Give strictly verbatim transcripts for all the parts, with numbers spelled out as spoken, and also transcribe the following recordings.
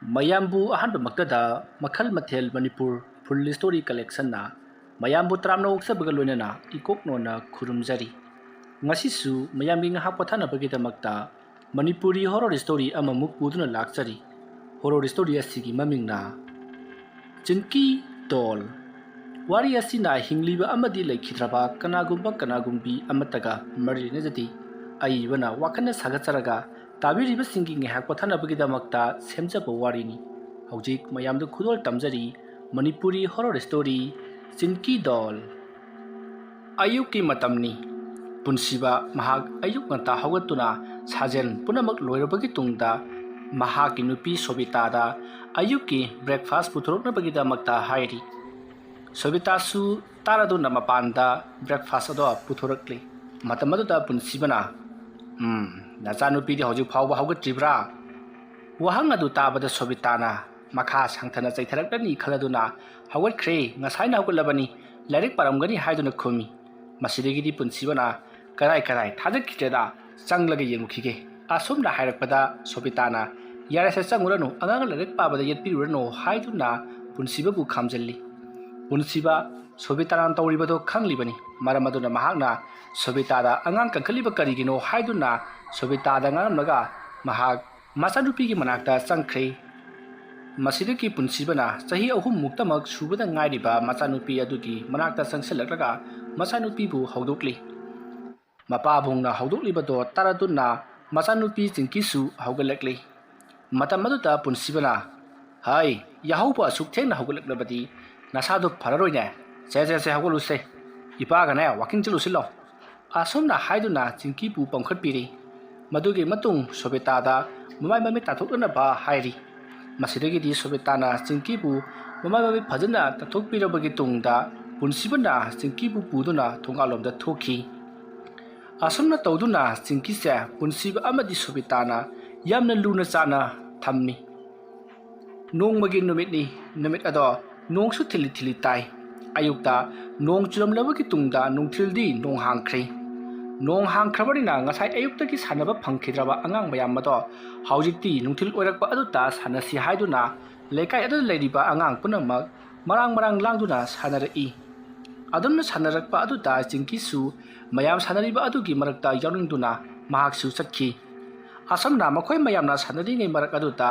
ꯃꯌꯥꯝꯕꯨ ꯑꯍꯥꯟꯕꯃꯛꯇꯗ ꯃꯈꯜ ꯃꯊꯦꯜ ꯃꯅꯤꯄꯨꯔ ꯐꯨꯜ ꯁ꯭ꯇꯣꯔꯤ ꯀꯂꯦꯛꯁꯟꯅ ꯃꯌꯥꯝꯕꯨ ꯇꯔꯥꯝꯅ ꯑꯣꯛꯆꯕꯒ ꯂꯣꯏꯅꯅ ꯏꯀꯣꯛ ꯅꯣꯟꯅ ꯈꯨꯔꯨꯝꯖꯔꯤ꯫ ꯉꯁꯤꯁꯨ ꯃꯌꯥꯝꯒꯤ ꯉꯥꯏꯍꯥꯛ ꯄꯣꯊꯥꯅꯕꯒꯤꯗꯃꯛꯇ ꯃꯅꯤꯄꯨꯔꯤ ꯍꯣꯔꯣꯔ ꯁ꯭ꯇꯣꯔꯤ ꯑꯃꯃꯨꯛ ꯄꯨꯗꯨꯅ ꯂꯥꯛꯆꯔꯤ꯫ ꯍꯣꯔꯣꯔ ꯁ꯭ꯇꯣꯔꯤ ꯑꯁꯤꯒꯤ ꯃꯃꯤꯡꯅ ꯆꯤꯟꯀꯤ ꯗꯣꯜ꯫ ꯋꯥꯔꯤ ꯑꯁꯤꯅ ꯍꯤꯡꯂꯤꯕ ꯑꯃꯗꯤ ꯂꯩꯈꯤꯗ꯭ꯔꯕ ꯀꯅꯥꯒꯨꯝꯕ ꯀꯅꯥꯒꯨꯝꯕꯤ ꯑꯃꯠꯇꯒ ꯃꯔꯤ ꯂꯩꯅꯖꯗꯦ꯫ ꯑꯏꯕꯅ ꯋꯥꯈꯜꯅ ꯁꯥꯒꯠꯆꯔꯒ ꯇꯥꯕꯤꯔꯤꯕꯁꯤꯡꯒꯤ ꯉꯥꯏꯍꯥꯛ ꯄꯣꯊꯥꯅꯕꯒꯤꯗꯃꯛꯇ ꯁꯦꯝꯖꯕ ꯋꯥꯔꯤꯅꯤ꯫ ꯍꯧꯖꯤꯛ ꯃꯌꯥꯝꯗ ꯈꯨꯗꯣꯜ ꯇꯝꯖꯔꯤ ꯃꯅꯤꯄꯨꯔꯤ ꯍꯣꯔꯣꯔ ꯁ꯭ꯇꯣꯔꯤ ꯆꯤꯟꯀꯤ ꯗꯣꯜ꯫ ꯑꯌꯨꯛꯀꯤ ꯃꯇꯝꯅꯤ꯫ ꯄꯨꯟꯁꯤꯕ ꯃꯍꯥꯛ ꯑꯌꯨꯛ ꯉꯟꯇꯥ ꯍꯧꯒꯠꯇꯨꯅ ꯁꯥꯖꯦꯜ ꯄꯨꯝꯅꯃꯛ ꯂꯣꯏꯔꯕꯒꯤ ꯇꯨꯡꯗ ꯃꯍꯥꯛꯀꯤ ꯅꯨꯄꯤ ꯁꯣꯕꯤꯇꯥꯗ ꯑꯌꯨꯛꯀꯤ ꯕ꯭ꯔꯦꯛꯐꯥꯁ ꯄꯨꯊꯣꯔꯛꯅꯕꯒꯤꯗꯃꯛꯇ ꯍꯥꯏꯔꯤ꯫ ꯁꯣꯕꯤꯇꯥꯁꯨ ꯇꯥꯔꯗꯨꯅ ꯃꯄꯥꯟꯗ ꯕ꯭ꯔꯦꯛꯐꯥꯁ ꯑꯗꯣ ꯄꯨꯊꯣꯔꯛꯂꯤ꯫ ꯃꯇꯝ ꯑꯗꯨꯗ ꯄꯨꯟꯁꯤꯕꯅ, "ꯎꯝ, ꯅꯆꯥꯅꯨꯄꯤꯗꯤ ꯍꯧꯖꯤꯛ ꯐꯥꯎꯕ ꯍꯧꯒꯠꯇ꯭ꯔꯤꯕ꯭ꯔꯥ?" ꯋꯥꯍꯪ ꯑꯗꯨ ꯇꯥꯕꯗ ꯁꯣꯕꯤꯇꯥꯅ ꯃꯈꯥ ꯁꯪꯊꯅ ꯆꯩꯊꯔꯛꯂꯅꯤ ꯈꯜꯂꯗꯨꯅ, "ꯍꯧꯒꯠꯈ꯭ꯔꯦ, ꯉꯁꯥꯏꯅ ꯍꯧꯒꯠꯂꯕꯅꯤ, ꯂꯥꯏꯔꯤꯛ ꯄꯥꯔꯝꯒꯅꯤ" ꯍꯥꯏꯗꯨꯅ ꯈꯨꯝꯃꯤ꯫ ꯃꯁꯤꯗꯒꯤꯗꯤ ꯄꯨꯟꯁꯤꯕꯅ ꯀꯔꯥꯏ ꯀꯔꯥꯏ ꯊꯥꯗꯠꯈꯤꯗ꯭ꯔꯦꯗ ꯆꯪꯂꯒ ꯌꯦꯡꯉꯨꯈꯤꯒꯦ꯫ ꯑꯁꯨꯝꯅ ꯍꯥꯏꯔꯛꯄꯗ ꯁꯣꯕꯤꯇꯥꯅ, "ꯌꯥꯔꯦꯁꯦ, ꯆꯪꯉꯨꯔꯅꯨ, ꯑꯉꯥꯡ ꯂꯥꯏꯔꯤꯛ ꯄꯥꯕꯗ ꯌꯦꯠꯄꯤꯔꯨꯔꯅꯨ" ꯍꯥꯏꯗꯨꯅ ꯄꯨꯟꯁꯤꯕꯕꯨ ꯈꯥꯝꯖꯤꯜꯂꯤ꯫ ꯄꯨꯟꯁꯤꯕ ꯁꯣꯕꯤꯇꯥꯅ ꯇꯧꯔꯤꯕꯗꯣ ꯈꯪꯂꯤꯕꯅꯤ꯫ ꯃꯔꯝ ꯑꯗꯨꯅ ꯃꯍꯥꯛꯅ ꯁꯣꯕꯤꯇꯥꯗ ꯑꯉꯥꯡ ꯀꯟꯈꯠꯂꯤꯕ ꯀꯔꯤꯒꯤꯅꯣ ꯍꯥꯏꯗꯨꯅ ꯁꯣꯕꯤꯇꯥꯗ ꯉꯥꯡꯂꯝꯂꯒ ꯃꯍꯥꯛ ꯃꯆꯥꯅꯨꯄꯤꯒꯤ ꯃꯅꯥꯛꯇ ꯆꯪꯈ꯭ꯔꯦ꯫ ꯃꯁꯤꯗꯒꯤ ꯄꯨꯟꯁꯤꯕꯅ ꯆꯍꯤ ꯑꯍꯨꯝ ꯃꯨꯛꯇꯃꯛ ꯁꯨꯕꯗ ꯉꯥꯏꯔꯤꯕ ꯃꯆꯥꯅꯨꯄꯤ ꯑꯗꯨꯒꯤ ꯃꯅꯥꯛꯇ ꯆꯪꯁꯤꯜꯂꯛꯂꯒ ꯃꯆꯥꯅꯨꯄꯤꯕꯨ ꯍꯧꯗꯣꯛꯂꯤ꯫ ꯃꯄꯥꯕꯨꯡꯅ ꯍꯧꯗꯣꯛꯂꯤꯕꯗꯣ ꯇꯥꯔꯗꯨꯅ ꯃꯆꯥꯅꯨꯄꯤ ꯆꯤꯡꯀꯤꯁꯨ ꯍꯧꯒꯠꯂꯛꯂꯤ꯫ ꯃꯇꯝ ꯑꯗꯨꯗ ꯄꯨꯟꯁꯤꯕꯅ, "ꯍꯥꯏ, ꯌꯥꯍꯧꯕ ꯑꯁꯨꯛ ꯊꯦꯡꯅ ꯍꯧꯒꯠꯂꯛꯂꯕꯗꯤ ꯅꯁꯥꯗꯣ ꯐꯔꯔꯣꯏꯅꯦ꯫ ꯁꯦ, ꯁꯦ, ꯁꯦ, ꯍꯧꯒꯠꯂꯨꯁꯦ꯫ ꯏꯄꯥꯒꯅꯦ ꯋꯥꯀꯤꯡ ꯆꯠꯂꯨꯁꯤ ꯂꯥꯎ"꯫ ꯑꯁꯨꯝꯅ ꯍꯥꯏꯗꯨꯅ ꯆꯤꯡꯀꯤꯕꯨ ꯄꯝꯈꯠꯄꯤꯔꯤ꯫ ꯃꯗꯨꯒꯤ ꯃꯇꯨꯡ ꯁꯣꯕꯤꯇꯥꯗ ꯃꯃꯥꯏ ꯃꯃꯤꯠ ꯇꯥꯊꯣꯛꯅꯅꯕ ꯍꯥꯏꯔꯤ꯫ ꯃꯁꯤꯗꯒꯤꯗꯤ ꯁꯣꯕꯤꯇꯥꯅ ꯆꯤꯡꯀꯤꯕꯨ ꯃꯃꯥꯏ ꯃꯃꯤꯠ ꯐꯖꯅ ꯇꯥꯊꯣꯛꯄꯤꯔꯕꯒꯤ ꯇꯨꯡꯗ ꯄꯨꯟꯁꯤꯕꯅ ꯆꯤꯡꯀꯤꯕꯨ ꯄꯨꯗꯨꯅ ꯊꯣꯡꯒꯥꯜꯂꯣꯝꯗ ꯊꯣꯛꯈꯤ꯫ ꯑꯁꯨꯝꯅ ꯇꯧꯗꯨꯅ ꯆꯤꯡꯀꯤꯁꯦ ꯄꯨꯟꯁꯤꯕ ꯑꯃꯗꯤ ꯁꯣꯕꯤꯇꯥꯅ ꯌꯥꯝꯅ ꯂꯨꯅ ꯆꯥꯅ ꯊꯝꯃꯤ꯫ ꯅꯣꯡꯃꯒꯤ ꯅꯨꯃꯤꯠꯅꯤ꯫ ꯅꯨꯃꯤꯠ ꯑꯗꯣ ꯅꯣꯡꯁꯨ ꯊꯤꯜꯂꯤ ꯊꯤꯜꯂꯤ ꯇꯥꯏ꯫ ꯑꯌꯨꯛꯇ ꯅꯣꯡ ꯆꯨꯔꯝꯂꯕꯒꯤ ꯇꯨꯡꯗ ꯅꯨꯡꯊꯤꯜꯗꯤ ꯅꯣꯡ ꯍꯥꯡꯈ꯭ꯔꯦ꯫ ꯅꯣꯡ ꯍꯥꯡꯈ꯭ꯔꯕꯅꯤꯅ ꯉꯁꯥꯏ ꯑꯌꯨꯛꯇꯒꯤ ꯁꯥꯟꯅꯕ ꯐꯪꯈꯤꯗ꯭ꯔꯕ ꯑꯉꯥꯡ ꯃꯌꯥꯝ ꯑꯗꯣ ꯍꯧꯖꯤꯛꯇꯤ ꯅꯨꯡꯊꯤꯜ ꯑꯣꯏꯔꯛꯄ ꯑꯗꯨꯗ ꯁꯥꯟꯅꯁꯤ ꯍꯥꯏꯗꯨꯅ ꯂꯩꯀꯥꯏ ꯑꯗꯨꯗ ꯂꯩꯔꯤꯕ ꯑꯉꯥꯡ ꯄꯨꯝꯅꯃꯛ ꯃꯔꯥꯡ ꯃꯔꯥꯡ ꯂꯥꯡꯗꯨꯅ ꯁꯥꯟꯅꯔꯛꯏ꯫ ꯑꯗꯨꯝꯅ ꯁꯥꯟꯅꯔꯛꯄ ꯑꯗꯨꯗ ꯆꯤꯡꯀꯤꯁꯨ ꯃꯌꯥꯝ ꯁꯥꯟꯅꯔꯤꯕ ꯑꯗꯨꯒꯤ ꯃꯔꯛꯇ ꯌꯥꯎꯅꯤꯡꯗꯨꯅ ꯃꯍꯥꯛꯁꯨ ꯆꯠꯈꯤ꯫ ꯑꯁꯨꯝꯅ ꯃꯈꯣꯏ ꯃꯌꯥꯝꯅ ꯁꯥꯟꯅꯔꯤꯉꯩ ꯃꯔꯛ ꯑꯗꯨꯗ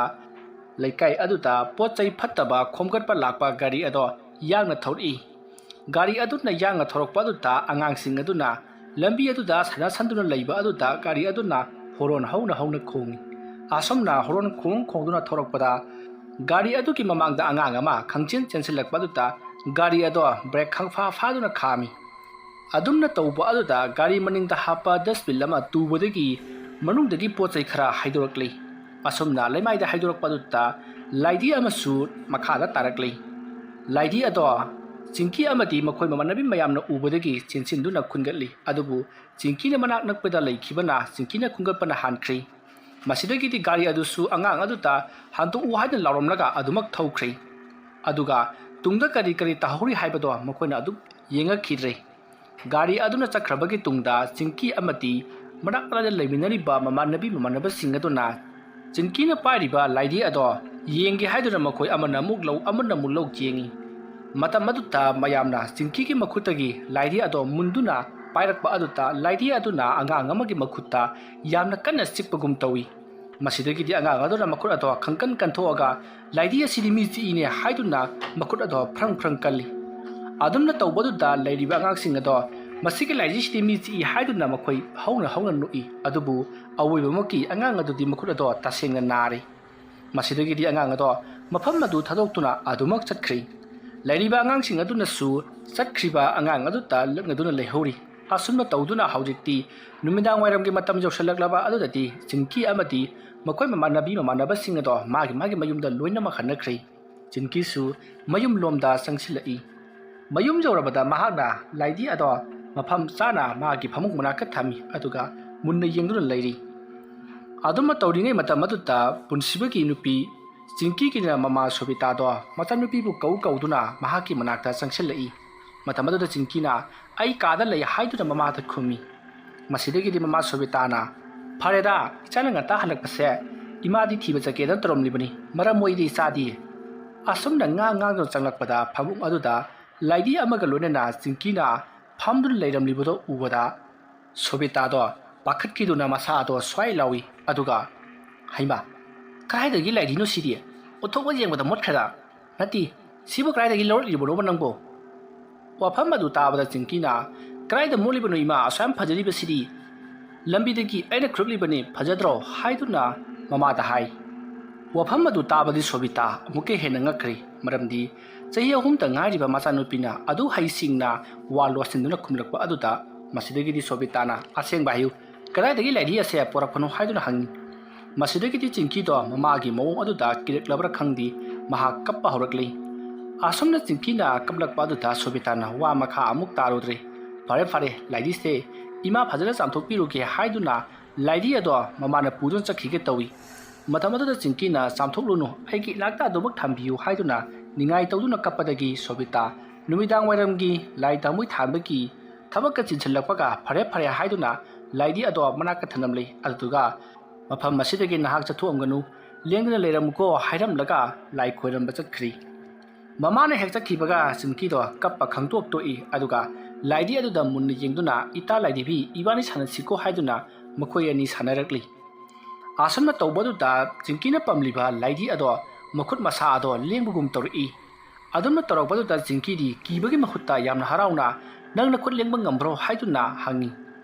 ꯂꯩꯀꯥꯏ ꯑꯗꯨꯗ ꯄꯣꯠ ꯆꯩ ꯐꯠꯇꯕ ꯈꯣꯝꯒꯠꯄ ꯂꯥꯛꯄ ꯒꯥꯔꯤ ꯑꯗꯣ ꯌꯥꯡꯅ ꯊꯧꯔꯛꯏ꯫ ꯒꯥꯔꯤ ꯑꯗꯨꯅ ꯌꯥꯡꯅ ꯊꯧꯔꯛꯄ ꯑꯗꯨꯗ ꯑꯉꯥꯡꯁꯤꯡ ꯑꯗꯨꯅ ꯂꯝꯕꯤ ꯑꯗꯨꯗ ꯁꯥꯟꯅꯁꯟꯗꯨꯅ ꯂꯩꯕ ꯑꯗꯨꯗ ꯒꯥꯔꯤ ꯑꯗꯨꯅ ꯍꯣꯔꯣꯟ ꯍꯧꯅ ꯍꯧꯅ ꯈꯣꯡꯏ꯫ ꯑꯁꯨꯝꯅ ꯍꯣꯔꯣꯟ ꯈꯣꯡ ꯈꯣꯡꯗꯨꯅ ꯊꯧꯔꯛꯄꯗ ꯒꯥꯔꯤ ꯑꯗꯨꯒꯤ ꯃꯃꯥꯡꯗ ꯑꯉꯥꯡ ꯑꯃ ꯈꯪꯆꯦꯟ ꯆꯦꯟꯁꯤꯜꯂꯛꯄ ꯑꯗꯨꯗ ꯒꯥꯔꯤ ꯑꯗꯣ ꯕ꯭ꯔꯦꯛ ꯈꯪꯐꯥ ꯐꯥꯗꯨꯅ ꯈꯥꯝꯃꯤ꯫ ꯑꯗꯨꯝꯅ ꯇꯧꯕ ꯑꯗꯨꯗ ꯒꯥꯔꯤ ꯃꯅꯤꯡꯗ ꯍꯥꯞꯄ ꯗꯁꯕꯤꯟ ꯑꯃ ꯇꯨꯕꯗꯒꯤ ꯃꯅꯨꯡꯗꯒꯤ ꯄꯣꯠ ꯆꯩ ꯈꯔ ꯍꯩꯗꯣꯔꯛꯂꯤ꯫ ꯑꯁꯨꯝꯅ ꯂꯩꯃꯥꯏꯗ ꯍꯩꯗꯣꯔꯛꯄ ꯑꯗꯨꯗ ꯂꯥꯏꯙꯤ ꯑꯃꯁꯨ ꯃꯈꯥꯗ ꯇꯥꯔꯛꯂꯤ꯫ ꯂꯥꯏꯙꯤ ꯑꯗꯣ ꯆꯤꯡꯀꯤ ꯑꯃꯗꯤ ꯃꯈꯣꯏ ꯃꯃꯥꯟꯅꯕꯤ ꯃꯌꯥꯝꯅ ꯎꯕꯗꯒꯤ ꯆꯦꯟꯁꯤꯟꯗꯨꯅ ꯈꯨꯟꯒꯠꯂꯤ꯫ ꯑꯗꯨꯕꯨ ꯆꯤꯡꯀꯤꯅ ꯃꯅꯥꯛ ꯅꯛꯄꯗ ꯂꯩꯈꯤꯕꯅ ꯆꯤꯡꯀꯤꯅ ꯈꯨꯟꯒꯠꯄꯅ ꯍꯥꯟꯈ꯭ꯔꯤ꯫ ꯃꯁꯤꯗꯒꯤꯗꯤ ꯒꯥꯔꯤ ꯑꯗꯨꯁꯨ ꯑꯉꯥꯡ ꯑꯗꯨꯗ ꯍꯟꯗꯣꯛꯎ ꯍꯥꯏꯗꯨꯅ ꯂꯥꯎꯔꯝꯂꯒ ꯑꯗꯨꯃꯛ ꯊꯧꯈ꯭ꯔꯤ꯫ ꯑꯗꯨꯒ ꯇꯨꯡꯗ ꯀꯔꯤ ꯀꯔꯤ ꯇꯥꯍꯧꯔꯤ ꯍꯥꯏꯕꯗꯣ ꯃꯈꯣꯏꯅ ꯑꯗꯨꯝ ꯌꯦꯡꯉꯛꯈꯤꯗ꯭ꯔꯦ꯫ ꯒꯥꯔꯤ ꯑꯗꯨꯅ ꯆꯠꯈ꯭ꯔꯕꯒꯤ ꯇꯨꯡꯗ ꯆꯤꯡꯀꯤ ꯑꯃꯗꯤ ꯃꯅꯥꯛ ꯅꯛꯅ ꯂꯩꯃꯤꯟꯅꯔꯤꯕ ꯃꯃꯥꯟꯅꯕꯤ ꯃꯃꯥꯟꯅꯕꯁꯤꯡ ꯑꯗꯨꯅ ꯆꯤꯡꯀꯤꯅ ꯄꯥꯏꯔꯤꯕ ꯂꯥꯏꯙꯤ ꯑꯗꯣ ꯌꯦꯡꯒꯦ ꯍꯥꯏꯗꯨꯅ ꯃꯈꯣꯏ ꯑꯃꯅ ꯑꯃꯨꯛ ꯂꯧ, ꯑꯃꯅ ꯑꯃꯨꯛ ꯂꯧ ꯌꯦꯡꯉꯤ꯫ ꯃꯇꯝ ꯑꯗꯨꯗ ꯃꯌꯥꯝꯅ ꯆꯤꯡꯀꯤꯒꯤ ꯃꯈꯨꯠꯇꯒꯤ ꯂꯥꯏꯙꯤ ꯑꯗꯣ ꯃꯨꯟꯗꯨꯅ ꯄꯥꯏꯔꯛꯄ ꯑꯗꯨꯗ ꯂꯥꯏꯙꯤ ꯑꯗꯨꯅ ꯑꯉꯥꯡ ꯑꯃꯒꯤ ꯃꯈꯨꯠꯇ ꯌꯥꯝꯅ ꯀꯟꯅ ꯆꯤꯛꯄꯒꯨꯝ ꯇꯧꯏ꯫ ꯃꯁꯤꯗꯒꯤꯗꯤ ꯑꯉꯥꯡ ꯑꯗꯨꯅ ꯃꯈꯨꯠ ꯑꯗꯣ ꯈꯪꯀꯟ ꯀꯟꯊꯣꯛꯑꯒ ꯂꯥꯏꯙꯤ ꯑꯁꯤꯗꯤ ꯃꯤ ꯆꯤꯛꯏꯅꯦ ꯍꯥꯏꯗꯨꯅ ꯃꯈꯨꯠ ꯑꯗꯣ ꯐ꯭ꯔꯪ ꯐ꯭ꯔꯪ ꯀꯜꯂꯤ꯫ ꯑꯗꯨꯝꯅ ꯇꯧꯕꯗꯨꯗ ꯂꯩꯔꯤꯕ ꯑꯉꯥꯡꯁꯤꯡ ꯑꯗꯣ ꯃꯁꯤꯒꯤ ꯂꯥꯏꯙꯤꯁꯤꯗꯤ ꯃꯤ ꯆꯤꯛꯏ ꯍꯥꯏꯗꯨꯅ ꯃꯈꯣꯏ ꯍꯧꯅ ꯍꯧꯅ ꯅꯣꯛꯏ꯫ ꯑꯗꯨꯕꯨ ꯑꯋꯣꯏꯕꯃꯛꯀꯤ ꯑꯉꯥꯡ ꯑꯗꯨꯗꯤ ꯃꯈꯨꯠ ꯑꯗꯣ ꯇꯁꯦꯡꯅ ꯅꯥꯔꯤ꯫ ꯃꯁꯤꯗꯒꯤꯗꯤ ꯑꯉꯥꯡ ꯑꯗꯣ ꯃꯐꯝ ꯑꯗꯨ ꯊꯥꯗꯣꯛꯇꯨꯅ ꯑꯗꯨꯃꯛ ꯆꯠꯈ꯭ꯔꯤ꯫ ꯂꯩꯔꯤꯕ ꯑꯉꯥꯡꯁꯤꯡ ꯑꯗꯨꯅꯁꯨ ꯆꯠꯈ꯭ꯔꯤꯕ ꯑꯉꯥꯡ ꯑꯗꯨꯗ ꯂꯛꯅꯗꯨꯅ ꯂꯩꯍꯧꯔꯤ꯫ ꯑꯁꯨꯝꯅ ꯇꯧꯗꯨꯅ ꯍꯧꯖꯤꯛꯇꯤ ꯅꯨꯃꯤꯗꯥꯡ ꯋꯥꯏꯔꯝꯒꯤ ꯃꯇꯝ ꯌꯧꯁꯤꯜꯂꯛꯂꯕ ꯑꯗꯨꯗꯗꯤ ꯆꯤꯡꯀꯤ ꯑꯃꯗꯤ ꯃꯈꯣꯏ ꯃꯃꯥꯟꯅꯕꯤ ꯃꯃꯥꯟꯅꯕꯁꯤꯡ ꯑꯗꯣ ꯃꯥꯒꯤ ꯃꯥꯒꯤ ꯃꯌꯨꯝꯗ ꯂꯣꯏꯅꯃꯛ ꯍꯟꯅꯈ꯭ꯔꯦ꯫ ꯆꯤꯡꯀꯤꯁꯨ ꯃꯌꯨꯝ ꯂꯣꯝꯗ ꯆꯪꯁꯤꯜꯂꯛꯏ꯫ ꯃꯌꯨꯝ ꯌꯧꯔꯕꯗ ꯃꯍꯥꯛꯅ ꯂꯥꯏꯙꯤ ꯑꯗꯣ ꯃꯐꯝ ꯆꯥꯅ ꯃꯥꯒꯤ ꯐꯃꯨꯡ ꯃꯅꯥꯛꯇ ꯊꯝꯃꯤ, ꯑꯗꯨꯒ ꯃꯨꯟꯅ ꯌꯦꯡꯗꯨꯅ ꯂꯩꯔꯤ꯫ ꯑꯗꯨꯝꯅ ꯇꯧꯔꯤꯉꯩ ꯃꯇꯝ ꯑꯗꯨꯗ ꯄꯨꯟꯁꯤꯕꯒꯤ ꯅꯨꯄꯤ ꯆꯤꯡꯀꯤꯒꯤꯅ ꯃꯃꯥ ꯁꯣꯕꯤꯇꯥꯗꯣ ꯃꯆꯥꯅꯨꯄꯤꯕꯨ ꯀꯧ ꯀꯧꯗꯨꯅ ꯃꯍꯥꯛꯀꯤ ꯃꯅꯥꯛꯇ ꯆꯪꯁꯤꯜꯂꯛꯏ꯫ ꯃꯇꯝ ꯑꯗꯨꯗ ꯆꯤꯡꯀꯤꯅ "ꯑꯩ ꯀꯥꯗ ꯂꯩ" ꯍꯥꯏꯗꯨꯅ ꯃꯃꯥꯗ ꯈꯨꯝꯃꯤ꯫ ꯃꯁꯤꯗꯒꯤꯗꯤ ꯃꯃꯥ ꯁꯣꯕꯤꯇꯥꯅ, "ꯐꯔꯦꯗ, ꯏꯆꯥꯅ ꯉꯟꯇꯥ ꯍꯜꯂꯛꯄꯁꯦ ꯏꯃꯥꯗꯤ ꯊꯤꯕ ꯆꯠꯀꯦꯗꯅ ꯇꯧꯔꯝꯂꯤꯕꯅꯤ, ꯃꯔꯝ ꯃꯣꯏꯗꯤ ꯏꯆꯥꯗꯤ"꯫ ꯑꯁꯨꯝꯅ ꯉꯥꯡ ꯉꯥꯡꯗꯨꯅ ꯆꯪꯂꯛꯄꯗ ꯐꯃꯨꯡ ꯑꯗꯨꯗ ꯂꯥꯏꯗꯤ ꯑꯃꯒ ꯂꯣꯏꯅꯅ ꯆꯤꯡꯀꯤꯅ ꯐꯝꯗꯨꯅ ꯂꯩꯔꯝꯂꯤꯕꯗꯨ ꯎꯕꯗ ꯁꯣꯕꯤꯇꯥꯗꯣ ꯄꯥꯈꯠꯈꯤꯗꯨꯅ ꯃꯁꯥꯗꯣ ꯁ꯭ꯋꯥꯏ ꯂꯥꯎꯏ꯫ ꯑꯗꯨꯒ, "ꯍꯩꯃꯥ, ꯀꯗꯥꯏꯗꯒꯤ ꯂꯥꯏꯗꯤꯅꯣ ꯁꯤꯗꯤ? ꯑꯣꯟꯊꯣꯛꯅ ꯌꯦꯡꯕꯗ ꯃꯣꯠꯈ꯭ꯔꯦꯗ꯫ ꯅꯠꯇꯦ, ꯁꯤꯕꯨ ꯀꯗꯥꯏꯗꯒꯤ ꯂꯧꯔꯛꯂꯤꯕꯅꯣꯕ ꯅꯪꯕꯣ?" ꯋꯥꯐꯝ ꯑꯗꯨ ꯇꯥꯕꯗ ꯆꯤꯡꯀꯤꯅ, "ꯀꯗꯥꯏꯗ ꯃꯣꯠꯂꯤꯕꯅꯣ ꯏꯃꯥ? ꯑꯁꯨꯛ ꯌꯥꯝ ꯐꯖꯔꯤꯕꯁꯤꯗꯤ? ꯂꯝꯕꯤꯗꯒꯤ ꯑꯩꯅ ꯈꯨꯔꯨꯞꯂꯤꯕꯅꯤ, ꯐꯖꯗ꯭ꯔꯣ?" ꯍꯥꯏꯗꯨꯅ ꯃꯃꯥꯗ ꯍꯥꯏ꯫ ꯋꯥꯐꯝ ꯑꯗꯨ ꯇꯥꯕꯗꯤ ꯁꯣꯕꯤꯇꯥ ꯑꯃꯨꯛꯀ ꯍꯦꯟꯅ ꯉꯛꯈ꯭ꯔꯦ, ꯃꯔꯝꯗꯤ ꯆꯍꯤ ꯑꯍꯨꯝꯇ ꯉꯥꯏꯔꯤꯕ ꯃꯆꯥꯅꯨꯄꯤꯅ ꯑꯗꯨ ꯍꯩꯁꯤꯡꯅ ꯋꯥ ꯂꯣꯠꯁꯤꯟꯗꯨꯅ ꯈꯨꯝꯂꯛꯄ ꯑꯗꯨꯗ ꯃꯁꯤꯗꯒꯤꯗꯤ ꯁꯣꯕꯤꯇꯥꯅ, "ꯑꯁꯦꯡꯕ ꯍꯥꯏꯌꯨ, ꯀꯗꯥꯏꯗꯒꯤ ꯂꯥꯏꯗꯤ ꯑꯁꯦ ꯄꯣꯔꯛꯄꯅꯣ?" ꯍꯥꯏꯗꯨꯅ ꯍꯪꯉꯤ꯫ ꯃꯁꯤꯗꯒꯤꯗꯤ ꯆꯤꯡꯀꯤꯗꯣ ꯃꯃꯥꯒꯤ ꯃꯑꯣꯡ ꯑꯗꯨꯗ ꯀꯤꯔꯛꯂꯕ꯭ꯔꯥ ꯈꯪꯗꯦ, ꯃꯍꯥꯛ ꯀꯞꯄ ꯍꯧꯔꯛꯂꯤ꯫ ꯑꯁꯨꯝꯅ ꯆꯤꯡꯀꯤꯅ ꯀꯞꯂꯛꯄ ꯑꯗꯨꯗ ꯁꯣꯕꯤꯇꯥꯅ ꯋꯥ ꯃꯈꯥ ꯑꯃꯨꯛ ꯇꯥꯔꯨꯗ꯭ꯔꯦ꯫ "ꯐꯔꯦ ꯐꯔꯦ, ꯂꯥꯏꯗꯤꯁꯦ ꯏꯃꯥ ꯐꯖꯅ ꯆꯥꯝꯊꯣꯛꯄꯤꯔꯨꯒꯦ" ꯍꯥꯏꯗꯨꯅ ꯂꯥꯏꯗꯤ ꯑꯗꯣ ꯃꯃꯥꯅ ꯄꯨꯗꯨꯅ ꯆꯠꯈꯤꯒꯦ ꯇꯧꯏ꯫ ꯃꯇꯝ ꯑꯗꯨꯗ ꯆꯤꯡꯀꯤꯅ, "ꯆꯥꯝꯊꯣꯛꯂꯨꯅꯨ, ꯑꯩꯒꯤ ꯏꯅꯥꯛꯇ ꯑꯗꯨꯃꯛ ꯊꯝꯕꯤꯌꯨ" ꯍꯥꯏꯗꯨꯅ ꯅꯤꯡꯉꯥꯏ ꯇꯧꯗꯨꯅ ꯀꯞꯄꯗꯒꯤ ꯁꯣꯕꯤꯇꯥ ꯅꯨꯃꯤꯗꯥꯡ ꯋꯥꯏꯔꯝꯒꯤ ꯂꯥꯏ ꯊꯥꯎꯃꯩ ꯊꯥꯟꯕꯒꯤ ꯊꯕꯛꯀ ꯆꯤꯟꯁꯤꯜꯂꯛꯄꯒ ꯐꯔꯦ ꯐꯔꯦ ꯍꯥꯏꯗꯨꯅ ꯂꯥꯏꯗꯤ ꯑꯗꯣ ꯃꯅꯥꯛꯇ ꯊꯅꯝꯂꯦ꯫ ꯑꯗꯨꯗꯨꯒ, "ꯃꯐꯝ ꯑꯁꯤꯗꯒꯤ ꯅꯍꯥꯛ ꯆꯠꯊꯣꯛꯑꯝꯒꯅꯨ, ꯂꯦꯡꯗꯅ ꯂꯩꯔꯝꯃꯨꯀꯣ" ꯍꯥꯏꯔꯝꯂꯒ ꯂꯥꯏ ꯈꯣꯏꯔꯝꯕ ꯆꯠꯈ꯭ꯔꯤ꯫ ꯃꯃꯥꯅ ꯍꯦꯛ ꯆꯠꯈꯤꯕꯒ ꯆꯤꯡꯀꯤꯗꯣ ꯀꯞꯄ ꯈꯪꯇꯣꯛ ꯇꯣꯛꯏ꯫ ꯑꯗꯨꯒ ꯂꯥꯏꯗꯤ ꯑꯗꯨꯗ ꯃꯨꯟꯅ ꯌꯦꯡꯗꯨꯅ, "ꯏꯇꯥ ꯂꯥꯏꯗꯤꯕꯤ, ꯏꯕꯥꯅꯤ ꯁꯥꯟꯅꯁꯤꯀꯣ" ꯍꯥꯏꯗꯨꯅ ꯃꯈꯣꯏ ꯑꯅꯤ ꯁꯥꯟꯅꯔꯛꯂꯤ꯫ ꯑꯁꯨꯝꯅ ꯇꯧꯕꯗꯨꯗ ꯆꯤꯡꯀꯤꯅ ꯄꯝꯂꯤꯕ ꯂꯥꯏꯗꯤ ꯑꯗꯣ ꯃꯈꯨꯠ ꯃꯁꯥ ꯑꯗꯣ ꯂꯦꯡꯕꯒꯨꯝ ꯇꯧꯔꯛꯏ꯫ ꯑꯗꯨꯝꯅ ꯇꯧꯔꯛꯄꯗꯨꯗ ꯆꯤꯡꯀꯤꯗꯤ ꯀꯤꯕꯒꯤ ꯃꯍꯨꯠꯇ ꯌꯥꯝꯅ ꯍꯔꯥꯎꯅ, "ꯅꯪ ꯅꯈꯨꯠ ꯂꯦꯡꯕ ꯉꯝꯕ꯭ꯔꯣ?" ꯍꯥꯏꯗꯨꯅ ꯍꯪꯉꯤ꯫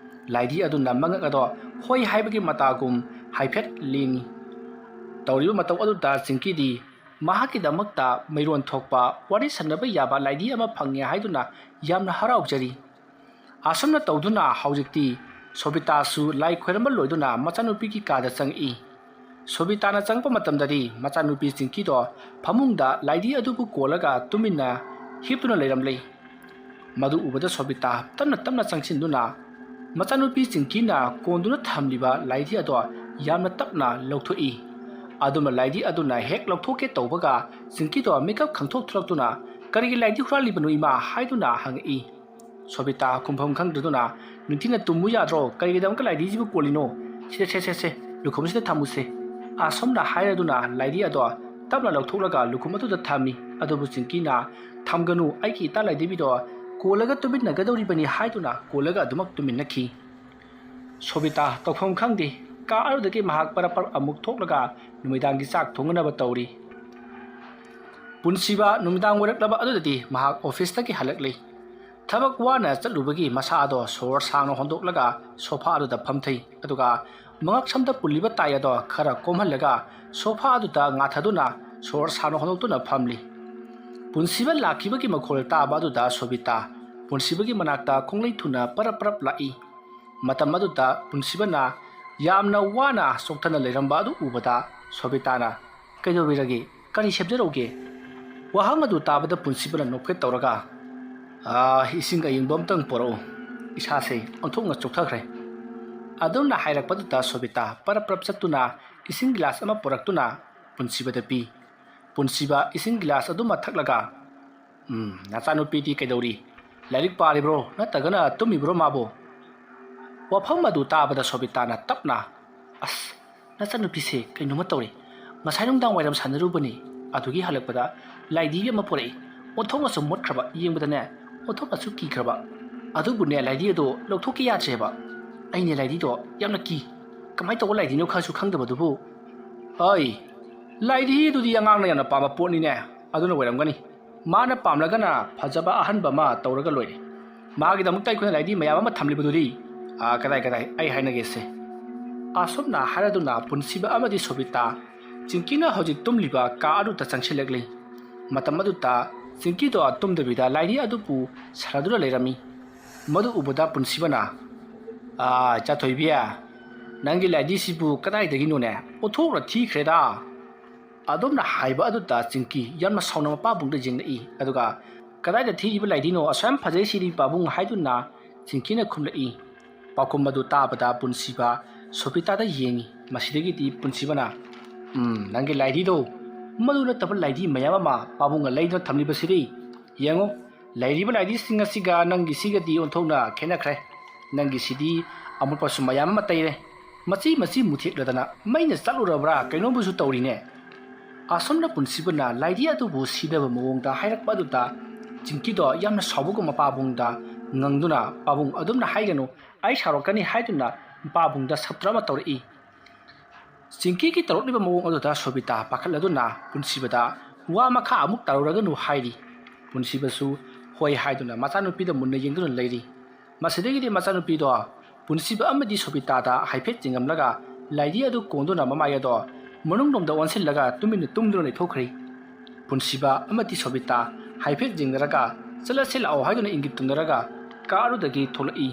ꯂꯥꯏꯗꯤ ꯑꯗꯨꯅ ꯃꯉꯛ ꯑꯗꯣ ꯍꯣꯏ ꯍꯥꯏꯕꯒꯤ ꯃꯇꯥꯒꯨꯝ ꯍꯥꯏꯐꯦꯠ ꯂꯦꯡꯉꯤ꯫ ꯇꯧꯔꯤꯕ ꯃꯇꯧ ꯑꯗꯨꯗ ꯆꯤꯡꯀꯤꯗꯤ ꯃꯍꯥꯛꯀꯤꯗꯃꯛꯇ ꯃꯩꯔꯣꯟ ꯊꯣꯛꯄ ꯋꯥꯔꯤ ꯁꯥꯟꯅꯕ ꯌꯥꯕ ꯂꯥꯏꯗꯤ ꯑꯃ ꯐꯪꯉꯦ ꯍꯥꯏꯗꯨꯅ ꯌꯥꯝꯅ ꯍꯔꯥꯎꯖꯔꯤ꯫ ꯑꯁꯨꯝꯅ ꯇꯧꯗꯨꯅ ꯍꯧꯖꯤꯛꯇꯤ ꯁꯣꯕꯤꯇꯥꯁꯨ ꯂꯥꯏ ꯈꯣꯏꯔꯝꯕ ꯂꯣꯏꯗꯨꯅ ꯃꯆꯥꯅꯨꯄꯤꯒꯤ ꯀꯥꯗ ꯆꯪꯉꯛꯏ꯫ ꯁꯣꯕꯤꯇꯥꯅ ꯆꯪꯉꯛꯄ ꯃꯇꯝꯗꯗꯤ ꯃꯆꯥꯅꯨꯄꯤ ꯆꯤꯡꯀꯤꯗꯣ ꯐꯃꯨꯡꯗ ꯂꯥꯏꯗꯤ ꯑꯗꯨꯕꯨ ꯀꯣꯜꯂꯒ ꯇꯨꯃꯤꯟꯅ ꯍꯤꯞꯇꯨꯅ ꯂꯩꯔꯝꯂꯦ꯫ ꯃꯗꯨ ꯎꯕꯗ ꯁꯣꯕꯤꯇꯥ ꯇꯞꯅ ꯇꯞꯅ ꯆꯪꯁꯤꯟꯗꯨꯅ ꯃꯆꯥꯅꯨꯄꯤ ꯆꯤꯡꯀꯤꯅ ꯀꯣꯟꯗꯨꯅ ꯊꯝꯂꯤꯕ ꯂꯥꯏꯗꯤ ꯑꯗꯣ ꯌꯥꯝꯅ ꯇꯞꯅ ꯂꯧꯊꯣꯛꯏ꯫ ꯑꯗꯨꯅ ꯂꯥꯏꯗꯤ ꯑꯗꯨꯅ ꯍꯦꯛ ꯂꯧꯊꯣꯛꯀꯦ ꯇꯧꯕꯒ ꯆꯤꯡꯀꯤꯗꯣ ꯃꯤꯀꯞ ꯈꯪꯊꯣꯛ ꯊꯣꯛꯂꯛꯇꯨꯅ, "ꯀꯔꯤꯒꯤ ꯂꯥꯏꯗꯤ ꯍꯨꯔꯥꯜꯂꯤꯕꯅꯣ ꯏꯃꯥ?" ꯍꯥꯏꯗꯨꯅ ꯍꯪꯉꯛꯏ꯫ ꯁꯣꯕꯤꯇꯥ ꯈꯨꯝꯐꯝ ꯈꯪꯗꯗꯨꯅ, "ꯅꯤꯡꯊꯤꯅ ꯇꯨꯝꯃꯨ ꯌꯥꯗ꯭ꯔꯣ? ꯀꯔꯤꯒꯤꯗꯃꯛꯇ ꯂꯥꯏꯙꯤꯁꯤꯕꯨ ꯀꯣꯜꯂꯤꯅꯣ? ꯁꯤꯗ, ꯁꯦ, ꯁꯦ, ꯁꯦ, ꯂꯨꯈꯨꯝꯁꯤꯗ ꯊꯝꯃꯨꯁꯦ"꯫ ꯑꯁꯨꯝꯅ ꯍꯥꯏꯔꯗꯨꯅ ꯂꯥꯏꯙꯤ ꯑꯗꯣ ꯇꯞꯅ ꯂꯧꯊꯣꯛꯂꯒ ꯂꯨꯈꯨꯝ ꯑꯗꯨꯗ ꯊꯝꯃꯤ꯫ ꯑꯗꯨꯕꯨ ꯆꯤꯡꯀꯤꯅ, "ꯊꯝꯒꯅꯨ, ꯑꯩꯒꯤ ꯏꯇꯥ ꯂꯥꯏꯙꯤꯕꯤꯗꯣ ꯀꯣꯜꯂꯒ ꯇꯨꯃꯤꯟꯅꯒꯗꯧꯔꯤꯕꯅꯤ" ꯍꯥꯏꯗꯨꯅ ꯀꯣꯜꯂꯒ ꯑꯗꯨꯃꯛ ꯇꯨꯃꯤꯟꯅꯈꯤ꯫ ꯁꯣꯕꯤꯇꯥ ꯇꯧꯐꯝ ꯈꯪꯗꯦ꯫ ꯀꯥ ꯑꯗꯨꯗꯒꯤ ꯃꯍꯥꯛ ꯄꯔꯞ ꯄꯔꯞ ꯑꯃꯨꯛ ꯊꯣꯛꯂꯒ ꯅꯨꯃꯤꯗꯥꯡꯒꯤ ꯆꯥꯛ ꯊꯣꯡꯅꯅꯕ ꯇꯧꯔꯤ꯫ ꯄꯨꯟꯁꯤꯕ ꯅꯨꯃꯤꯗꯥꯡ ꯑꯣꯏꯔꯛꯂꯕ ꯑꯗꯨꯗꯗꯤ ꯃꯍꯥꯛ ꯑꯣꯐꯤꯁꯇꯒꯤ ꯍꯜꯂꯛꯂꯤ꯫ ꯊꯕꯛ ꯋꯥꯅ ꯆꯠꯂꯨꯕꯒꯤ ꯃꯁꯥ ꯑꯗꯣ ꯁꯣꯔ ꯁꯥꯡꯅ ꯍꯣꯟꯗꯣꯛꯂꯒ ꯁꯣꯐꯥ ꯑꯗꯨꯗ ꯐꯝꯊꯩ꯫ ꯑꯗꯨꯒ ꯃꯉꯛꯁꯝꯗ ꯄꯨꯜꯂꯤꯕ ꯇꯥꯏ ꯑꯗꯣ ꯈꯔ ꯀꯣꯝꯍꯜꯂꯒ ꯁꯣꯐꯥ ꯑꯗꯨꯗ ꯉꯥꯊꯗꯨꯅ ꯁꯣꯔ ꯁꯥꯡꯅ ꯍꯣꯟꯗꯣꯛꯇꯨꯅ ꯐꯝꯂꯤ꯫ ꯄꯨꯟꯁꯤꯕ ꯂꯥꯛꯈꯤꯕꯒꯤ ꯃꯈꯣꯜ ꯇꯥꯕ ꯑꯗꯨꯗ ꯁꯣꯕꯤꯇꯥ ꯄꯨꯟꯁꯤꯕꯒꯤ ꯃꯅꯥꯛꯇ ꯈꯣꯡꯂꯩ ꯊꯨꯅ ꯄꯔꯞ ꯄꯔꯞ ꯂꯥꯛꯏ꯫ ꯃꯇꯝ ꯑꯗꯨꯗ ꯄꯨꯟꯁꯤꯕꯅ ꯌꯥꯝꯅ ꯋꯥꯅ ꯆꯣꯛꯊꯅ ꯂꯩꯔꯝꯕ ꯑꯗꯨ ꯎꯕꯗ ꯁꯣꯕꯤꯇꯥꯅ, "ꯀꯩꯗꯧꯕꯤꯔꯒꯦ? ꯀꯔꯤ ꯁꯦꯝꯖꯔꯛꯎꯒꯦ?" ꯋꯥꯍꯪ ꯑꯗꯨ ꯇꯥꯕꯗ ꯄꯨꯟꯁꯤꯕꯅ ꯅꯣꯛꯐꯦꯠ ꯇꯧꯔꯒ, "ꯑꯥ, ꯏꯁꯤꯡ ꯑꯏꯪꯕ ꯑꯝꯇꯪ ꯄꯨꯔꯛꯎ, ꯏꯁꯥꯁꯦ ꯑꯣꯟꯊꯣꯛꯅ ꯆꯣꯛꯊꯈ꯭ꯔꯦ"꯫ ꯑꯗꯨꯝꯅ ꯍꯥꯏꯔꯛꯄꯗꯨꯗ ꯁꯣꯕꯤꯇꯥ ꯄꯔꯞ ꯄꯔꯞ ꯆꯠꯇꯨꯅ ꯏꯁꯤꯡ ꯒꯤꯂꯥꯁ ꯑꯃ ꯄꯨꯔꯛꯇꯨꯅ ꯄꯨꯟꯁꯤꯕꯗ ꯄꯤ꯫ ꯄꯨꯟꯁꯤꯕ ꯏꯁꯤꯡ ꯒꯤꯂꯥꯁ ꯑꯗꯨꯃ ꯊꯛꯂꯒ, "ꯎꯝ, ꯅꯆꯥꯅꯨꯄꯤꯗꯤ ꯀꯩꯗꯧꯔꯤ? ꯂꯥꯏꯔꯤꯛ ꯄꯥꯔꯤꯕ꯭ꯔꯣ? ꯅꯠꯇ꯭ꯔꯒꯅ ꯇꯨꯝꯃꯤꯕ꯭ꯔꯣ ꯃꯥꯕꯨ?" ꯋꯥꯐꯝ ꯑꯗꯨ ꯇꯥꯕꯗ ꯁꯣꯕꯤꯇꯥꯅ ꯇꯞꯅ, "ꯑꯁ, ꯅꯆꯥꯅꯨꯄꯤꯁꯦ ꯀꯩꯅꯣꯝꯃ ꯇꯧꯔꯦ꯫ ꯉꯁꯥꯏ ꯅꯨꯡꯗꯥꯡ ꯋꯥꯏꯔꯝ ꯁꯥꯟꯅꯔꯨꯕꯅꯤ, ꯑꯗꯨꯒꯤ ꯍꯜꯂꯛꯄꯗ ꯂꯥꯏꯙꯤ ꯑꯃ ꯄꯨꯔꯛꯏ꯫ ꯑꯣꯟꯊꯣꯛꯅꯁꯨ ꯃꯣꯠꯈ꯭ꯔꯕ, ꯌꯦꯡꯕꯗꯅꯦ ꯑꯣꯟꯊꯣꯛꯅꯁꯨ ꯀꯤꯈ꯭ꯔꯕ꯫ ꯑꯗꯨꯕꯨꯅꯦ ꯂꯥꯏꯙꯤ ꯑꯗꯣ ꯂꯧꯊꯣꯛꯀꯦ ꯌꯥꯗ꯭ꯔꯦꯕ꯫ ꯑꯩꯅꯦ ꯂꯥꯏꯙꯤꯗꯣ ꯌꯥꯝꯅ ꯀꯤ꯫ ꯀꯃꯥꯏꯅ ꯇꯧꯕ ꯂꯥꯏꯙꯤꯅꯣ ꯈꯔꯁꯨ ꯈꯪꯗꯕꯗꯨꯕꯨ"꯫ "ꯍꯣꯏ, ꯂꯥꯏꯙꯤ ꯑꯗꯨꯗꯤ ꯑꯉꯥꯡꯅ ꯌꯥꯝꯅ ꯄꯥꯝꯕ ꯄꯣꯠꯅꯤꯅꯦ꯫ ꯑꯗꯨꯅ ꯑꯣꯏꯔꯝꯒꯅꯤ꯫ ꯃꯥꯅ ꯄꯥꯝꯂꯒꯅ ꯐꯖꯕ ꯑꯍꯟꯕ ꯑꯃ ꯇꯧꯔꯒ ꯂꯣꯏꯔꯦ꯫ ꯃꯥꯒꯤꯗꯃꯛꯇ ꯑꯩꯈꯣꯏꯅ ꯂꯥꯏꯙꯤ ꯃꯌꯥꯝ ꯑꯃ ꯊꯝꯂꯤꯕꯗꯨꯗꯤ"꯫ "ꯑꯥ, ꯀꯗꯥꯏ, ꯀꯗꯥꯏ? ꯑꯩ ꯍꯥꯏꯅꯒꯦꯁꯦ"꯫ ꯑꯁꯨꯝꯅ ꯍꯥꯏꯔꯗꯨꯅ ꯄꯨꯟꯁꯤꯕ ꯑꯃꯗꯤ ꯁꯣꯕꯤꯇꯥ ꯆꯤꯡꯀꯤꯅ ꯍꯧꯖꯤꯛ ꯇꯨꯝꯂꯤꯕ ꯀꯥ ꯑꯗꯨꯗ ꯆꯪꯁꯤꯜꯂꯛꯂꯤ꯫ ꯃꯇꯝ ꯑꯗꯨꯗ ꯆꯤꯡꯀꯤꯗꯣ ꯇꯨꯝꯗꯕꯤꯗ ꯂꯥꯏꯙꯤ ꯑꯗꯨꯕꯨ ꯁꯥꯟꯅꯗꯨꯅ ꯂꯩꯔꯝꯃꯤ꯫ ꯃꯗꯨ ꯎꯕꯗ ꯄꯨꯟꯁꯤꯕꯅ, "ꯑꯥ, ꯏꯆꯥꯊꯣꯏꯕꯤ, ꯅꯪꯒꯤ ꯂꯥꯏꯙꯤꯁꯤꯕꯨ ꯀꯗꯥꯏꯗꯒꯤꯅꯣꯅꯦ? ꯑꯣꯟꯊꯣꯛꯅ ꯊꯤꯈ꯭ꯔꯦꯗ"꯫ ꯑꯗꯨꯝꯅ ꯍꯥꯏꯕ ꯑꯗꯨꯗ ꯆꯤꯡꯀꯤ ꯌꯥꯝꯅ ꯁꯥꯎꯅ ꯃꯄꯥꯕꯨꯡꯗ ꯌꯦꯡꯂꯛꯏ꯫ ꯑꯗꯨꯒ, "ꯀꯗꯥꯏꯗ ꯊꯤꯔꯤꯕ ꯂꯥꯏꯙꯤꯅꯣ? ꯑꯁꯨꯛ ꯌꯥꯝ ꯐꯖꯩ ꯁꯤꯗꯤ ꯄꯥꯕꯨꯡ" ꯍꯥꯏꯗꯨꯅ ꯆꯤꯡꯀꯤꯅ ꯈꯨꯝꯂꯛꯏ꯫ ꯄꯥꯎꯈꯨꯝ ꯑꯗꯨ ꯇꯥꯕꯗ ꯄꯨꯟꯁꯤꯕ ꯁꯣꯕꯤꯇꯥꯗ ꯌꯦꯡꯉꯤ꯫ ꯃꯁꯤꯗꯒꯤꯗꯤ ꯄꯨꯟꯁꯤꯕꯅ, "ꯎꯝ, ꯅꯪꯒꯤ ꯂꯥꯏꯙꯤꯗꯣ, ꯃꯗꯨ ꯅꯠꯇꯕ ꯂꯥꯏꯙꯤ ꯃꯌꯥꯝ ꯑꯃ ꯄꯥꯕꯨꯡꯅ ꯂꯩꯗꯨꯅ ꯊꯝꯂꯤꯕꯁꯤꯗꯤ ꯌꯦꯡꯉꯨ, "ꯂꯩꯔꯤꯕ ꯂꯥꯏꯙꯤꯁꯤꯡ ꯑꯁꯤꯒ ꯅꯪꯒꯤꯁꯤꯒꯗꯤ ꯑꯣꯟꯊꯣꯛꯅ ꯈꯦꯠꯅꯈ꯭ꯔꯦ꯫ ꯅꯪꯒꯤꯁꯤꯗꯤ ꯑꯃꯣꯠꯄꯁꯨ ꯃꯌꯥꯝ ꯑꯃ ꯇꯩꯔꯦ꯫ ꯃꯆꯤ ꯃꯆꯤ ꯃꯨꯊꯦꯛꯂꯗꯅ ꯃꯩꯅ ꯆꯥꯛꯂꯨꯔꯕ꯭ꯔꯥ ꯀꯩꯅꯣꯝꯕꯨꯁꯨ ꯇꯧꯔꯤꯅꯦ"꯫ ꯑꯁꯨꯝꯅ ꯄꯨꯟꯁꯤꯕꯅ ꯂꯥꯏꯙꯤ ꯑꯗꯨꯕꯨ ꯁꯤꯗꯕ ꯃꯑꯣꯡꯗ ꯍꯥꯏꯔꯛꯄ ꯑꯗꯨꯗ ꯆꯤꯡꯀꯤꯗꯣ ꯌꯥꯝꯅ ꯁꯥꯎꯕꯒꯨꯝ ꯃꯄꯥꯕꯨꯡꯗ ꯉꯪꯗꯨꯅ, "ꯄꯥꯕꯨꯡ, ꯑꯗꯨꯝꯅ ꯍꯥꯏꯒꯅꯨ, ꯑꯩ ꯁꯥꯎꯔꯛꯀꯅꯤ" ꯍꯥꯏꯗꯨꯅ ꯄꯥꯕꯨꯡꯗ ꯁꯞꯇ꯭ꯔ ꯑꯃ ꯇꯧꯔꯛꯏ꯫ ꯆꯤꯡꯀꯤꯒꯤ ꯇꯧꯔꯛꯂꯤꯕ ꯃꯑꯣꯡ ꯑꯗꯨꯗ ꯁꯣꯕꯤꯇꯥ ꯄꯥꯈꯠꯂꯗꯨꯅ ꯄꯨꯟꯁꯤꯕꯗ ꯋꯥ ꯃꯈꯥ ꯑꯃꯨꯛ ꯇꯥꯔꯨꯔꯒꯅꯨ ꯍꯥꯏꯔꯤ꯫ ꯄꯨꯟꯁꯤꯕꯁꯨ ꯍꯣꯏ ꯍꯥꯏꯗꯨꯅ ꯃꯆꯥꯅꯨꯄꯤꯗ ꯃꯨꯟꯅ ꯌꯦꯡꯗꯨꯅ ꯂꯩꯔꯤ꯫ ꯃꯁꯤꯗꯒꯤꯗꯤ ꯃꯆꯥꯅꯨꯄꯤꯗꯣ ꯄꯨꯟꯁꯤꯕ ꯑꯃꯗꯤ ꯁꯣꯕꯤꯇꯥꯗ ꯍꯥꯏꯐꯦꯠ ꯆꯤꯡꯉꯝꯂꯒ ꯂꯥꯏꯙꯤ ꯑꯗꯨ ꯀꯣꯟꯗꯨꯅ ꯃꯃꯥꯏ ꯑꯗꯣ ꯃꯅꯨꯡꯂꯣꯝꯗ ꯑꯣꯟꯁꯤꯜꯂꯒ ꯇꯨꯃꯤꯟꯅ ꯇꯨꯝꯗꯨꯅ ꯂꯩꯊꯣꯛꯈ꯭ꯔꯦ꯫ ꯄꯨꯟꯁꯤꯕ ꯑꯃꯗꯤ ꯁꯣꯕꯤꯇꯥ ꯍꯥꯏꯐꯦꯠ ꯌꯦꯡꯅꯔꯒ "ꯆꯠꯂꯁꯤ ꯂꯥꯛꯑꯣ" ꯍꯥꯏꯗꯨꯅ ꯏꯪꯒꯤꯠ ꯇꯝꯅꯔꯒ ꯀꯥ ꯑꯗꯨꯗꯒꯤ ꯊꯣꯛꯂꯛꯏ꯫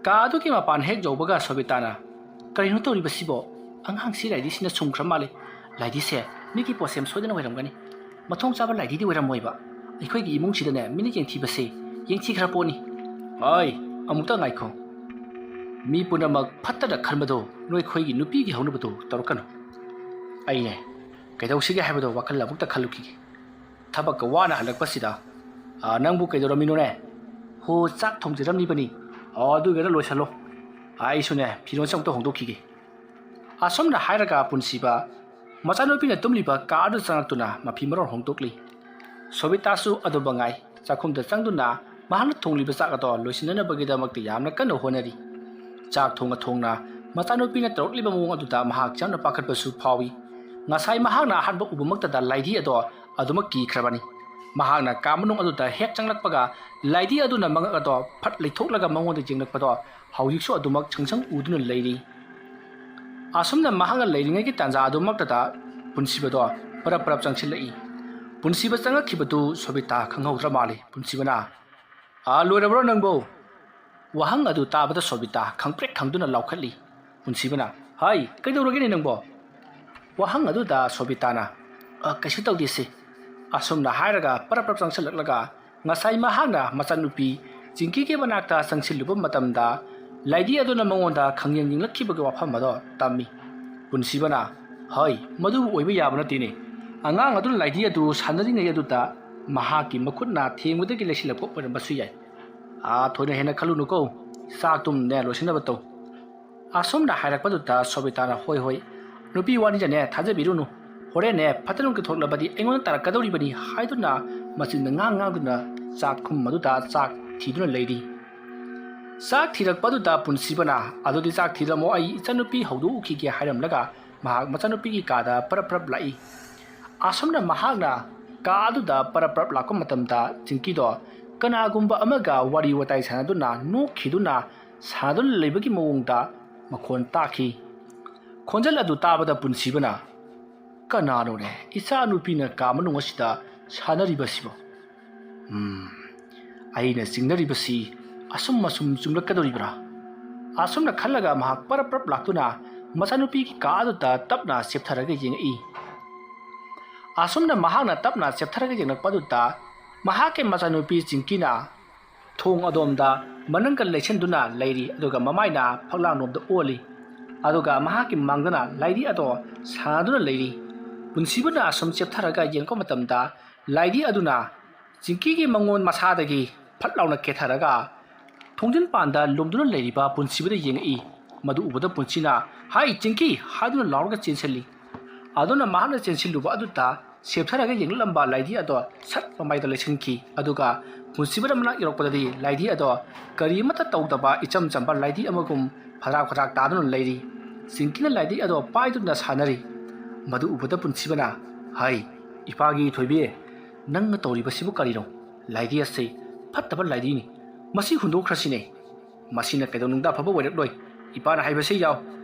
ꯀꯥ ꯑꯗꯨꯒꯤ ꯃꯄꯥꯟ ꯍꯦꯛ ꯌꯧꯕꯒ ꯁꯣꯕꯤꯇꯥꯅ, "ꯀꯔꯤꯅꯣ ꯇꯧꯔꯤꯕꯁꯤꯕꯣ? ꯑꯉꯥꯡꯁꯤ ꯂꯥꯏꯙꯤꯁꯤꯅ ꯁꯨꯝꯈ꯭ꯔ ꯃꯥꯜꯂꯦ꯫ ꯂꯥꯏꯙꯤꯁꯦ ꯃꯤꯒꯤ ꯄꯣꯠꯁꯦꯝ ꯁꯣꯏꯗꯅ ꯑꯣꯏꯔꯝꯒꯅꯤ꯫ ꯃꯊꯣꯡ ꯆꯥꯕ ꯂꯥꯏꯙꯤꯗꯤ ꯑꯣꯏꯔꯝꯃꯣꯏꯕ꯫ ꯑꯩꯈꯣꯏꯒꯤ ꯏꯃꯨꯡꯁꯤꯗꯅꯦ ꯃꯤꯅ ꯌꯦꯡꯊꯤꯕꯁꯦ ꯌꯦꯡꯊꯤꯈ꯭ꯔ ꯄꯣꯠꯅꯤ"꯫ "ꯑꯣꯏ, ꯑꯃꯨꯛꯇ ꯉꯥꯏꯈꯣ꯫ ꯃꯤ ꯄꯨꯝꯅꯃꯛ ꯐꯠꯇꯅ ꯈꯟꯕꯗꯣ ꯅꯣꯏꯈꯣꯏꯒꯤ ꯅꯨꯄꯤꯒꯤ ꯍꯧꯅꯕꯗꯣ ꯇꯧꯔꯛꯀꯅꯨ꯫ ꯑꯩꯅꯦ ꯀꯩꯗꯧꯁꯤꯒꯦ ꯍꯥꯏꯕꯗꯣ ꯋꯥꯈꯜ ꯑꯃꯨꯛꯇ ꯈꯜꯂꯨꯈꯤꯒꯦ꯫ ꯊꯕꯛꯀ ꯋꯥꯅ ꯍꯜꯂꯛꯄꯁꯤꯗ꯫ ꯑꯥ, ꯅꯪꯕꯨ ꯀꯩꯗꯧꯔꯝꯃꯤꯅꯣꯅꯦ?" "ꯍꯣ, ꯆꯥꯛ ꯊꯣꯡꯖꯔꯝꯂꯤꯕꯅꯤ꯫ ꯑꯣ, ꯑꯗꯨꯒꯤꯔ ꯂꯣꯏꯁꯜꯂꯣ꯫ ꯑꯩꯁꯨꯅꯦ ꯐꯤꯔꯣꯟꯁꯦ ꯑꯃꯨꯛꯇ ꯍꯣꯡꯗꯣꯛꯈꯤꯒꯦ"꯫ ꯑꯁꯨꯝꯅ ꯍꯥꯏꯔꯒ ꯄꯨꯟꯁꯤꯕ ꯃꯆꯥꯅꯨꯄꯤꯅ ꯇꯨꯝꯂꯤꯕ ꯀꯥ ꯑꯗꯨ ꯆꯪꯂꯛꯇꯨꯅ ꯃꯐꯤ ꯃꯔꯣꯟ ꯍꯣꯡꯗꯣꯛꯂꯤ꯫ ꯁꯣꯕꯤꯇꯥꯁꯨ ꯑꯗꯨ ꯃꯉꯥꯏ꯫ ꯆꯥꯛꯈꯨꯝꯗ ꯆꯪꯗꯨꯅ ꯃꯍꯥꯛꯅ ꯊꯣꯡꯂꯤꯕ ꯆꯥꯛ ꯑꯗꯣ ꯂꯣꯏꯁꯤꯟꯅꯅꯕꯒꯤꯗꯃꯛꯇ ꯌꯥꯝꯅ ꯀꯟꯅ ꯍꯣꯠꯅꯔꯤ꯫ ꯆꯥꯛ ꯊꯣꯡꯅ ꯊꯣꯡꯅ ꯃꯆꯥꯅꯨꯄꯤꯅ ꯇꯧꯔꯛꯂꯤꯕ ꯃꯑꯣꯡ ꯑꯗꯨꯗ ꯃꯍꯥꯛ ꯌꯥꯝꯅ ꯄꯥꯈꯠꯄꯁꯨ ꯐꯥꯎꯏ꯫ ꯉꯁꯥꯏ ꯃꯍꯥꯛꯅ ꯑꯍꯥꯟꯕ ꯎꯕꯃꯛꯇꯗ ꯂꯥꯏꯙꯤ ꯑꯗꯣ ꯑꯗꯨꯃꯛ ꯀꯤꯈ꯭ꯔꯕꯅꯤ꯫ ꯃꯍꯥꯛꯅ ꯀꯥ ꯃꯅꯨꯡ ꯑꯗꯨꯗ ꯍꯦꯛ ꯆꯪꯂꯛꯄꯒ ꯂꯥꯏꯙꯤ ꯑꯗꯨꯅ ꯃꯉꯛ ꯑꯗꯣ ꯐꯠ ꯂꯩꯊꯣꯛꯂꯒ ꯃꯉꯣꯟꯗ ꯌꯦꯡꯂꯛꯄꯗꯣ ꯍꯧꯖꯤꯛꯁꯨ ꯑꯗꯨꯃꯛ ꯁꯪꯁꯪ ꯎꯗꯨꯅ ꯂꯩꯔꯤ꯫ ꯑꯁꯨꯝꯅ ꯃꯍꯥꯛꯅ ꯂꯩꯔꯤꯉꯩꯒꯤ ꯇꯥꯟꯖꯥ ꯑꯗꯨꯃꯛꯇꯗ ꯄꯨꯟꯁꯤꯕꯗꯣ ꯄꯔꯞ ꯄꯔꯞ ꯆꯪꯁꯤꯜꯂꯛꯏ꯫ ꯄꯨꯟꯁꯤꯕ ꯆꯪꯉꯛꯈꯤꯕꯗꯨ ꯁꯣꯕꯤꯇꯥ ꯈꯪꯍꯧꯗ꯭ꯔ ꯃꯥꯜꯂꯤ꯫ ꯄꯨꯟꯁꯤꯕꯅ, "ꯑꯥ, ꯂꯣꯏꯔꯕ꯭ꯔꯣ ꯅꯪꯕꯣ?" ꯋꯥꯍꯪ ꯑꯗꯨ ꯇꯥꯕꯗ ꯁꯣꯕꯤꯇꯥ ꯈꯪꯄ꯭ꯔꯦꯛ ꯈꯪꯗꯨꯅ ꯂꯥꯎꯈꯠꯂꯤ꯫ ꯄꯨꯟꯁꯤꯕꯅ, "ꯍꯥꯏ, ꯀꯩꯗꯧꯔꯒꯦꯅꯦ ꯅꯪꯕꯣ?" ꯋꯥꯍꯪ ꯑꯗꯨꯗ ꯁꯣꯕꯤꯇꯥꯅ, "ꯑ, ꯀꯩꯁꯨ ꯇꯧꯗꯦꯁꯦ"꯫ ꯑꯁꯨꯝꯅ ꯍꯥꯏꯔꯒ ꯄꯔꯞ ꯄꯔꯞ ꯆꯪꯁꯤꯜꯂꯛꯂꯒ ꯉꯁꯥꯏ ꯃꯍꯥꯛꯅ ꯃꯆꯥꯅꯨꯄꯤ ꯆꯤꯡꯀꯤꯒꯤ ꯃꯅꯥꯛꯇ ꯆꯪꯁꯤꯜꯂꯨꯕ ꯃꯇꯝꯗ ꯂꯥꯏꯙꯤ ꯑꯗꯨꯅ ꯃꯉꯣꯟꯗ ꯈꯪꯌꯦꯡ ꯌꯦꯡꯂꯛꯈꯤꯕꯒꯤ ꯋꯥꯐꯝ ꯑꯗꯣ ꯇꯝꯃꯤ꯫ ꯄꯨꯟꯁꯤꯕꯅ, "ꯍꯣꯏ, ꯃꯗꯨꯕꯨ ꯑꯣꯏꯕ ꯌꯥꯕ ꯅꯠꯇꯦꯅꯦ꯫ ꯑꯉꯥꯡ ꯑꯗꯨꯅ ꯂꯥꯏꯙꯤ ꯑꯗꯨ ꯁꯥꯟꯅꯔꯤꯉꯩ ꯑꯗꯨꯗ ꯃꯍꯥꯛꯀꯤ ꯃꯈꯨꯠꯅ ꯊꯦꯡꯕꯗꯒꯤ ꯂꯩꯁꯤꯜꯂꯛꯄ ꯑꯣꯏꯔꯝꯕꯁꯨ ꯌꯥꯏ꯫ "ꯑꯥ, ꯊꯣꯏꯅ ꯍꯦꯟꯅ ꯈꯜꯂꯨꯅꯨꯀꯣ, ꯆꯥꯛꯇꯨꯝꯅꯦ ꯂꯣꯏꯁꯤꯟꯅꯕ ꯇꯧ"꯫ ꯑꯁꯨꯝꯅ ꯍꯥꯏꯔꯛꯄꯗꯨꯗ ꯁꯣꯕꯤꯇꯥꯅ, "ꯍꯣꯏ, ꯍꯣꯏ, ꯅꯨꯄꯤ ꯋꯥꯅꯤꯗꯅꯦ ꯊꯥꯖꯕꯤꯔꯨꯅꯨ, ꯍꯣꯔꯦꯟꯅꯦ ꯐꯠꯇꯅꯨꯡ ꯊꯣꯛꯂꯕꯗꯤ ꯑꯩꯉꯣꯟꯗ ꯇꯥꯔꯛꯀꯗꯧꯔꯤꯕꯅꯤ" ꯍꯥꯏꯗꯨꯅ ꯃꯆꯤꯟꯗ ꯉꯥꯡ ꯉꯥꯡꯗꯨꯅ ꯆꯥꯛꯈꯨꯝ ꯑꯗꯨꯗ ꯆꯥꯛ ꯊꯤꯗꯨꯅ ꯂꯩꯔꯤ꯫ ꯆꯥꯛ ꯊꯤꯔꯛꯄ ꯑꯗꯨꯗ ꯄꯨꯟꯁꯤꯕꯅ, "ꯑꯗꯨꯗꯤ ꯆꯥꯛ ꯊꯤꯔꯝꯃꯣ, ꯑꯩ ꯏꯆꯟꯅꯨꯄꯤ ꯍꯧꯗꯣꯛꯎꯈꯤꯒꯦ" ꯍꯥꯏꯔꯝꯂꯒ ꯃꯍꯥꯛ ꯃꯆꯥꯅꯨꯄꯤꯒꯤ ꯀꯥꯗ ꯄꯔꯞ ꯄꯔꯞ ꯂꯥꯛꯏ꯫ ꯑꯁꯨꯝꯅ ꯃꯍꯥꯛꯅ ꯀꯥ ꯑꯗꯨꯗ ꯄꯔꯞ ꯄꯔꯞ ꯂꯥꯛꯄ ꯃꯇꯝꯗ ꯆꯤꯡꯀꯤꯗꯣ ꯀꯅꯥꯒꯨꯝꯕ ꯑꯃꯒ ꯋꯥꯔꯤ ꯋꯥꯇꯥꯏ ꯁꯥꯟꯅꯗꯨꯅ, ꯅꯣꯛꯈꯤꯗꯨꯅ ꯁꯥꯟꯅꯗꯨꯅ ꯂꯩꯕꯒꯤ ꯃꯑꯣꯡꯗ ꯃꯈꯣꯟ ꯇꯥꯈꯤ꯫ ꯈꯣꯟꯖꯦꯜ ꯑꯗꯨ ꯇꯥꯕꯗ ꯄꯨꯟꯁꯤꯕꯅ, "ꯀꯅꯥꯅꯣꯅꯦ ꯏꯆꯥꯅꯨꯄꯤꯅ ꯀꯥ ꯃꯅꯨꯡ ꯑꯁꯤꯗ ꯁꯥꯟꯅꯔꯤꯕꯁꯤꯕꯣ? ꯎꯝ, ꯑꯩꯅ ꯆꯤꯡꯅꯔꯤꯕꯁꯤ ꯑꯁꯨꯝ ꯑꯁꯨꯝ ꯆꯨꯝꯂꯛꯀꯗꯧꯔꯤꯕ꯭ꯔꯥ?" ꯑꯁꯨꯝꯅ ꯈꯜꯂꯒ ꯃꯍꯥꯛ ꯄꯔꯞ ꯄꯔꯞ ꯂꯥꯛꯇꯨꯅ ꯃꯆꯥꯅꯨꯄꯤꯒꯤ ꯀꯥ ꯑꯗꯨꯗ ꯇꯞꯅ ꯆꯦꯞꯊꯔꯒ ꯌꯦꯡꯉꯛꯏ꯫ ꯑꯁꯨꯝꯅ ꯃꯍꯥꯛꯅ ꯇꯞꯅ ꯆꯦꯞꯊꯔꯒ ꯌꯦꯡꯂꯛꯄ ꯑꯗꯨꯗ ꯃꯍꯥꯛꯀꯤ ꯃꯆꯥꯅꯨꯄꯤ ꯆꯤꯡꯀꯤꯅ ꯊꯣꯡ ꯑꯗꯣꯝꯗ ꯃꯅꯪꯒꯜ ꯂꯩꯁꯤꯟꯗꯨꯅ ꯂꯩꯔꯤ, ꯑꯗꯨꯒ ꯃꯃꯥꯏꯅ ꯐꯛꯂꯥꯡꯂꯣꯝꯗ ꯑꯣꯜꯂꯤ꯫ ꯑꯗꯨꯒ ꯃꯍꯥꯛꯀꯤ ꯃꯥꯡꯗꯅ ꯂꯥꯏꯔꯤ ꯑꯗꯣ ꯁꯥꯟꯅꯗꯨꯅ ꯂꯩꯔꯤ꯫ ꯄꯨꯟꯁꯤꯕꯅ ꯑꯁꯨꯝ ꯆꯦꯞꯊꯔꯒ ꯌꯦꯡꯂꯛꯄ ꯃꯇꯝꯗ ꯂꯥꯏꯔꯤ ꯑꯗꯨꯅ ꯆꯤꯡꯀꯤꯒꯤ ꯃꯉꯣꯟ ꯃꯁꯥꯗꯒꯤ ꯐꯠ ꯂꯥꯎꯅ ꯀꯦꯊꯔꯒ ꯊꯣꯡꯖꯤꯟ ꯄꯥꯟꯗ ꯂꯨꯝꯗꯨꯅ ꯂꯩꯔꯤꯕ ꯄꯨꯟꯁꯤꯕꯗ ꯌꯦꯡꯉꯛꯏ꯫ ꯃꯗꯨ ꯎꯕꯗ ꯄꯨꯟꯁꯤꯅ, "ꯍꯥꯏ ꯆꯤꯡꯀꯤ!" ꯍꯥꯏꯗꯨꯅ ꯂꯥꯎꯔꯒ ꯆꯦꯟꯁꯤꯜꯂꯤ꯫ ꯑꯗꯨꯅ ꯃꯍꯥꯛꯅ ꯆꯦꯟꯁꯤꯜꯂꯨꯕ ꯑꯗꯨꯗ ꯁꯦꯞꯊꯔꯒ ꯌꯦꯡꯂꯛꯂꯝꯕ ꯂꯥꯏꯙꯤ ꯑꯗꯣ ꯁꯠ ꯃꯃꯥꯏꯗ ꯂꯩꯁꯤꯟꯈꯤ꯫ ꯑꯗꯨꯒ ꯄꯨꯟꯁꯤꯕꯅ ꯃꯅꯥꯛ ꯌꯧꯔꯛꯄꯗꯗꯤ ꯂꯥꯏꯙꯤ ꯑꯗꯣ ꯀꯔꯤ ꯑꯃꯠꯇ ꯇꯧꯗꯕ ꯏꯆꯝ ꯆꯝꯕ ꯂꯥꯏꯙꯤ ꯑꯃꯒꯨꯝ ꯐꯗ꯭ꯔꯥꯛ ꯐꯗ꯭ꯔꯥꯛ ꯇꯥꯗꯨꯅ ꯂꯩꯔꯤ꯫ ꯆꯤꯡꯀꯤꯅ ꯂꯥꯏꯙꯤ ꯑꯗꯣ ꯄꯥꯏꯗꯨꯅ ꯁꯥꯟꯅꯔꯤ꯫ ꯃꯗꯨ ꯎꯕꯗ ꯄꯨꯟꯁꯤꯕꯅ, "ꯍꯩ, ꯏꯄꯥꯒꯤ ꯊꯣꯏꯕꯤ, ꯅꯪꯅ ꯇꯧꯔꯤꯕꯁꯤꯕꯨ ꯀꯔꯤꯅꯣ? ꯂꯥꯏꯙꯤ ꯑꯁꯤ ꯐꯠꯇꯕ ꯂꯥꯏꯙꯤꯅꯤ꯫ ꯃꯁꯤ ꯍꯨꯟꯗꯣꯛꯈ꯭ꯔꯁꯤꯅꯦ꯫ ꯃꯁꯤꯅ ꯀꯩꯗꯧꯅꯨꯡꯗ ꯑꯐꯕ ꯑꯣꯏꯔꯛꯂꯣꯏ꯫ ꯏꯄꯥꯅ ꯍꯥꯏꯕꯁꯤ ꯌꯥꯎ꯫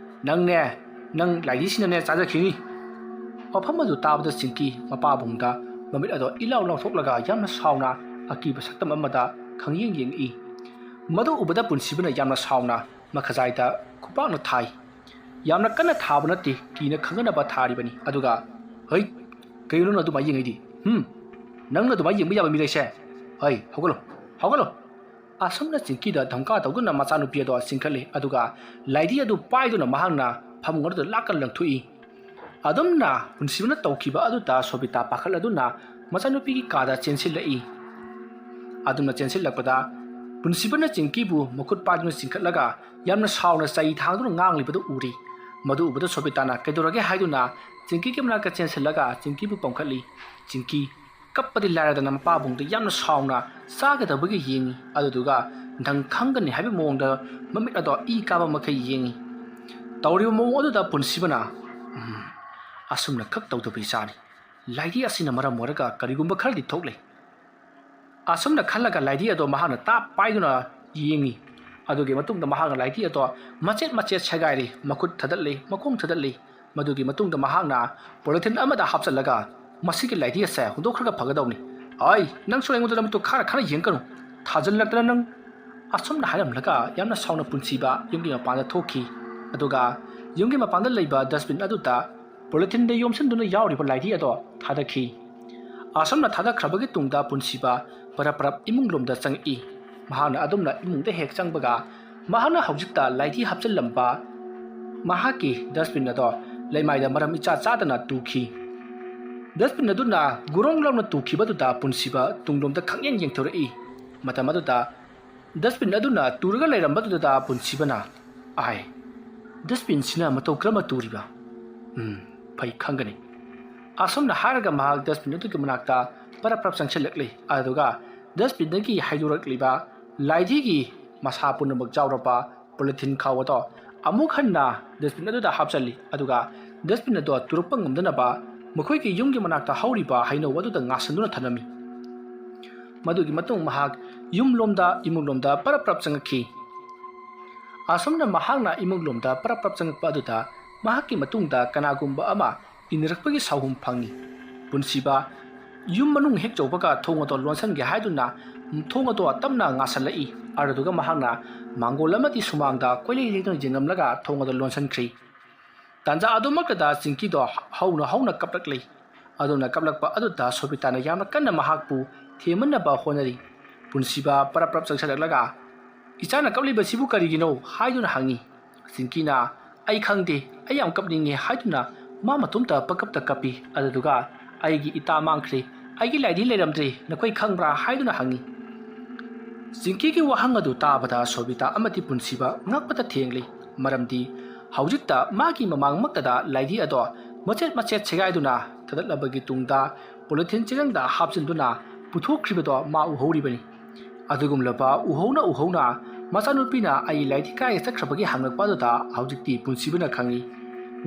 ꯅꯪꯅꯦ, ꯅꯪ ꯂꯥꯏꯙꯤꯁꯤꯅꯅꯦ ꯆꯥꯖꯈꯤꯅꯤ"꯫ ꯋꯥꯐꯝ ꯑꯗꯨ ꯇꯥꯕꯗ ꯆꯤꯡꯀꯤ ꯃꯄꯥꯕꯨꯡꯗ ꯃꯃꯤꯠ ꯑꯗꯣ ꯏꯂꯥꯎ ꯂꯥꯎꯊꯣꯛꯂꯒ ꯌꯥꯝꯅ ꯁꯥꯎꯅ ꯑꯀꯤꯕ ꯁꯛꯇꯝ ꯑꯃꯗ ꯈꯪꯌꯦꯡ ꯌꯦꯡꯉꯛꯏ꯫ ꯃꯗꯨ ꯎꯕꯗ ꯄꯨꯟꯁꯤꯕꯅ ꯌꯥꯝꯅ ꯁꯥꯎꯅ ꯃꯈꯖꯥꯏꯗ ꯈꯨꯄꯥꯛꯅ ꯊꯥꯏ꯫ ꯌꯥꯝꯅ ꯀꯟꯅ ꯊꯥꯕ ꯅꯠꯇꯦ, ꯀꯤꯅ ꯈꯪꯍꯟꯅꯕ ꯊꯥꯔꯤꯕꯅꯤ꯫ ꯑꯗꯨꯒ, "ꯍꯩ, ꯀꯩꯅꯣ ꯅꯪꯅ ꯑꯗꯨꯃꯥꯏꯅ ꯌꯦꯡꯉꯤꯗꯤ? ꯍꯨꯝ? ꯅꯪꯅ ꯑꯗꯨꯃꯥꯏꯅ ꯌꯦꯡꯕ ꯌꯥꯕ ꯃꯤ ꯂꯩꯁꯦ? ꯍꯩ, ꯍꯧꯒꯠꯂꯣ, ꯍꯧꯒꯠꯂꯣ!" ꯑꯁꯨꯝꯅ ꯆꯤꯡꯀꯤꯗ ꯙꯝꯀꯥ ꯇꯧꯗꯨꯅ ꯃꯆꯥꯅꯨꯄꯤ ꯑꯗꯣ ꯆꯤꯡꯈꯠꯂꯤ꯫ ꯑꯗꯨꯒ ꯂꯥꯏꯙꯤ ꯑꯗꯨ ꯄꯥꯏꯗꯨꯅ ꯃꯍꯥꯛꯅ ꯐꯃꯨꯡ ꯑꯗꯨꯗ ꯂꯥꯛꯀ ꯂꯪꯊꯣꯛꯏ꯫ ꯑꯗꯨꯝꯅ ꯄꯨꯟꯁꯤꯕꯅ ꯇꯧꯈꯤꯕ ꯑꯗꯨꯗ ꯁꯣꯕꯤꯇꯥ ꯄꯥꯈꯠꯂꯗꯨꯅ ꯃꯆꯥꯅꯨꯄꯤꯒꯤ ꯀꯥꯗ ꯆꯦꯟꯁꯤꯜꯂꯛꯏ꯫ ꯑꯗꯨꯝꯅ ꯆꯦꯟꯁꯤꯜꯂꯛꯄꯗ ꯄꯨꯟꯁꯤꯕꯅ ꯆꯤꯡꯀꯤꯕꯨ ꯃꯈꯨꯠ ꯄꯥꯏꯗꯨꯅ ꯆꯤꯡꯈꯠꯂꯒ ꯌꯥꯝꯅ ꯁꯥꯎꯅ ꯆꯩ ꯊꯥꯡꯗꯨꯅ ꯉꯥꯡꯂꯤꯕꯗꯨ ꯎꯔꯤ꯫ ꯃꯗꯨ ꯎꯕꯗ ꯁꯣꯕꯤꯇꯥꯅ "ꯀꯩꯗꯧꯔꯒꯦ?" ꯍꯥꯏꯗꯨꯅ ꯆꯤꯡꯀꯤꯒꯤ ꯃꯅꯥꯛꯇ ꯆꯦꯟꯁꯤꯜꯂꯒ ꯆꯤꯡꯀꯤꯕꯨ ꯄꯝꯈꯠꯂꯤ꯫ ꯆꯤꯡꯀꯤ ꯀꯞꯄꯗꯤ ꯂꯥꯏꯔꯗꯅ ꯃꯄꯥꯕꯨꯡꯗ ꯌꯥꯝꯅ ꯁꯥꯎꯅ ꯆꯥꯒꯗꯕꯒꯤ ꯌꯦꯡꯉꯤ꯫ ꯑꯗꯨꯗꯨꯒ "ꯅꯪ ꯈꯪꯒꯅꯤ" ꯍꯥꯏꯕ ꯃꯑꯣꯡꯗ ꯃꯃꯤꯠ ꯑꯗꯣ ꯏ ꯀꯥꯕ ꯃꯈꯩ ꯌꯦꯡꯉꯤ꯫ ꯇꯧꯔꯤꯕ ꯃꯑꯣꯡ ꯑꯗꯨꯗ ꯄꯨꯟꯁꯤꯕꯅ, "ꯎꯝ, ꯑꯁꯨꯝꯅ ꯈꯛ ꯇꯧꯗꯕ ꯏꯆꯥꯅꯤ꯫ ꯂꯥꯏꯙꯤ ꯑꯁꯤꯅ ꯃꯔꯝ ꯑꯣꯏꯔꯒ ꯀꯔꯤꯒꯨꯝꯕ ꯈꯔꯗꯤ ꯊꯣꯛꯂꯦ"꯫ ꯑꯁꯨꯝꯅ ꯈꯜꯂꯒ ꯂꯥꯏꯙꯤ ꯑꯗꯣ ꯃꯍꯥꯛꯅ ꯇꯥꯞ ꯄꯥꯏꯗꯨꯅ ꯌꯦꯡꯉꯤ꯫ ꯑꯗꯨꯒꯤ ꯃꯇꯨꯡꯗ ꯃꯍꯥꯛꯅ ꯂꯥꯏꯙꯤ ꯑꯗꯣ ꯃꯆꯦꯠ ꯃꯆꯦꯠ ꯁꯦꯒꯥꯏꯔꯤ, ꯃꯈꯨꯠ ꯊꯥꯗꯠꯂꯤ, ꯃꯈꯣꯡ ꯊꯥꯗꯠꯂꯤ꯫ ꯃꯗꯨꯒꯤ ꯃꯇꯨꯡꯗ ꯃꯍꯥꯛꯅ ꯄꯣꯂꯤꯊꯤꯟ ꯑꯃꯗ ꯍꯥꯞꯆꯤꯜꯂꯒ "ꯃꯁꯤꯒꯤ ꯂꯥꯏꯙꯤ ꯑꯁꯦ ꯍꯨꯟꯗꯣꯛꯈ꯭ꯔꯒ ꯐꯒꯗꯧꯅꯤ꯫ ꯑꯩ, ꯅꯪꯁꯨ ꯑꯩꯉꯣꯟꯗ ꯅꯃꯤꯠꯇꯨ ꯈꯥꯔ ꯈꯥꯔ ꯌꯦꯡꯒꯅꯨ꯫ ꯊꯥꯖꯤꯜꯂꯛꯇꯅ ꯅꯪ"꯫ ꯑꯁꯨꯝꯅ ꯍꯥꯏꯔꯝꯂꯒ ꯌꯥꯝꯅ ꯁꯥꯎꯅ ꯄꯨꯟꯁꯤꯕ ꯌꯨꯝꯒꯤ ꯃꯄꯥꯟꯗ ꯊꯣꯛꯈꯤ꯫ ꯑꯗꯨꯒ ꯌꯨꯝꯒꯤ ꯃꯄꯥꯟꯗ ꯂꯩꯕ ꯗꯁꯕꯤꯟ ꯑꯗꯨꯗ ꯄꯣꯂꯤꯊꯤꯟꯗ ꯌꯣꯝꯁꯤꯟꯗꯨꯅ ꯌꯥꯎꯔꯤꯕ ꯂꯥꯏꯙꯤ ꯑꯗꯣ ꯊꯥꯗꯈꯤ꯫ ꯑꯁꯨꯝꯅ ꯊꯥꯗꯈ꯭ꯔꯕꯒꯤ ꯇꯨꯡꯗ ꯄꯨꯟꯁꯤꯕ ꯄꯔꯞ ꯄꯔꯞ ꯏꯃꯨꯡ ꯂꯣꯝꯗ ꯆꯪꯉꯛꯏ꯫ ꯃꯍꯥꯛꯅ ꯑꯗꯨꯝꯅ ꯏꯃꯨꯡꯗ ꯍꯦꯛ ꯆꯪꯕꯒ ꯃꯍꯥꯛꯅ ꯍꯧꯖꯤꯛꯇ ꯂꯥꯏꯙꯤ ꯍꯥꯞꯆꯤꯜꯂꯝꯕ ꯃꯍꯥꯛꯀꯤ ꯗꯁꯕꯤꯟ ꯑꯗꯣ ꯂꯩꯃꯥꯏꯗ ꯃꯔꯝ ꯏꯆꯥ ꯆꯥꯗꯅ ꯇꯨꯈꯤ꯫ ꯗꯁꯕꯤꯟ ꯑꯗꯨꯅ ꯒꯨꯔꯣꯡ ꯂꯥꯎꯅ ꯇꯨꯈꯤꯕꯗꯨꯗ ꯄꯨꯟꯁꯤꯕ ꯇꯨꯡꯂꯣꯝꯗ ꯈꯪꯌꯦꯡ ꯌꯦꯡꯊꯣꯔꯛꯏ꯫ ꯃꯇꯝ ꯑꯗꯨꯗ ꯗꯁꯕꯤꯟ ꯑꯗꯨꯅ ꯇꯨꯔꯒ ꯂꯩꯔꯝꯕꯗꯨꯗ ꯄꯨꯟꯁꯤꯕꯅ, "ꯑꯥꯏ, ꯗꯁꯕꯤꯟꯁꯤꯅ ꯃꯇꯧ ꯀꯔꯝꯅ ꯇꯨꯔꯤꯕ? ꯎꯝ, ꯐꯩ, ꯈꯪꯒꯅꯤ"꯫ ꯑꯁꯨꯝꯅ ꯍꯥꯏꯔꯒ ꯃꯍꯥꯛ ꯗꯁꯕꯤꯟ ꯑꯗꯨꯒꯤ ꯃꯅꯥꯛꯇ ꯄꯔꯞ ꯄꯔꯞ ꯆꯪꯁꯤꯜꯂꯛꯂꯤ꯫ ꯑꯗꯨꯒ ꯗꯁꯕꯤꯟꯗꯒꯤ ꯍꯥꯏꯗꯣꯔꯛꯂꯤꯕ ꯂꯥꯏꯙꯤꯒꯤ ꯃꯁꯥ ꯄꯨꯝꯅꯃꯛ ꯌꯥꯎꯔꯕ ꯄꯣꯂꯤꯊꯤꯟ ꯈꯥꯎ ꯑꯗꯣ ꯑꯃꯨꯛ ꯍꯟꯅ ꯗꯁꯕꯤꯟ ꯑꯗꯨꯗ ꯍꯥꯞꯆꯜꯂꯤ꯫ ꯑꯗꯨꯒ ꯗꯁꯕꯤꯟ ꯑꯗꯣ ꯇꯨꯔꯛꯄ ꯉꯝꯗꯅꯕ ꯃꯈꯣꯏꯒꯤ ꯌꯨꯝꯒꯤ ꯃꯅꯥꯛꯇ ꯍꯧꯔꯤꯕ ꯍꯩꯅꯧ ꯑꯗꯨꯗ ꯉꯥꯁꯟꯗꯨꯅ ꯊꯝꯂꯝꯃꯤ꯫ ꯃꯗꯨꯒꯤ ꯃꯇꯨꯡ ꯃꯍꯥꯛ ꯌꯨꯝꯂꯣꯝꯗ, ꯏꯃꯨꯡꯂꯣꯝꯗ ꯄꯔꯞ ꯄꯔꯞ ꯆꯪꯉꯛꯈꯤ꯫ ꯑꯁꯨꯝꯅ ꯃꯍꯥꯛꯅ ꯏꯃꯨꯡꯂꯣꯝꯗ ꯄꯔꯞ ꯄꯔꯞ ꯆꯪꯉꯛꯄ ꯑꯗꯨꯗ ꯃꯍꯥꯛꯀꯤ ꯃꯇꯨꯡꯗ ꯀꯅꯥꯒꯨꯝꯕ ꯑꯃ ꯏꯟꯅꯔꯛꯄꯒꯤ ꯁꯥꯎꯍꯨꯝ ꯐꯪꯉꯤ꯫ ꯄꯨꯟꯁꯤꯕ ꯌꯨꯝ ꯃꯅꯨꯡ ꯍꯦꯛ ꯌꯧꯕꯒ ꯊꯣꯡ ꯑꯗꯣ ꯂꯣꯟꯁꯤꯟꯒꯦ ꯍꯥꯏꯗꯨꯅ ꯊꯣꯡ ꯑꯗꯣ ꯇꯞꯅ ꯉꯥꯁꯜꯂꯛꯏ꯫ ꯑꯗꯨꯗꯨꯒ ꯃꯍꯥꯛꯅ ꯃꯥꯡꯒꯣꯜ ꯑꯃꯗꯤ ꯁꯨꯃꯥꯡꯗ ꯀꯣꯏꯂꯩ ꯂꯩꯗꯨꯅ ꯌꯦꯡꯂꯝꯂꯒ ꯊꯣꯡ ꯑꯗꯣ ꯂꯣꯟꯁꯤꯟꯈ꯭ꯔꯤ꯫ ꯇꯥꯟꯖꯥ ꯑꯗꯨꯃꯛꯇꯗ ꯆꯤꯡꯀꯤꯗꯣ ꯍꯧꯅ ꯍꯧꯅ ꯀꯞꯂꯛꯂꯤ꯫ ꯑꯗꯨꯅ ꯀꯞꯂꯛꯄ ꯑꯗꯨꯗ ꯁꯣꯕꯤꯇꯥꯅ ꯌꯥꯝꯅ ꯀꯟꯅ ꯃꯍꯥꯛꯄꯨ ꯊꯦꯝꯃꯟꯅꯕ ꯍꯣꯠꯅꯔꯤ꯫ ꯄꯨꯟꯁꯤꯕ ꯄꯔꯞ ꯄꯔꯞ ꯆꯪꯁꯤꯜꯂꯛꯂꯒ, "ꯏꯆꯥꯅ ꯀꯞꯂꯤꯕꯁꯤꯕꯨ ꯀꯔꯤꯒꯤꯅꯣ?" ꯍꯥꯏꯗꯨꯅ ꯍꯪꯉꯤ꯫ ꯆꯤꯡꯀꯤꯅ, "ꯑꯩ ꯈꯪꯗꯦ, ꯑꯩ ꯌꯥꯝ ꯀꯞꯅꯤꯡꯉꯦ" ꯍꯥꯏꯗꯨꯅ ꯃꯥ ꯃꯇꯣꯝꯇ ꯄꯀꯞꯇ ꯀꯞꯄꯤ꯫ ꯑꯗꯨꯗꯨꯒ, "ꯑꯩꯒꯤ ꯏꯇꯥ ꯃꯥꯡꯈ꯭ꯔꯦ, "ꯑꯩꯒꯤ ꯂꯥꯏꯗꯤ ꯂꯩꯔꯝꯗ꯭ꯔꯦ, ꯅꯈꯣꯏ ꯈꯪꯕ꯭ꯔꯥ?" ꯍꯥꯏꯗꯨꯅ ꯍꯪꯉꯤ꯫ ꯆꯤꯡꯀꯤꯒꯤ ꯋꯥꯍꯪ ꯑꯗꯨ ꯇꯥꯕꯗ ꯁꯣꯕꯤꯇꯥ ꯑꯃꯗꯤ ꯄꯨꯟꯁꯤꯕ ꯉꯛꯄꯗ ꯊꯦꯡꯂꯤ꯫ ꯃꯔꯝꯗꯤ ꯍꯧꯖꯤꯛꯇ ꯃꯥꯒꯤ ꯃꯃꯥꯡꯃꯛꯇꯗ ꯂꯥꯏꯗꯤ ꯑꯗꯣ ꯃꯆꯦꯠ ꯃꯆꯦꯠ ꯁꯦꯒꯥꯏꯗꯨꯅ ꯊꯥꯗꯠꯂꯕꯒꯤ ꯇꯨꯡꯗ ꯄꯣꯂꯤꯊꯤꯟ ꯆꯦꯔꯪꯗ ꯍꯥꯞꯆꯤꯟꯗꯨꯅ ꯄꯨꯊꯣꯛꯈ꯭ꯔꯤꯕꯗꯣ ꯃꯥ ꯎꯍꯧꯔꯤꯕꯅꯤ꯫ ꯑꯗꯨꯒꯨꯝꯂꯕ ꯎꯍꯧꯅ ꯎꯍꯧꯅ ꯃꯆꯥꯅꯨꯄꯤꯅ ꯑꯩ ꯂꯥꯏꯗꯤ ꯀꯥꯏꯗ ꯆꯠꯈ꯭ꯔꯕꯒꯦ ꯍꯪꯂꯛꯄ ꯑꯗꯨꯗ ꯍꯧꯖꯤꯛꯇꯤ ꯄꯨꯟꯁꯤꯕꯅ ꯈꯪꯏ꯫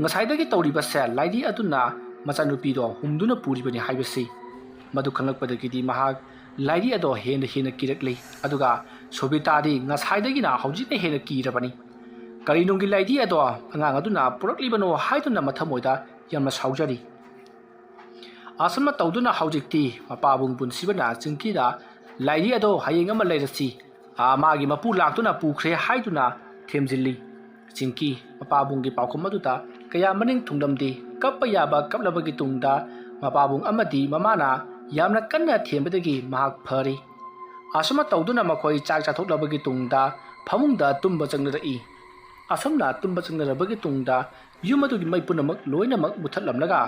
ꯉꯁꯥꯏꯗꯒꯤ ꯇꯧꯔꯤꯕꯁꯦ ꯂꯥꯏꯗꯤ ꯑꯗꯨꯅ ꯃꯆꯥꯅꯨꯄꯤꯗꯣ ꯍꯨꯝꯗꯨꯅ ꯄꯨꯔꯤꯕꯅꯤ ꯍꯥꯏꯕꯁꯤ꯫ ꯃꯗꯨ ꯈꯪꯂꯛꯄꯗꯒꯤꯗꯤ ꯃꯍꯥꯛ ꯂꯥꯏꯗꯤ ꯑꯗꯣ ꯍꯦꯟꯅ ꯍꯦꯟꯅ ꯀꯤꯔꯛꯂꯤ꯫ ꯑꯗꯨꯒ ꯁꯣꯕꯤꯇꯥꯗꯤ ꯉꯁꯥꯏꯗꯒꯤꯅ ꯍꯧꯖꯤꯛꯅ ꯍꯦꯟꯅ ꯀꯤꯔꯕꯅꯤ꯫ ꯀꯔꯤꯅꯨꯡꯒꯤ ꯂꯥꯏꯗꯤ ꯑꯗꯣ ꯑꯉꯥꯡ ꯑꯗꯨꯅ ꯄꯨꯔꯛꯂꯤꯕꯅꯣ ꯍꯥꯏꯗꯨꯅ ꯃꯊꯃꯣꯏꯗ ꯌꯥꯝꯅ ꯁꯥꯎꯖꯔꯤ꯫ ꯑꯁꯨꯝꯅ ꯇꯧꯗꯨꯅ ꯍꯧꯖꯤꯛꯇꯤ ꯃꯄꯥꯕꯨꯡ ꯄꯨꯟꯁꯤꯕꯅ ꯆꯤꯡꯀꯤꯗ ꯂꯥꯏꯗꯤ ꯑꯗꯣ ꯍꯌꯦꯡ ꯑꯃ ꯂꯩꯔꯁꯤ, ꯑꯥ, ꯃꯥꯒꯤ ꯃꯄꯨ ꯂꯥꯛꯇꯨꯅ ꯄꯨꯈ꯭ꯔꯦ ꯍꯥꯏꯗꯨꯅ ꯊꯦꯝꯖꯤꯜꯂꯤ꯫ ꯆꯤꯡꯀꯤ ꯃꯄꯥꯕꯨꯡꯒꯤ ꯄꯥꯎꯈꯨꯝ ꯑꯗꯨꯗ ꯀꯌꯥ ꯃꯅꯤꯡ ꯊꯨꯡꯂꯝꯗꯦ꯫ ꯀꯞꯄ ꯌꯥꯕ ꯀꯞꯂꯕꯒꯤ ꯇꯨꯡꯗ ꯃꯄꯥꯕꯨꯡ ꯑꯃꯗꯤ ꯃꯃꯥꯅ ꯌꯥꯝꯅ ꯀꯟꯅ ꯊꯦꯝꯕꯗꯒꯤ ꯃꯍꯥꯛ ꯐꯔꯤ꯫ ꯑꯁꯨꯝꯅ ꯇꯧꯗꯨꯅ ꯃꯈꯣꯏ ꯆꯥꯛ ꯆꯥꯊꯣꯛꯂꯕꯒꯤ ꯇꯨꯡꯗ ꯐꯃꯨꯡꯗ ꯇꯨꯝꯕ ꯆꯪꯅꯔꯛꯏ꯫ ꯑꯁꯨꯝꯅ ꯇꯨꯝꯕ ꯆꯪꯅꯔꯕꯒꯤ ꯇꯨꯡꯗ ꯌꯨꯝ ꯑꯗꯨꯒꯤ ꯃꯩ ꯄꯨꯝꯅꯃꯛ ꯂꯣꯏꯅꯃꯛ ꯃꯨꯊꯠꯂꯝꯂꯒ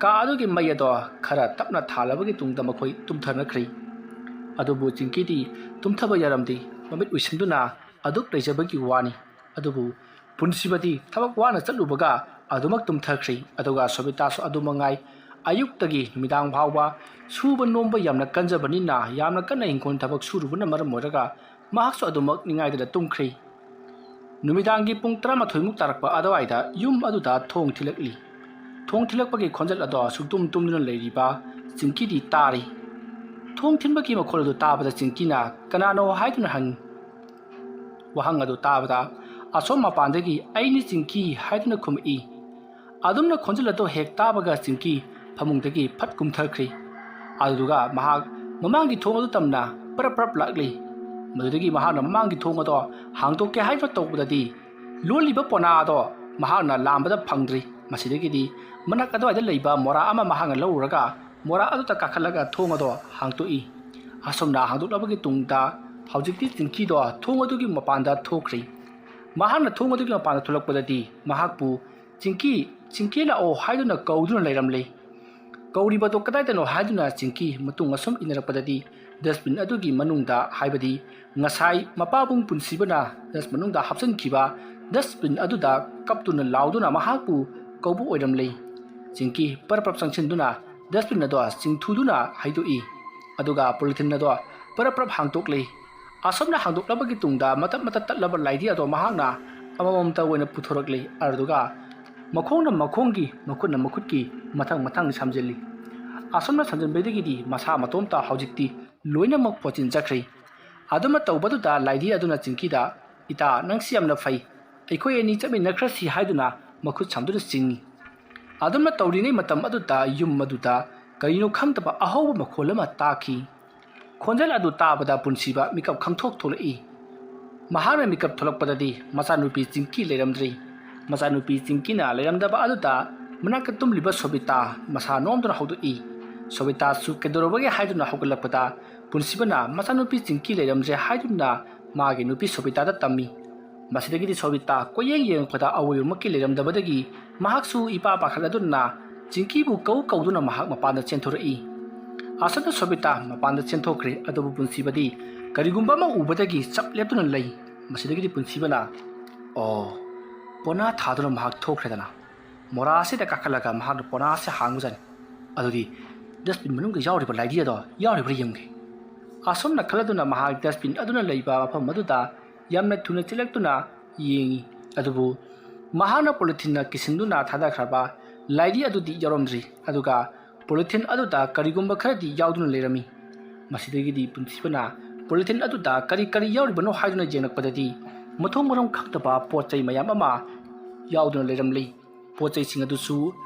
ꯀꯥ ꯑꯗꯨꯒꯤ ꯃꯩ ꯑꯗꯣ ꯈꯔ ꯇꯞꯅ ꯊꯥꯜꯂꯕꯒꯤ ꯇꯨꯡꯗ ꯃꯈꯣꯏ ꯇꯨꯝꯊꯅꯈ꯭ꯔꯤ꯫ ꯑꯗꯨꯕꯨ ꯆꯤꯡꯀꯤꯗꯤ ꯇꯨꯝꯊꯕ ꯌꯥꯔꯝꯗꯦ꯫ ꯃꯃꯤꯠ ꯎꯏꯁꯤꯟꯗꯨꯅ ꯑꯗꯨꯛ ꯂꯩꯖꯕꯒꯤ ꯋꯥꯅꯤ꯫ ꯑꯗꯨꯕꯨ ꯄꯨꯟꯁꯤꯕꯗꯤ ꯊꯕꯛ ꯋꯥꯅ ꯆꯠꯂꯨꯕꯒ ꯑꯗꯨꯃꯛ ꯇꯨꯝꯊꯈ꯭ꯔꯤ꯫ ꯑꯗꯨꯒ ꯁꯣꯕꯤꯇꯥꯁꯨ ꯑꯗꯨ ꯃꯉꯥꯏ꯫ ꯑꯌꯨꯛꯇꯒꯤ ꯅꯨꯃꯤꯗꯥꯡ ꯐꯥꯎꯕ ꯁꯨꯕ ꯅꯣꯝꯕ ꯌꯥꯝꯅ ꯀꯟꯖꯕꯅꯤꯅ ꯌꯥꯝꯅ ꯀꯟꯅ ꯏꯪꯈꯣꯜ ꯊꯕꯛ ꯁꯨꯔꯨꯕꯅ ꯃꯔꯝ ꯑꯣꯏꯔꯒ ꯃꯍꯥꯛꯁꯨ ꯑꯗꯨꯃꯛ ꯅꯤꯡꯉꯥꯏꯗꯅ ꯇꯨꯝꯈ꯭ꯔꯤ꯫ ꯅꯨꯃꯤꯗꯥꯡꯒꯤ ꯄꯨꯡ ꯇꯔꯥꯃꯥꯊꯣꯏꯃꯨꯛ ꯇꯥꯔꯛꯄ ꯑꯗꯨꯋꯥꯏꯗ ꯌꯨꯝ ꯑꯗꯨꯗ ꯊꯣꯡ ꯊꯤꯜꯂꯛꯂꯤ꯫ ꯊꯣꯡ ꯊꯤꯜꯂꯛꯄꯒꯤ ꯈꯣꯟꯖꯦꯜ ꯑꯗꯣ ꯁꯨꯛꯇꯨꯝ ꯇꯨꯝꯗꯨꯅ ꯂꯩꯔꯤꯕ ꯆꯤꯡꯀꯤꯗꯤ ꯇꯥꯔꯤ꯫ ꯊꯣꯡ ꯊꯤꯟꯕꯒꯤ ꯃꯈꯣꯜ ꯑꯗꯨ ꯇꯥꯕꯗ ꯆꯤꯡꯀꯤꯅ "ꯀꯅꯥꯅꯣ?" ꯍꯥꯏꯗꯨꯅ ꯍꯪꯉꯤ꯫ ꯋꯥꯍꯪ ꯑꯗꯨ ꯇꯥꯕꯗ ꯑꯁꯣꯝ ꯃꯄꯥꯟꯗꯒꯤ "ꯑꯩꯅꯤ ꯆꯤꯡꯀꯤ" ꯍꯥꯏꯗꯨꯅ ꯈꯨꯝꯃꯛꯏ꯫ ꯑꯗꯨꯝꯅ ꯈꯣꯟꯖꯦꯜ ꯑꯗꯨ ꯍꯦꯛ ꯇꯥꯕꯒ ꯆꯤꯡꯀꯤ ꯐꯃꯨꯡꯗꯒꯤ ꯐꯠ ꯀꯨꯝꯊꯈ꯭ꯔꯤ꯫ ꯑꯗꯨꯗꯨꯒ ꯃꯍꯥꯛ ꯃꯃꯥꯡꯒꯤ ꯊꯣꯡ ꯑꯗꯨ ꯇꯝꯅ ꯄꯔꯞ ꯄꯔꯞ ꯂꯥꯛꯂꯤ꯫ ꯃꯗꯨꯗꯒꯤ ꯃꯍꯥꯛꯅ ꯃꯃꯥꯡꯒꯤ ꯊꯣꯡ ꯑꯗꯣ ꯍꯥꯡꯗꯣꯛꯀꯦ ꯍꯥꯏꯗꯨꯅ ꯇꯧꯕꯗꯗꯤ ꯂꯣꯜꯂꯤꯕ ꯄꯣꯅꯥ ꯑꯗꯣ ꯃꯍꯥꯛꯅ ꯂꯥꯝꯕꯗ ꯐꯪꯗ꯭ꯔꯤ꯫ ꯃꯁꯤꯗꯒꯤꯗꯤ ꯃꯅꯥꯛ ꯑꯗꯨꯋꯥꯏꯗ ꯂꯩꯕ ꯃꯣꯔꯥ ꯑꯃ ꯃꯍꯥꯛꯅ ꯂꯧꯔꯨꯔꯒ ꯃꯣꯔꯥ ꯑꯗꯨꯗ ꯀꯥꯈꯠꯂꯒ ꯊꯣꯡ ꯑꯗꯣ ꯍꯥꯡꯗꯣꯛꯏ꯫ ꯑꯁꯨꯝꯅ ꯍꯥꯡꯗꯣꯛꯂꯕꯒꯤ ꯇꯨꯡꯗ ꯍꯧꯖꯤꯛꯇꯤ ꯆꯤꯡꯀꯤꯗꯣ ꯊꯣꯡ ꯑꯗꯨꯒꯤ ꯃꯄꯥꯟꯗ ꯊꯣꯛꯈ꯭ꯔꯤ꯫ ꯃꯍꯥꯛꯅ ꯊꯣꯡ ꯑꯗꯨꯒꯤ ꯃꯄꯥꯟꯗ ꯊꯣꯛꯂꯛꯄꯗꯗꯤ ꯃꯍꯥꯛꯄꯨ "ꯆꯤꯡꯀꯤ, ꯆꯤꯡꯀꯤ ꯂꯥꯛꯑꯣ" ꯍꯥꯏꯗꯨꯅ ꯀꯧꯗꯨꯅ ꯂꯩꯔꯝꯂꯦ꯫ ꯀꯧꯔꯤꯕꯗꯣ ꯀꯗꯥꯏꯗꯅꯣ ꯍꯥꯏꯗꯨꯅ ꯆꯤꯡꯀꯤ ꯃꯇꯨꯡ ꯑꯁꯨꯝ ꯏꯟꯅꯔꯛꯄꯗꯗꯤ, dustbin ꯑꯗꯨꯒꯤ ꯃꯅꯨꯡꯗ, ꯍꯥꯏꯕꯗꯤ ꯉꯁꯥꯏ ꯃꯄꯥꯕꯨꯡ ꯄꯨꯟꯁꯤꯕꯅ dustbin ꯃꯅꯨꯡꯗ ꯍꯥꯞꯆꯤꯟꯈꯤꯕ dustbin ꯑꯗꯨꯗ ꯀꯞꯇꯨꯅ ꯂꯥꯎꯗꯨꯅ ꯃꯍꯥꯛꯄꯨ ꯀꯧꯕ ꯑꯣꯏꯔꯝꯂꯦ꯫ ꯆꯤꯡꯀꯤ ꯄꯔꯞ ꯄꯔꯞ ꯆꯪꯁꯤꯟꯗꯨꯅ dustbin ꯑꯗꯣ ꯆꯤꯡꯊꯨꯗꯨꯅ ꯍꯩꯗꯣꯛꯏ, ꯑꯗꯨꯒ polythene ꯑꯗꯣ ꯄꯔꯞ ꯄꯔꯞ ꯍꯥꯡꯗꯣꯛꯂꯦ꯫ ꯑꯁꯨꯝꯅ ꯍꯥꯡꯗꯣꯛꯂꯕꯒꯤ ꯇꯨꯡꯗ ꯃꯇꯠ ꯃꯇꯠ ꯇꯠꯂꯕ ꯂꯥꯏꯙꯤ ꯑꯗꯣ ꯃꯍꯥꯛꯅ ꯑꯃꯃꯝꯇ ꯑꯣꯏꯅ ꯄꯨꯊꯣꯔꯛꯂꯦ꯫ ꯑꯗꯨꯗꯨꯒ ꯃꯈꯣꯡꯅ ꯃꯈꯣꯡꯒꯤ, ꯃꯈꯨꯠꯅ ꯃꯈꯨꯠꯀꯤ ꯃꯊꯪ ꯃꯊꯪ ꯁꯝꯖꯤꯜꯂꯤ꯫ ꯑꯁꯨꯝꯅ ꯁꯝꯖꯤꯟꯕꯗꯒꯤꯗꯤ ꯃꯁꯥ ꯃꯇꯣꯝꯇ ꯍꯧꯖꯤꯛꯇꯤ ꯂꯣꯏꯅꯃꯛ ꯄꯣꯠꯆꯤꯟ ꯆꯠꯈ꯭ꯔꯦ꯫ ꯑꯗꯨꯝꯅ ꯇꯧꯕꯗꯨꯗ ꯂꯥꯏꯙꯤ ꯑꯗꯨꯅ ꯆꯤꯡꯀꯤꯗ, "ꯏꯇꯥ, ꯅꯪꯁꯤ ꯌꯥꯝꯅ ꯐꯩ꯫ ꯑꯩꯈꯣꯏ ꯑꯅꯤ ꯆꯠꯃꯤꯟꯅꯈ꯭ꯔꯁꯤ" ꯍꯥꯏꯗꯨꯅ ꯃꯈꯨꯠ ꯁꯝꯗꯨꯅ ꯆꯤꯡꯏ꯫ ꯑꯗꯨꯝꯅ ꯇꯧꯔꯤꯉꯩ ꯃꯇꯝ ꯑꯗꯨꯗ ꯌꯨꯝ ꯑꯗꯨꯗ ꯀꯔꯤꯅꯣ ꯈꯪꯗꯕ ꯑꯍꯧꯕ ꯃꯈꯣꯜ ꯑꯃ ꯇꯥꯈꯤ꯫ ꯈꯣꯟꯖꯦꯜ ꯑꯗꯨ ꯇꯥꯕꯗ ꯄꯨꯟꯁꯤꯕ ꯃꯤꯀꯞ ꯈꯪꯊꯣꯛ ꯊꯣꯛꯂꯛꯏ꯫ ꯃꯍꯥꯛꯅ ꯃꯤꯀꯞ ꯊꯣꯛꯂꯛꯄꯗꯗꯤ ꯃꯆꯥꯅꯨꯄꯤ ꯆꯤꯡꯀꯤ ꯂꯩꯔꯝꯗ꯭ꯔꯤ꯫ ꯃꯆꯥꯅꯨꯄꯤ ꯆꯤꯡꯀꯤꯅ ꯂꯩꯔꯝꯗꯕ ꯑꯗꯨꯗ ꯃꯅꯥꯛꯇ ꯇꯨꯝꯂꯤꯕ ꯁꯣꯕꯤꯇꯥ ꯃꯁꯥ ꯅꯣꯝꯗꯨꯅ ꯍꯧꯗꯣꯛꯏ꯫ ꯁꯣꯕꯤꯇꯥꯁꯨ ꯀꯩꯗꯧꯔꯕꯒꯦ ꯍꯥꯏꯗꯨꯅ ꯍꯧꯒꯠꯂꯛꯄꯗ, ꯄꯨꯟꯁꯤꯕꯅ ꯃꯆꯥꯅꯨꯄꯤ ꯆꯤꯡꯀꯤ ꯂꯩꯔꯝꯗ꯭ꯔꯦ ꯍꯥꯏꯗꯨꯅ ꯃꯥꯒꯤ ꯅꯨꯄꯤ ꯁꯣꯕꯤꯇꯥꯗ ꯇꯝꯃꯤ꯫ ꯃꯁꯤꯗꯒꯤꯗꯤ ꯁꯣꯕꯤꯇꯥ ꯀꯣꯏꯌꯦꯡ ꯌꯦꯡꯂꯛꯄꯗ ꯑꯋꯣꯏꯕꯃꯛꯀꯤ ꯂꯩꯔꯝꯗꯕꯗꯒꯤ ꯃꯍꯥꯛꯁꯨ ꯏꯄꯥ ꯄꯥꯈꯠꯂꯗꯨꯅ ꯆꯤꯡꯀꯤꯕꯨ ꯀꯧ ꯀꯧꯗꯨꯅ ꯃꯍꯥꯛ ꯃꯄꯥꯟꯗ ꯆꯦꯟꯊꯣꯔꯛꯏ꯫ ꯑꯁꯨꯝꯅ ꯁꯣꯕꯤꯇꯥ ꯃꯄꯥꯟꯗ ꯆꯦꯟꯊꯣꯛꯈ꯭ꯔꯦ, ꯑꯗꯨꯕꯨ ꯄꯨꯟꯁꯤꯕꯗꯤ ꯀꯔꯤꯒꯨꯝꯕ ꯑꯃ ꯎꯕꯗꯒꯤ ꯆꯞ ꯂꯦꯞꯇꯨꯅ ꯂꯩ꯫ ꯃꯁꯤꯗꯒꯤꯗꯤ ꯄꯨꯟꯁꯤꯕꯅ, "ꯑꯣ," ꯄꯣꯅꯥ ꯊꯥꯗꯨꯅ ꯃꯍꯥꯛ ꯊꯣꯛꯈ꯭ꯔꯦꯗꯅ꯫ ꯃꯣꯔꯥ ꯑꯁꯤꯗ ꯀꯥꯈꯠꯂꯒ ꯃꯍꯥꯛꯅ ꯄꯣꯅꯥ ꯑꯁꯤ ꯍꯥꯡꯕꯖꯥꯠꯅꯤ꯫ ꯑꯗꯨꯗꯤ dustbin ꯃꯅꯨꯡꯗ ꯌꯥꯎꯔꯤꯕ ꯂꯥꯏꯙꯤ ꯑꯗꯣ ꯌꯥꯎꯔꯤꯕ꯭ꯔꯥ ꯌꯦꯡꯒꯦ꯫ ꯑꯁꯨꯝꯅ ꯈꯜꯂꯗꯨꯅ ꯃꯍꯥꯛ dustbin ꯑꯗꯨꯅ ꯂꯩꯕ ꯃꯐꯝ ꯑꯗꯨꯗ ꯌꯥꯝꯅ ꯊꯨꯅ ꯆꯦꯜꯂꯛꯇꯨꯅ ꯌꯦꯡꯏ꯫ ꯑꯗꯨꯕꯨ ꯃꯍꯥꯛꯅ polytheneꯅ ꯀꯤꯁꯤꯟꯗꯨꯅ ꯊꯥꯗꯈ꯭ꯔꯕ ꯂꯥꯏꯙꯤ ꯑꯗꯨꯗꯤ ꯌꯥꯎꯔꯝꯗ꯭ꯔꯤ꯫ ꯑꯗꯨꯒ polythene ꯑꯗꯨꯗ ꯀꯔꯤꯒꯨꯝꯕ ꯈꯔꯗꯤ ꯌꯥꯎꯗꯨꯅ ꯂꯩꯔꯝꯃꯤ꯫ ꯃꯁꯤꯗꯒꯤꯗꯤ ꯄꯨꯟꯁꯤꯕꯅ polythene ꯑꯗꯨꯗ ꯀꯔꯤ ꯀꯔꯤ ꯌꯥꯎꯔꯤꯕꯅꯣ ꯍꯥꯏꯗꯨꯅ ꯌꯦꯡꯂꯛꯄꯗꯗꯤ ꯃꯊꯣꯡ ꯃꯔꯝ ꯈꯪꯗꯕ ꯄꯣꯠ ꯆꯩ ꯃꯌꯥꯝ ꯑꯃ ꯌꯥꯎꯗꯨꯅ ꯂꯩꯔꯝꯂꯤ꯫ ꯄꯣꯠ ꯆꯩꯁꯤꯡ ꯑꯗꯨꯁꯨ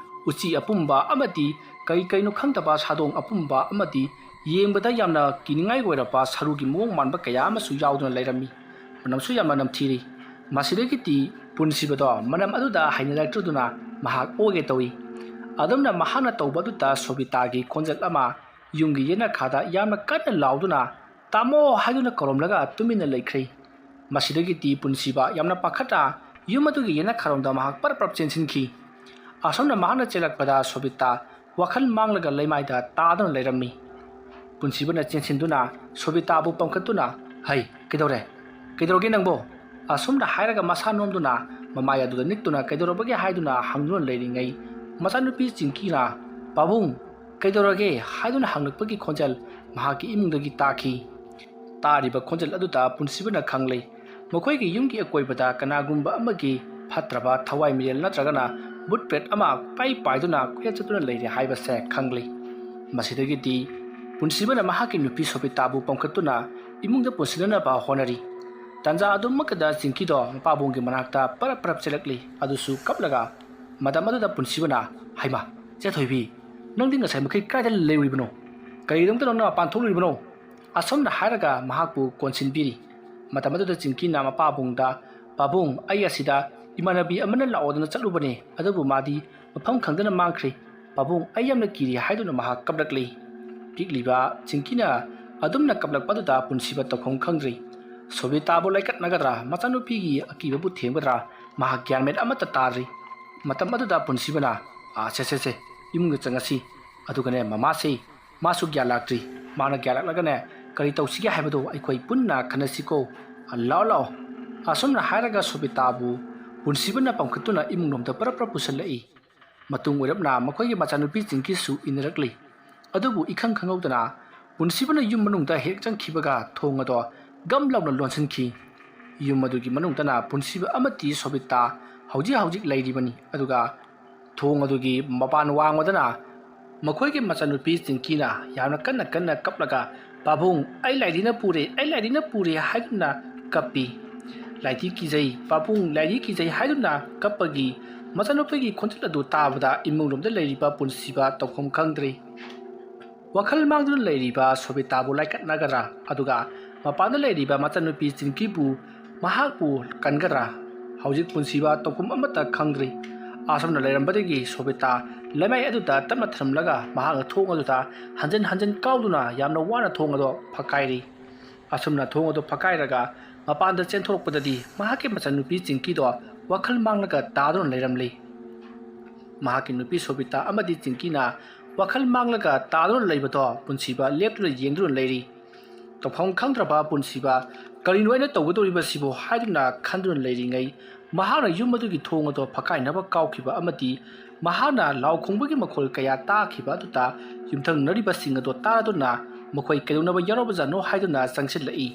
ꯎꯆꯤ ꯑꯄꯨꯝꯕ ꯑꯃꯗꯤ ꯀꯔꯤ ꯀꯔꯤꯅꯣ ꯈꯪꯗꯕ ꯁꯥꯗꯣꯡ ꯑꯄꯨꯝꯕ ꯑꯃꯗꯤ ꯌꯦꯡꯕꯗ ꯌꯥꯝꯅ ꯀꯤꯅꯤꯡꯉꯥꯏ ꯑꯣꯏꯔꯕ ꯁꯔꯨꯒꯤ ꯃꯑꯣꯡ ꯃꯥꯟꯕ ꯀꯌꯥ ꯑꯃꯁꯨ ꯌꯥꯎꯗꯨꯅ ꯂꯩꯔꯝꯃꯤ꯫ ꯃꯅꯝꯁꯨ ꯌꯥꯝꯅ ꯅꯝꯊꯤꯔꯤ꯫ ꯃꯁꯤꯗꯒꯤꯗꯤ ꯄꯨꯟꯁꯤꯕꯗꯣ ꯃꯅꯝ ꯑꯗꯨꯗ ꯍꯩꯅꯔꯛꯇ꯭ꯔꯗꯨꯅ ꯃꯍꯥꯛ ꯑꯣꯒꯦ ꯇꯧꯏ꯫ ꯑꯗꯨꯝꯅ ꯃꯍꯥꯛꯅ ꯇꯧꯕ ꯑꯗꯨꯗ ꯁꯣꯕꯤꯇꯥꯒꯤ ꯈꯣꯟꯖꯦꯜ ꯑꯃ ꯌꯨꯝꯒꯤ ꯌꯦꯅꯈꯥꯗ ꯌꯥꯝꯅ ꯀꯟꯅ ꯂꯥꯎꯗꯨꯅ, "ꯇꯥꯃꯣ" ꯍꯥꯏꯗꯨꯅ ꯀꯧꯔꯝꯂꯒ ꯇꯨꯃꯤꯟꯅ ꯂꯩꯈ꯭ꯔꯦ꯫ ꯃꯁꯤꯗꯒꯤꯗꯤ ꯄꯨꯟꯁꯤꯕ ꯌꯥꯝꯅ ꯄꯥꯈꯠꯅ ꯌꯨꯝ ꯑꯗꯨꯒꯤ ꯌꯦꯅꯈꯥꯔꯣꯝꯗ ꯃꯍꯥꯛ ꯄꯔꯞ ꯄꯔꯞ ꯆꯦꯟꯁꯤꯟꯈꯤ꯫ ꯑꯁꯨꯝꯅ ꯃꯍꯥꯛꯅ ꯆꯦꯜꯂꯛꯄꯗ ꯁꯣꯕꯤꯇꯥ ꯋꯥꯈꯜ ꯃꯥꯡꯂꯒ ꯂꯩꯃꯥꯏꯗ ꯇꯥꯗꯨꯅ ꯂꯩꯔꯝꯃꯤ꯫ ꯄꯨꯟꯁꯤꯕꯅ ꯆꯦꯟꯁꯤꯟꯗꯨꯅ ꯁꯣꯕꯤꯇꯥꯕꯨ ꯄꯝꯈꯠꯇꯨꯅ, "ꯍꯩ, ꯀꯩꯗꯧꯔꯦ? ꯀꯩꯗꯧꯔꯒꯦ ꯅꯪꯕꯣ?" ꯑꯁꯨꯝꯅ ꯍꯥꯏꯔꯒ ꯃꯁꯥ ꯅꯣꯝꯗꯨꯅ ꯃꯃꯥꯏ ꯑꯗꯨꯗ ꯅꯤꯛꯇꯨꯅ ꯀꯩꯗꯧꯔꯕꯒꯦ ꯍꯥꯏꯗꯨꯅ ꯍꯪꯗꯨꯅ ꯂꯩꯔꯤꯉꯩ, ꯃꯆꯥꯅꯨꯄꯤ ꯆꯤꯡꯀꯤꯅ, "ꯄꯥꯕꯨꯡ, ꯀꯩꯗꯧꯔꯒꯦ?" ꯍꯥꯏꯗꯨꯅ ꯍꯪꯂꯛꯄꯒꯤ ꯈꯣꯟꯖꯦꯜ ꯃꯍꯥꯛꯀꯤ ꯏꯃꯨꯡꯗꯒꯤ ꯇꯥꯈꯤ꯫ ꯇꯥꯔꯤꯕ ꯈꯣꯟꯖꯦꯜ ꯑꯗꯨꯗ ꯄꯨꯟꯁꯤꯕꯅ ꯈꯪꯂꯦ, ꯃꯈꯣꯏꯒꯤ ꯌꯨꯝꯒꯤ ꯑꯀꯣꯏꯕꯗ ꯀꯅꯥꯒꯨꯝꯕ ꯑꯃꯒꯤ ꯐꯠꯇ꯭ꯔꯕ ꯊꯋꯥꯏ ꯃꯤꯔꯦꯜ ꯅꯠꯇ꯭ꯔꯒꯅ ꯕꯨꯠ ꯄ꯭ꯔꯦꯠ ꯑꯃ ꯄꯥꯏ ꯄꯥꯏꯗꯨꯅ ꯀꯣꯏꯆꯠ ꯆꯠꯇꯨꯅ ꯂꯩꯔꯦ ꯍꯥꯏꯕꯁꯦ ꯈꯪꯂꯦ꯫ ꯃꯁꯤꯗꯒꯤꯗꯤ ꯄꯨꯟꯁꯤꯕꯅ ꯃꯍꯥꯛꯀꯤ ꯅꯨꯄꯤ ꯁꯣꯕꯤꯇꯥꯕꯨ ꯄꯝꯈꯠꯇꯨꯅ ꯏꯃꯨꯡꯗ ꯄꯨꯟꯁꯤꯟꯅꯅꯕ ꯍꯣꯠꯅꯔꯤ꯫ ꯇꯥꯟꯖꯥ ꯑꯗꯨꯃꯛꯇꯗ ꯆꯤꯡꯀꯤꯗꯣ ꯃꯄꯥꯕꯨꯡꯒꯤ ꯃꯅꯥꯛꯇ ꯄꯔꯞ ꯄꯔꯞ ꯆꯦꯜꯂꯛꯂꯤ, ꯑꯗꯨꯁꯨ ꯀꯞꯂꯒ꯫ ꯃꯇꯝ ꯑꯗꯨꯗ ꯄꯨꯟꯁꯤꯕꯅ, "ꯍꯩꯃꯥ, ꯆꯦꯊꯣꯏꯕꯤ, ꯅꯪꯗꯤ ꯉꯁꯥꯏ ꯃꯈꯩ ꯀꯥꯏꯗ ꯂꯩꯔꯨꯔꯤꯕꯅꯣ? ꯀꯔꯤꯒꯤꯗꯃꯛꯇ ꯅꯪꯅ ꯃꯄꯥꯟ ꯊꯣꯛꯂꯨꯔꯤꯕꯅꯣ?" ꯑꯁꯨꯝꯅ ꯍꯥꯏꯔꯒ ꯃꯍꯥꯛꯄꯨ ꯀꯣꯟꯁꯤꯟꯕꯤꯔꯤ꯫ ꯃꯇꯝ ꯑꯗꯨꯗ ꯆꯤꯡꯀꯤꯅ ꯃꯄꯥꯕꯨꯡꯗ, "ꯄꯥꯕꯨꯡ, ꯑꯩ ꯑꯁꯤꯗ ꯏꯃꯥꯟꯅꯕꯤ ꯑꯃꯅ ꯂꯥꯛꯑꯣꯗꯅ ꯆꯠꯂꯨꯕꯅꯦ, ꯑꯗꯨꯕꯨ ꯃꯥꯗꯤ ꯃꯐꯝ ꯈꯪꯗꯅ ꯃꯥꯡꯈ꯭ꯔꯦ꯫ ꯄꯥꯕꯨꯡ, ꯑꯩ ꯌꯥꯝꯅ ꯀꯤꯔꯤ" ꯍꯥꯏꯗꯨꯅ ꯃꯍꯥꯛ ꯀꯞꯂꯛꯂꯤ꯫ ꯄꯤꯛꯂꯤꯕ ꯆꯤꯡꯀꯤꯅ ꯑꯗꯨꯝꯅ ꯀꯞꯂꯛꯄ ꯑꯗꯨꯗ ꯄꯨꯟꯁꯤꯕ ꯇꯧꯐꯝ ꯈꯪꯗ꯭ꯔꯤ꯫ ꯁꯣꯕꯤꯇꯥꯕꯨ ꯂꯥꯏꯀꯠꯅꯒꯗ꯭ꯔꯥ, ꯃꯆꯥꯅꯨꯄꯤꯒꯤ ꯑꯀꯤꯕꯕꯨ ꯊꯦꯝꯒꯗ꯭ꯔꯥ, ꯃꯍꯥꯛ ꯒ꯭ꯌꯥꯟ ꯃꯦꯟ ꯑꯃꯠꯇ ꯇꯥꯗ꯭ꯔꯤ꯫ ꯃꯇꯝ ꯑꯗꯨꯗ ꯄꯨꯟꯁꯤꯕꯅ, "ꯑꯥ, ꯁꯦ, ꯁꯦ, ꯁꯦ, ꯏꯃꯨꯡꯗ ꯆꯪꯉꯁꯤ꯫ ꯑꯗꯨꯒꯅꯦ, ꯃꯃꯥꯁꯤ, ꯃꯥꯁꯨ ꯒ꯭ꯌꯥꯟ ꯂꯥꯛꯇ꯭ꯔꯤ꯫ ꯃꯥꯅ ꯒ꯭ꯌꯥꯟ ꯂꯥꯛꯂꯒꯅꯦ, ꯀꯔꯤ ꯇꯧꯁꯤꯒꯦ ꯍꯥꯏꯕꯗꯨ ꯑꯩꯈꯣꯏ ꯄꯨꯟꯅ ꯈꯟꯅꯁꯤꯀꯣ꯫ ꯂꯥꯛꯑꯣ, ꯂꯥꯛꯑꯣ"꯫ ꯑꯁꯨꯝꯅ ꯍꯥꯏꯔꯒ ꯁꯣꯕꯤꯇꯥꯕꯨ ꯄꯨꯟꯁꯤꯕꯅ ꯄꯝꯈꯠꯇꯨꯅ ꯏꯃꯨꯡꯂꯣꯝꯗ ꯄꯔꯞ ꯄꯔꯞ ꯄꯨꯁꯜꯂꯛꯏ꯫ ꯃꯇꯨꯡ ꯑꯣꯏꯔꯞꯅ ꯃꯈꯣꯏꯒꯤ ꯃꯆꯥꯅꯨꯄꯤ ꯆꯤꯡꯀꯤꯁꯨ ꯏꯟꯅꯔꯛꯂꯤ꯫ ꯑꯗꯨꯕꯨ ꯏꯈꯪ ꯈꯪꯍꯧꯗꯅ ꯄꯨꯟꯁꯤꯕꯅ ꯌꯨꯝ ꯃꯅꯨꯡꯗ ꯍꯦꯛ ꯆꯪꯈꯤꯕꯒ ꯊꯣꯡ ꯑꯗꯣ ꯒꯝ ꯂꯥꯎꯅ ꯂꯣꯟꯁꯤꯟꯈꯤ꯫ ꯌꯨꯝ ꯑꯗꯨꯒꯤ ꯃꯅꯨꯡꯗꯅ ꯄꯨꯟꯁꯤꯕ ꯑꯃꯗꯤ ꯁꯣꯕꯤꯇꯥ ꯍꯧꯖꯤꯛ ꯍꯧꯖꯤꯛ ꯂꯩꯔꯤꯕꯅꯤ꯫ ꯑꯗꯨꯒ ꯊꯣꯡ ꯑꯗꯨꯒꯤ ꯃꯄꯥꯟ ꯋꯥꯡꯃꯗꯅ ꯃꯈꯣꯏꯒꯤ ꯃꯆꯥꯅꯨꯄꯤ ꯆꯤꯡꯀꯤꯅ ꯌꯥꯝꯅ ꯀꯟꯅ ꯀꯟꯅ ꯀꯞꯂꯒ, "ꯄꯥꯕꯨꯡ, ꯑꯩ ꯂꯥꯏꯙꯤꯅ ꯄꯨꯔꯦ, ꯑꯩ ꯂꯥꯏꯙꯤꯅ ꯄꯨꯔꯦ" ꯍꯥꯏꯗꯨꯅ ꯀꯞꯄꯤ꯫ "ꯂꯥꯏꯙꯤ ꯀꯤꯖꯩ, ꯄꯥꯕꯨꯡ, ꯂꯥꯏꯙꯤ ꯀꯤꯖꯩ" ꯍꯥꯏꯗꯨꯅ ꯀꯞꯄꯒꯤ ꯃꯆꯥꯅꯨꯄꯤꯒꯤ ꯈꯣꯟꯖꯦꯜ ꯑꯗꯨ ꯇꯥꯕꯗ ꯏꯃꯨꯡꯂꯣꯝꯗ ꯂꯩꯔꯤꯕ ꯄꯨꯟꯁꯤꯕ ꯇꯧꯐꯝ ꯈꯪꯗ꯭ꯔꯦ꯫ ꯋꯥꯈꯜ ꯃꯥꯡꯗꯨꯅ ꯂꯩꯔꯤꯕ ꯁꯣꯕꯤꯇꯥꯕꯨ ꯂꯥꯏꯀꯠꯅꯒꯗ꯭ꯔꯥ? ꯑꯗꯨꯒ ꯃꯄꯥꯟꯗ ꯂꯩꯔꯤꯕ ꯃꯆꯥꯅꯨꯄꯤ ꯆꯤꯡꯀꯤꯕꯨ ꯃꯍꯥꯛꯄꯨ ꯀꯟꯒꯗ꯭ꯔꯥ? ꯍꯧꯖꯤꯛ ꯄꯨꯟꯁꯤꯕ ꯇꯧꯐꯝ ꯑꯃꯠꯇ ꯈꯪꯗ꯭ꯔꯤ꯫ ꯑꯁꯨꯝꯅ ꯂꯩꯔꯝꯕꯗꯒꯤ ꯁꯣꯕꯤꯇꯥ ꯂꯩꯃꯥꯏ ꯑꯗꯨꯗ ꯇꯞꯅ ꯊꯝꯂꯝꯂꯒ ꯃꯍꯥꯛꯅ ꯊꯣꯡ ꯑꯗꯨꯗ ꯍꯟꯖꯤꯟ ꯍꯟꯖꯤꯟ ꯀꯥꯎꯗꯨꯅ ꯌꯥꯝꯅ ꯋꯥꯅ ꯊꯣꯡ ꯑꯗꯨ ꯐꯛꯀꯥꯏꯔꯤ꯫ ꯑꯁꯨꯝꯅ ꯊꯣꯡ ꯑꯗꯨ ꯐꯛꯀꯥꯏꯔꯒ ꯃꯄꯥꯟꯗ ꯆꯦꯟꯊꯣꯔꯛꯄꯗꯗꯤ ꯃꯍꯥꯛꯀꯤ ꯃꯆꯟꯅꯨꯄꯤ ꯆꯤꯡꯀꯤꯗꯣ ꯋꯥꯈꯜ ꯃꯥꯡꯂꯒ ꯇꯥꯗꯨꯅ ꯂꯩꯔꯝꯂꯤ꯫ ꯃꯍꯥꯛꯀꯤ ꯅꯨꯄꯤ ꯁꯣꯕꯤꯇꯥ ꯑꯃꯗꯤ ꯆꯤꯡꯀꯤꯅ ꯋꯥꯈꯜ ꯃꯥꯡꯂꯒ ꯇꯥꯗꯨꯅ ꯂꯩꯕꯗꯣ ꯄꯨꯟꯁꯤꯕ ꯂꯦꯞꯇꯨꯅ ꯌꯦꯡꯗꯨꯅ ꯂꯩꯔꯤ꯫ ꯇꯧꯐꯝ ꯈꯪꯗ꯭ꯔꯕ ꯄꯨꯟꯁꯤꯕ, "ꯀꯔꯤꯅꯣ ꯑꯩꯅ ꯇꯧꯒꯗꯧꯔꯤꯕꯁꯤꯕꯨ?" ꯍꯥꯏꯗꯨꯅ ꯈꯟꯗꯨꯅ ꯂꯩꯔꯤꯉꯩ, ꯃꯍꯥꯛꯅ ꯌꯨꯝ ꯑꯗꯨꯒꯤ ꯊꯣꯡ ꯑꯗꯣ ꯐꯛꯀꯥꯏꯅꯕ ꯀꯥꯎꯈꯤꯕ ꯑꯃꯗꯤ ꯃꯍꯥꯛꯅ ꯂꯥꯎ ꯈꯣꯡꯕꯒꯤ ꯃꯈꯣꯜ ꯀꯌꯥ ꯇꯥꯈꯤꯕ ꯑꯗꯨꯗ ꯌꯨꯝꯊꯪꯅꯔꯤꯕꯁꯤꯡ ꯑꯗꯣ ꯇꯥꯔꯗꯨꯅ ꯃꯈꯣꯏ ꯀꯩꯗꯧꯅꯕ ꯌꯥꯎꯔꯕꯖꯥꯠꯅꯣ ꯍꯥꯏꯗꯨꯅ ꯆꯪꯁꯤꯜꯂꯛꯏ꯫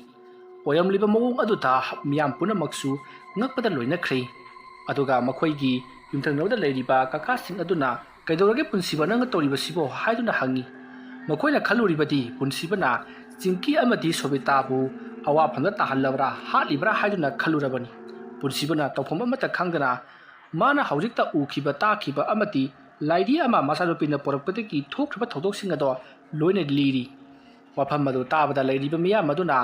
ꯑꯣꯏꯔꯝꯂꯤꯕ ꯃꯑꯣꯡ ꯑꯗꯨꯗ ꯃꯤꯌꯥꯝ ꯄꯨꯝꯅꯃꯛꯁꯨ ꯉꯛꯄꯗ ꯂꯣꯏꯅꯈ꯭ꯔꯦ꯫ ꯑꯗꯨꯒ ꯃꯈꯣꯏꯒꯤ ꯌꯨꯝꯊꯪꯅꯕꯗ ꯂꯩꯔꯤꯕ ꯀꯀꯥꯁꯤꯡ ꯑꯗꯨꯅ, "ꯀꯩꯗꯧꯔꯒꯦ ꯄꯨꯟꯁꯤꯕ, ꯅꯪꯅ ꯇꯧꯔꯤꯕꯁꯤꯕꯣ?" ꯍꯥꯏꯗꯨꯅ ꯍꯪꯉꯤ꯫ ꯃꯈꯣꯏꯅ ꯈꯜꯂꯨꯔꯤꯕꯗꯤ ꯄꯨꯟꯁꯤꯕꯅ ꯆꯤꯡꯀꯤ ꯑꯃꯗꯤ ꯁꯣꯕꯤꯇꯥꯕꯨ ꯑꯋꯥꯐꯝꯗ ꯇꯥꯍꯜꯂꯕ꯭ꯔꯥ, ꯍꯥꯠꯂꯤꯕ꯭ꯔꯥ ꯍꯥꯏꯗꯨꯅ ꯈꯜꯂꯨꯔꯕꯅꯤ꯫ ꯄꯨꯟꯁꯤꯕꯅ ꯇꯧꯐꯝ ꯑꯃꯠꯇ ꯈꯪꯗꯅ ꯃꯥꯅ ꯍꯧꯖꯤꯛꯇ ꯎꯈꯤꯕ ꯇꯥꯈꯤꯕ ꯑꯃꯗꯤ ꯂꯥꯏꯙꯤ ꯑꯃ ꯃꯆꯥꯅꯨꯄꯤꯅ ꯄꯣꯔꯛꯄꯗꯒꯤ ꯊꯣꯛꯈ꯭ꯔꯤꯕ ꯊꯧꯗꯣꯛꯁꯤꯡ ꯑꯗꯣ ꯂꯣꯏꯅ ꯂꯤꯔꯤ꯫ ꯋꯥꯐꯝ ꯑꯗꯨ ꯇꯥꯕꯗ ꯂꯩꯔꯤꯕ ꯃꯤꯌꯥꯝ ꯑꯗꯨꯅ,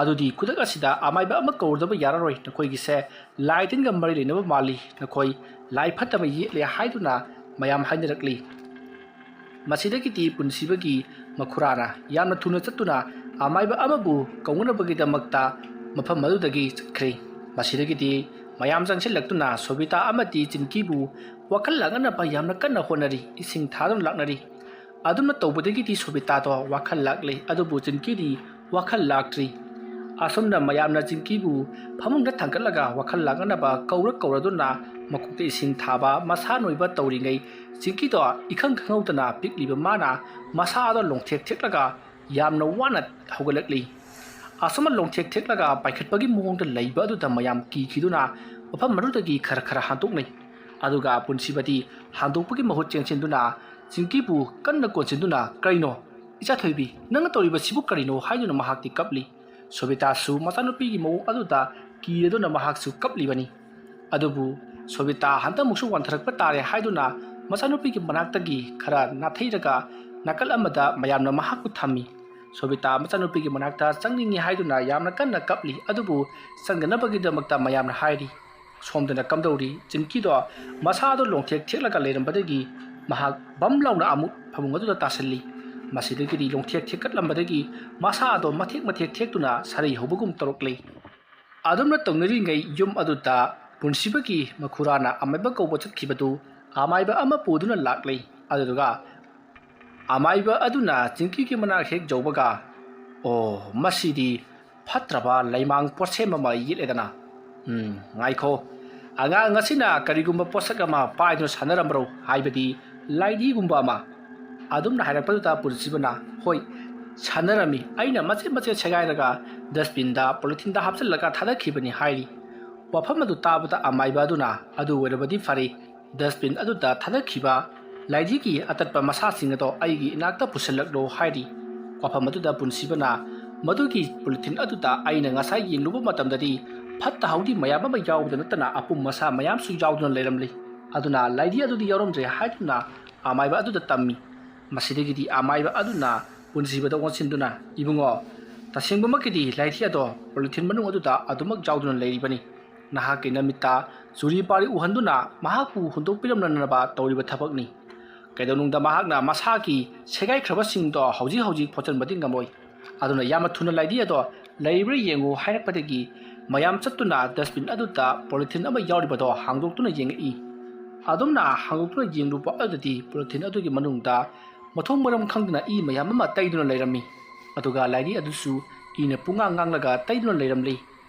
"ꯑꯗꯨꯗꯤ ꯈꯨꯗꯛ ꯑꯁꯤꯗ ꯑꯃꯥꯏꯕ ꯑꯃ ꯀꯧꯔꯨꯗꯕ ꯌꯥꯔꯔꯣꯏ, ꯅꯈꯣꯏꯒꯤꯁꯦ ꯂꯥꯏ ꯇꯤꯟꯒ ꯃꯔꯤ ꯂꯩꯅꯕ ꯃꯥꯜꯂꯤ, ꯅꯈꯣꯏ ꯂꯥꯏ ꯐꯠꯇꯕ ꯌꯦꯛꯂꯦ" ꯍꯥꯏꯗꯨꯅ ꯃꯌꯥꯝ ꯍꯥꯏꯅꯔꯛꯂꯤ꯫ ꯃꯁꯤꯗꯒꯤꯗꯤ ꯄꯨꯟꯁꯤꯕꯒꯤ ꯃꯈꯨꯔꯥꯅ ꯌꯥꯝꯅ ꯊꯨꯅ ꯆꯠꯇꯨꯅ ꯑꯃꯥꯏꯕ ꯑꯃꯕꯨ ꯀꯧꯅꯅꯕꯒꯤꯗꯃꯛꯇ ꯃꯐꯝ ꯑꯗꯨꯗꯒꯤ ꯆꯠꯈ꯭ꯔꯦ꯫ ꯃꯁꯤꯗꯒꯤꯗꯤ ꯃꯌꯥꯝ ꯆꯪꯁꯤꯜꯂꯛꯇꯨꯅ ꯁꯣꯕꯤꯇꯥ ꯑꯃꯗꯤ ꯆꯤꯡꯀꯤꯕꯨ ꯋꯥꯈꯜ ꯂꯥꯡꯅꯅꯕ ꯌꯥꯝꯅ ꯀꯟꯅ ꯍꯣꯠꯅꯔꯤ, ꯏꯁꯤꯡ ꯊꯥꯗꯨꯅ ꯂꯥꯛꯅꯔꯤ꯫ ꯑꯗꯨꯝꯅ ꯇꯧꯕꯗꯒꯤꯗꯤ ꯁꯣꯕꯤꯇꯥꯗꯣ ꯋꯥꯈꯜ ꯂꯥꯛꯂꯦ, ꯑꯗꯨꯕꯨ ꯆꯤꯡꯀꯤꯗꯤ ꯋꯥꯈꯜ ꯂꯥꯛꯇ꯭ꯔꯤ꯫ ꯑꯁꯨꯝꯅ ꯃꯌꯥꯝꯅ ꯆꯤꯡꯀꯤꯕꯨ ꯐꯃꯨꯡꯗ ꯊꯥꯡꯒꯠꯂꯒ ꯋꯥꯈꯜ ꯂꯥꯛꯅꯅꯕ ꯀꯧꯔ ꯀꯧꯔꯗꯨꯅ ꯃꯀꯣꯛꯇ ꯏꯁꯤꯡ ꯊꯥꯕ, ꯃꯁꯥ ꯅꯣꯏꯕ ꯇꯧꯔꯤꯉꯩ, ꯆꯤꯡꯀꯤꯗꯣ ꯏꯈꯪ ꯈꯪꯍꯧꯗꯅ ꯄꯤꯛꯂꯤꯕ ꯃꯥꯅ ꯃꯁꯥꯗꯣ ꯂꯣꯡꯊꯦꯛ ꯊꯦꯛꯂꯒ ꯌꯥꯝꯅ ꯋꯥꯅ ꯍꯧꯒꯠꯂꯛꯂꯤ꯫ ꯑꯁꯨꯝꯅ ꯂꯣꯡꯊꯦꯛ ꯊꯦꯛꯂꯒ ꯄꯥꯏꯈꯠꯄꯒꯤ ꯃꯑꯣꯡꯗ ꯂꯩꯕ ꯑꯗꯨꯗ ꯃꯌꯥꯝ ꯀꯤꯈꯤꯗꯨꯅ ꯃꯐꯝ ꯑꯗꯨꯗꯒꯤ ꯈꯔ ꯈꯔ ꯍꯟꯗꯣꯛꯅꯩ꯫ ꯑꯗꯨꯒ ꯄꯨꯟꯁꯤꯕꯗꯤ ꯍꯟꯗꯣꯛꯄꯒꯤ ꯃꯍꯨꯠ ꯆꯦꯟꯁꯤꯟꯗꯨꯅ ꯆꯤꯡꯀꯤꯕꯨ ꯀꯟꯅ ꯀꯣꯟꯁꯤꯟꯗꯨꯅ, "ꯀꯔꯤꯅꯣ? ꯏꯆꯥ ꯊꯣꯏꯕꯤ, ꯅꯪꯅ ꯇꯧꯔꯤꯕꯁꯤꯕꯨ ꯀꯔꯤꯅꯣ?" ꯍꯥꯏꯗꯨꯅ ꯃꯍꯥꯛꯇꯤ ꯀꯞꯂꯤ꯫ ꯁꯣꯕꯤꯇꯥꯁꯨ ꯃꯆꯥꯅꯨꯄꯤꯒꯤ ꯃꯑꯣꯡ ꯑꯗꯨꯗ ꯀꯤꯔꯗꯨꯅ ꯃꯍꯥꯛꯁꯨ ꯀꯞꯂꯤꯕꯅꯤ꯫ ꯑꯗꯨꯕꯨ ꯁꯣꯕꯤꯇꯥ ꯍꯟꯗꯛꯃꯨꯛꯁꯨ ꯋꯥꯟꯊꯔꯛꯄ ꯇꯥꯔꯦ ꯍꯥꯏꯗꯨꯅ ꯃꯆꯥꯅꯨꯄꯤꯒꯤ ꯃꯅꯥꯛꯇꯒꯤ ꯈꯔ ꯅꯥꯊꯩꯔꯒ ꯅꯥꯀꯜ ꯑꯃꯗ ꯃꯌꯥꯝꯅ ꯃꯍꯥꯛꯄꯨ ꯊꯝꯃꯤ꯫ ꯁꯣꯕꯤꯇꯥ ꯃꯆꯥꯅꯨꯄꯤꯒꯤ ꯃꯅꯥꯛꯇ ꯆꯪꯅꯤꯡꯏ ꯍꯥꯏꯗꯨꯅ ꯌꯥꯝꯅ ꯀꯟꯅ ꯀꯞꯂꯤ, ꯑꯗꯨꯕꯨ ꯆꯪꯗꯅꯕꯒꯤꯗꯃꯛꯇ ꯃꯌꯥꯝꯅ ꯍꯥꯏꯔꯤ꯫ ꯁꯣꯝꯗꯅ ꯀꯝꯗꯧꯔꯤ, ꯆꯤꯡꯀꯤꯗꯣ ꯃꯁꯥꯗꯣ ꯂꯣꯡꯊꯦꯛ ꯊꯦꯛꯂꯒ ꯂꯩꯔꯝꯕꯗꯒꯤ ꯃꯍꯥꯛ ꯕꯝ ꯂꯥꯎꯅ ꯑꯃꯨꯛ ꯐꯃꯨꯡ ꯑꯗꯨꯗ ꯇꯥꯁꯤꯜꯂꯤ꯫ ꯃꯁꯤꯗꯒꯤꯗꯤ ꯂꯣꯡꯊꯦꯛ ꯊꯦꯛꯀꯠꯂꯝꯕꯗꯒꯤ ꯃꯁꯥ ꯑꯗꯣ ꯃꯊꯦꯛ ꯃꯊꯦꯛ ꯊꯦꯛꯇꯨꯅ ꯁꯥꯔꯩ ꯍꯧꯕꯒꯨꯝ ꯇꯧꯔꯛꯂꯤ꯫ ꯑꯗꯨꯝꯅ ꯇꯧꯅꯔꯤꯉꯩ ꯌꯨꯝ ꯑꯗꯨꯗ ꯄꯨꯟꯁꯤꯕꯒꯤ ꯃꯈꯨꯔꯥꯅ ꯑꯃꯥꯏꯕ ꯀꯧꯕ ꯆꯠꯈꯤꯕꯗꯨ ꯑꯃꯥꯏꯕ ꯑꯃ ꯄꯨꯗꯨꯅ ꯂꯥꯛꯂꯤ꯫ ꯑꯗꯨꯗꯨꯒ ꯑꯃꯥꯏꯕ ꯑꯗꯨꯅ ꯆꯤꯡꯀꯤꯒꯤ ꯃꯅꯥꯛ ꯍꯦꯛ ꯌꯧꯕꯒ, "ꯑꯣ, ꯃꯁꯤꯗꯤ ꯐꯠꯇ꯭ꯔꯕ ꯂꯩꯃꯥꯡ ꯄꯣꯠꯁꯦꯝ ꯑꯃ ꯌꯦꯠꯂꯦꯗꯅ꯫ ꯎꯝ, ꯉꯥꯏꯈꯣ, ꯑꯉꯥꯡ ꯑꯁꯤꯅ ꯀꯔꯤꯒꯨꯝꯕ ꯄꯣꯠꯁꯛ ꯑꯃ ꯄꯥꯏꯗꯨꯅ ꯁꯥꯟꯅꯔꯝꯕ꯭ꯔꯣ, ꯍꯥꯏꯕꯗꯤ ꯂꯥꯏꯙꯤꯒꯨꯝꯕ ꯑꯃ?" ꯑꯗꯨꯝꯅ ꯍꯥꯏꯔꯛꯄꯗꯨꯗ ꯄꯨꯟꯁꯤꯕꯅ, "ꯍꯣꯏ, ꯁꯥꯟꯅꯔꯝꯃꯤ, ꯑꯩꯅ ꯃꯆꯦꯠ ꯃꯆꯦꯠ ꯁꯦꯒꯥꯏꯔꯒ ꯗꯁꯕꯤꯟꯗ, ꯄꯣꯂꯤꯊꯤꯟꯗ ꯍꯥꯞꯆꯤꯜꯂꯒ ꯊꯥꯗꯈꯤꯕꯅꯤ" ꯍꯥꯏꯔꯤ꯫ ꯋꯥꯐꯝ ꯑꯗꯨ ꯇꯥꯕꯗ ꯑꯃꯥꯏꯕ ꯑꯗꯨꯅ, "ꯑꯗꯨ ꯑꯣꯏꯔꯕꯗꯤ ꯐꯔꯦ, ꯗꯁꯕꯤꯟ ꯑꯗꯨꯗ ꯊꯥꯗꯈꯤꯕ ꯂꯥꯏꯙꯤꯒꯤ ꯑꯇꯠꯄ ꯃꯁꯥꯁꯤꯡ ꯑꯗꯣ ꯑꯩꯒꯤ ꯏꯅꯥꯛꯇ ꯄꯨꯁꯤꯜꯂꯛꯂꯣ" ꯍꯥꯏꯔꯤ꯫ ꯋꯥꯐꯝ ꯑꯗꯨꯗ ꯄꯨꯟꯁꯤꯕꯅ, "ꯃꯗꯨꯒꯤ ꯄꯣꯂꯤꯊꯤꯟ ꯑꯗꯨꯗ ꯑꯩꯅ ꯉꯁꯥꯏ ꯌꯦꯡꯂꯨꯕ ꯃꯇꯝꯗꯗꯤ ꯐꯠꯇ ꯍꯥꯎꯗꯤ ꯃꯌꯥꯝ ꯑꯃ ꯌꯥꯎꯕꯗ ꯅꯠꯇꯅ ꯑꯄꯨꯝ ꯑꯁꯥ ꯃꯌꯥꯝꯁꯨ ꯌꯥꯎꯗꯨꯅ ꯂꯩꯔꯝꯂꯤ, ꯑꯗꯨꯅ ꯂꯥꯏꯙꯤ ꯑꯗꯨꯗꯤ ꯌꯥꯎꯔꯝꯗ꯭ꯔꯦ" ꯍꯥꯏꯗꯨꯅ ꯑꯃꯥꯏꯕ ꯑꯗꯨꯗ ꯇꯝꯃꯤ꯫ ꯃꯁꯤꯗꯒꯤꯗꯤ ꯑꯃꯥꯏꯕ ꯑꯗꯨꯅ ꯄꯨꯟꯁꯤꯕꯗ ꯑꯣꯟꯁꯤꯟꯗꯨꯅ, "ꯏꯕꯨꯡꯉꯣ, ꯇꯁꯦꯡꯕꯃꯛꯀꯤꯗꯤ ꯂꯥꯏꯙꯤ ꯑꯗꯣ ꯄꯣꯂꯤꯊꯤꯟ ꯃꯅꯨꯡ ꯑꯗꯨꯗ ꯑꯗꯨꯃꯛ ꯌꯥꯎꯗꯨꯅ ꯂꯩꯔꯤꯕꯅꯤ꯫ ꯅꯍꯥꯛꯀꯤ ꯅꯃꯤꯠꯇ ꯆꯨꯔꯤ ꯄꯥꯔꯤ ꯎꯍꯟꯗꯨꯅ ꯃꯍꯥꯛꯄꯨ ꯍꯨꯟꯗꯣꯛꯄꯤꯔꯝꯅꯅꯕ ꯇꯧꯔꯤꯕ ꯊꯕꯛꯅꯤ꯫ ꯀꯩꯗꯧꯅꯨꯡꯗ ꯃꯍꯥꯛꯅ ꯃꯁꯥꯒꯤ ꯁꯦꯒꯥꯏꯈ꯭ꯔꯕꯁꯤꯡꯗꯣ ꯍꯧꯖꯤꯛ ꯍꯧꯖꯤꯛ ꯐꯣꯠꯆꯟꯕꯗꯤ ꯉꯝꯂꯣꯏ꯫ ꯑꯗꯨꯅ ꯌꯥꯝꯅ ꯊꯨꯅ ꯂꯥꯏꯙꯤ ꯑꯗꯣ ꯂꯩꯔꯤꯕ꯭ꯔꯥ ꯌꯦꯡꯉꯨ" ꯍꯥꯏꯔꯛꯄꯗꯒꯤ ꯃꯌꯥꯝ ꯆꯠꯇꯨꯅ ꯗꯁꯕꯤꯟ ꯑꯗꯨꯗ ꯄꯣꯂꯤꯊꯤꯟ ꯑꯃ ꯌꯥꯎꯔꯤꯕꯗꯣ ꯍꯥꯡꯗꯣꯛꯇꯨꯅ ꯌꯦꯡꯉꯛꯏ꯫ ꯑꯗꯨꯝꯅ ꯍꯥꯡꯗꯣꯛꯇꯨꯅ ꯌꯦꯡꯂꯨꯕ ꯑꯗꯨꯗꯗꯤ ꯄꯣꯂꯤꯊꯤꯟ ꯑꯗꯨꯒꯤ ꯃꯅꯨꯡꯗ ꯃꯊꯣꯡ ꯃꯔꯝ ꯈꯪꯗꯅ ꯏ ꯃꯌꯥꯝ ꯑꯃ ꯇꯩꯗꯨꯅ ꯂꯩꯔꯝꯃꯤ꯫ ꯑꯗꯨꯒ ꯂꯥꯏꯙꯤ ꯑꯗꯨꯁꯨ ꯏꯅ ꯄꯨꯡꯉꯥꯡ ꯉꯥꯡꯂꯒ ꯇꯩꯗꯨꯅ ꯂꯩꯔꯝꯂꯤ꯫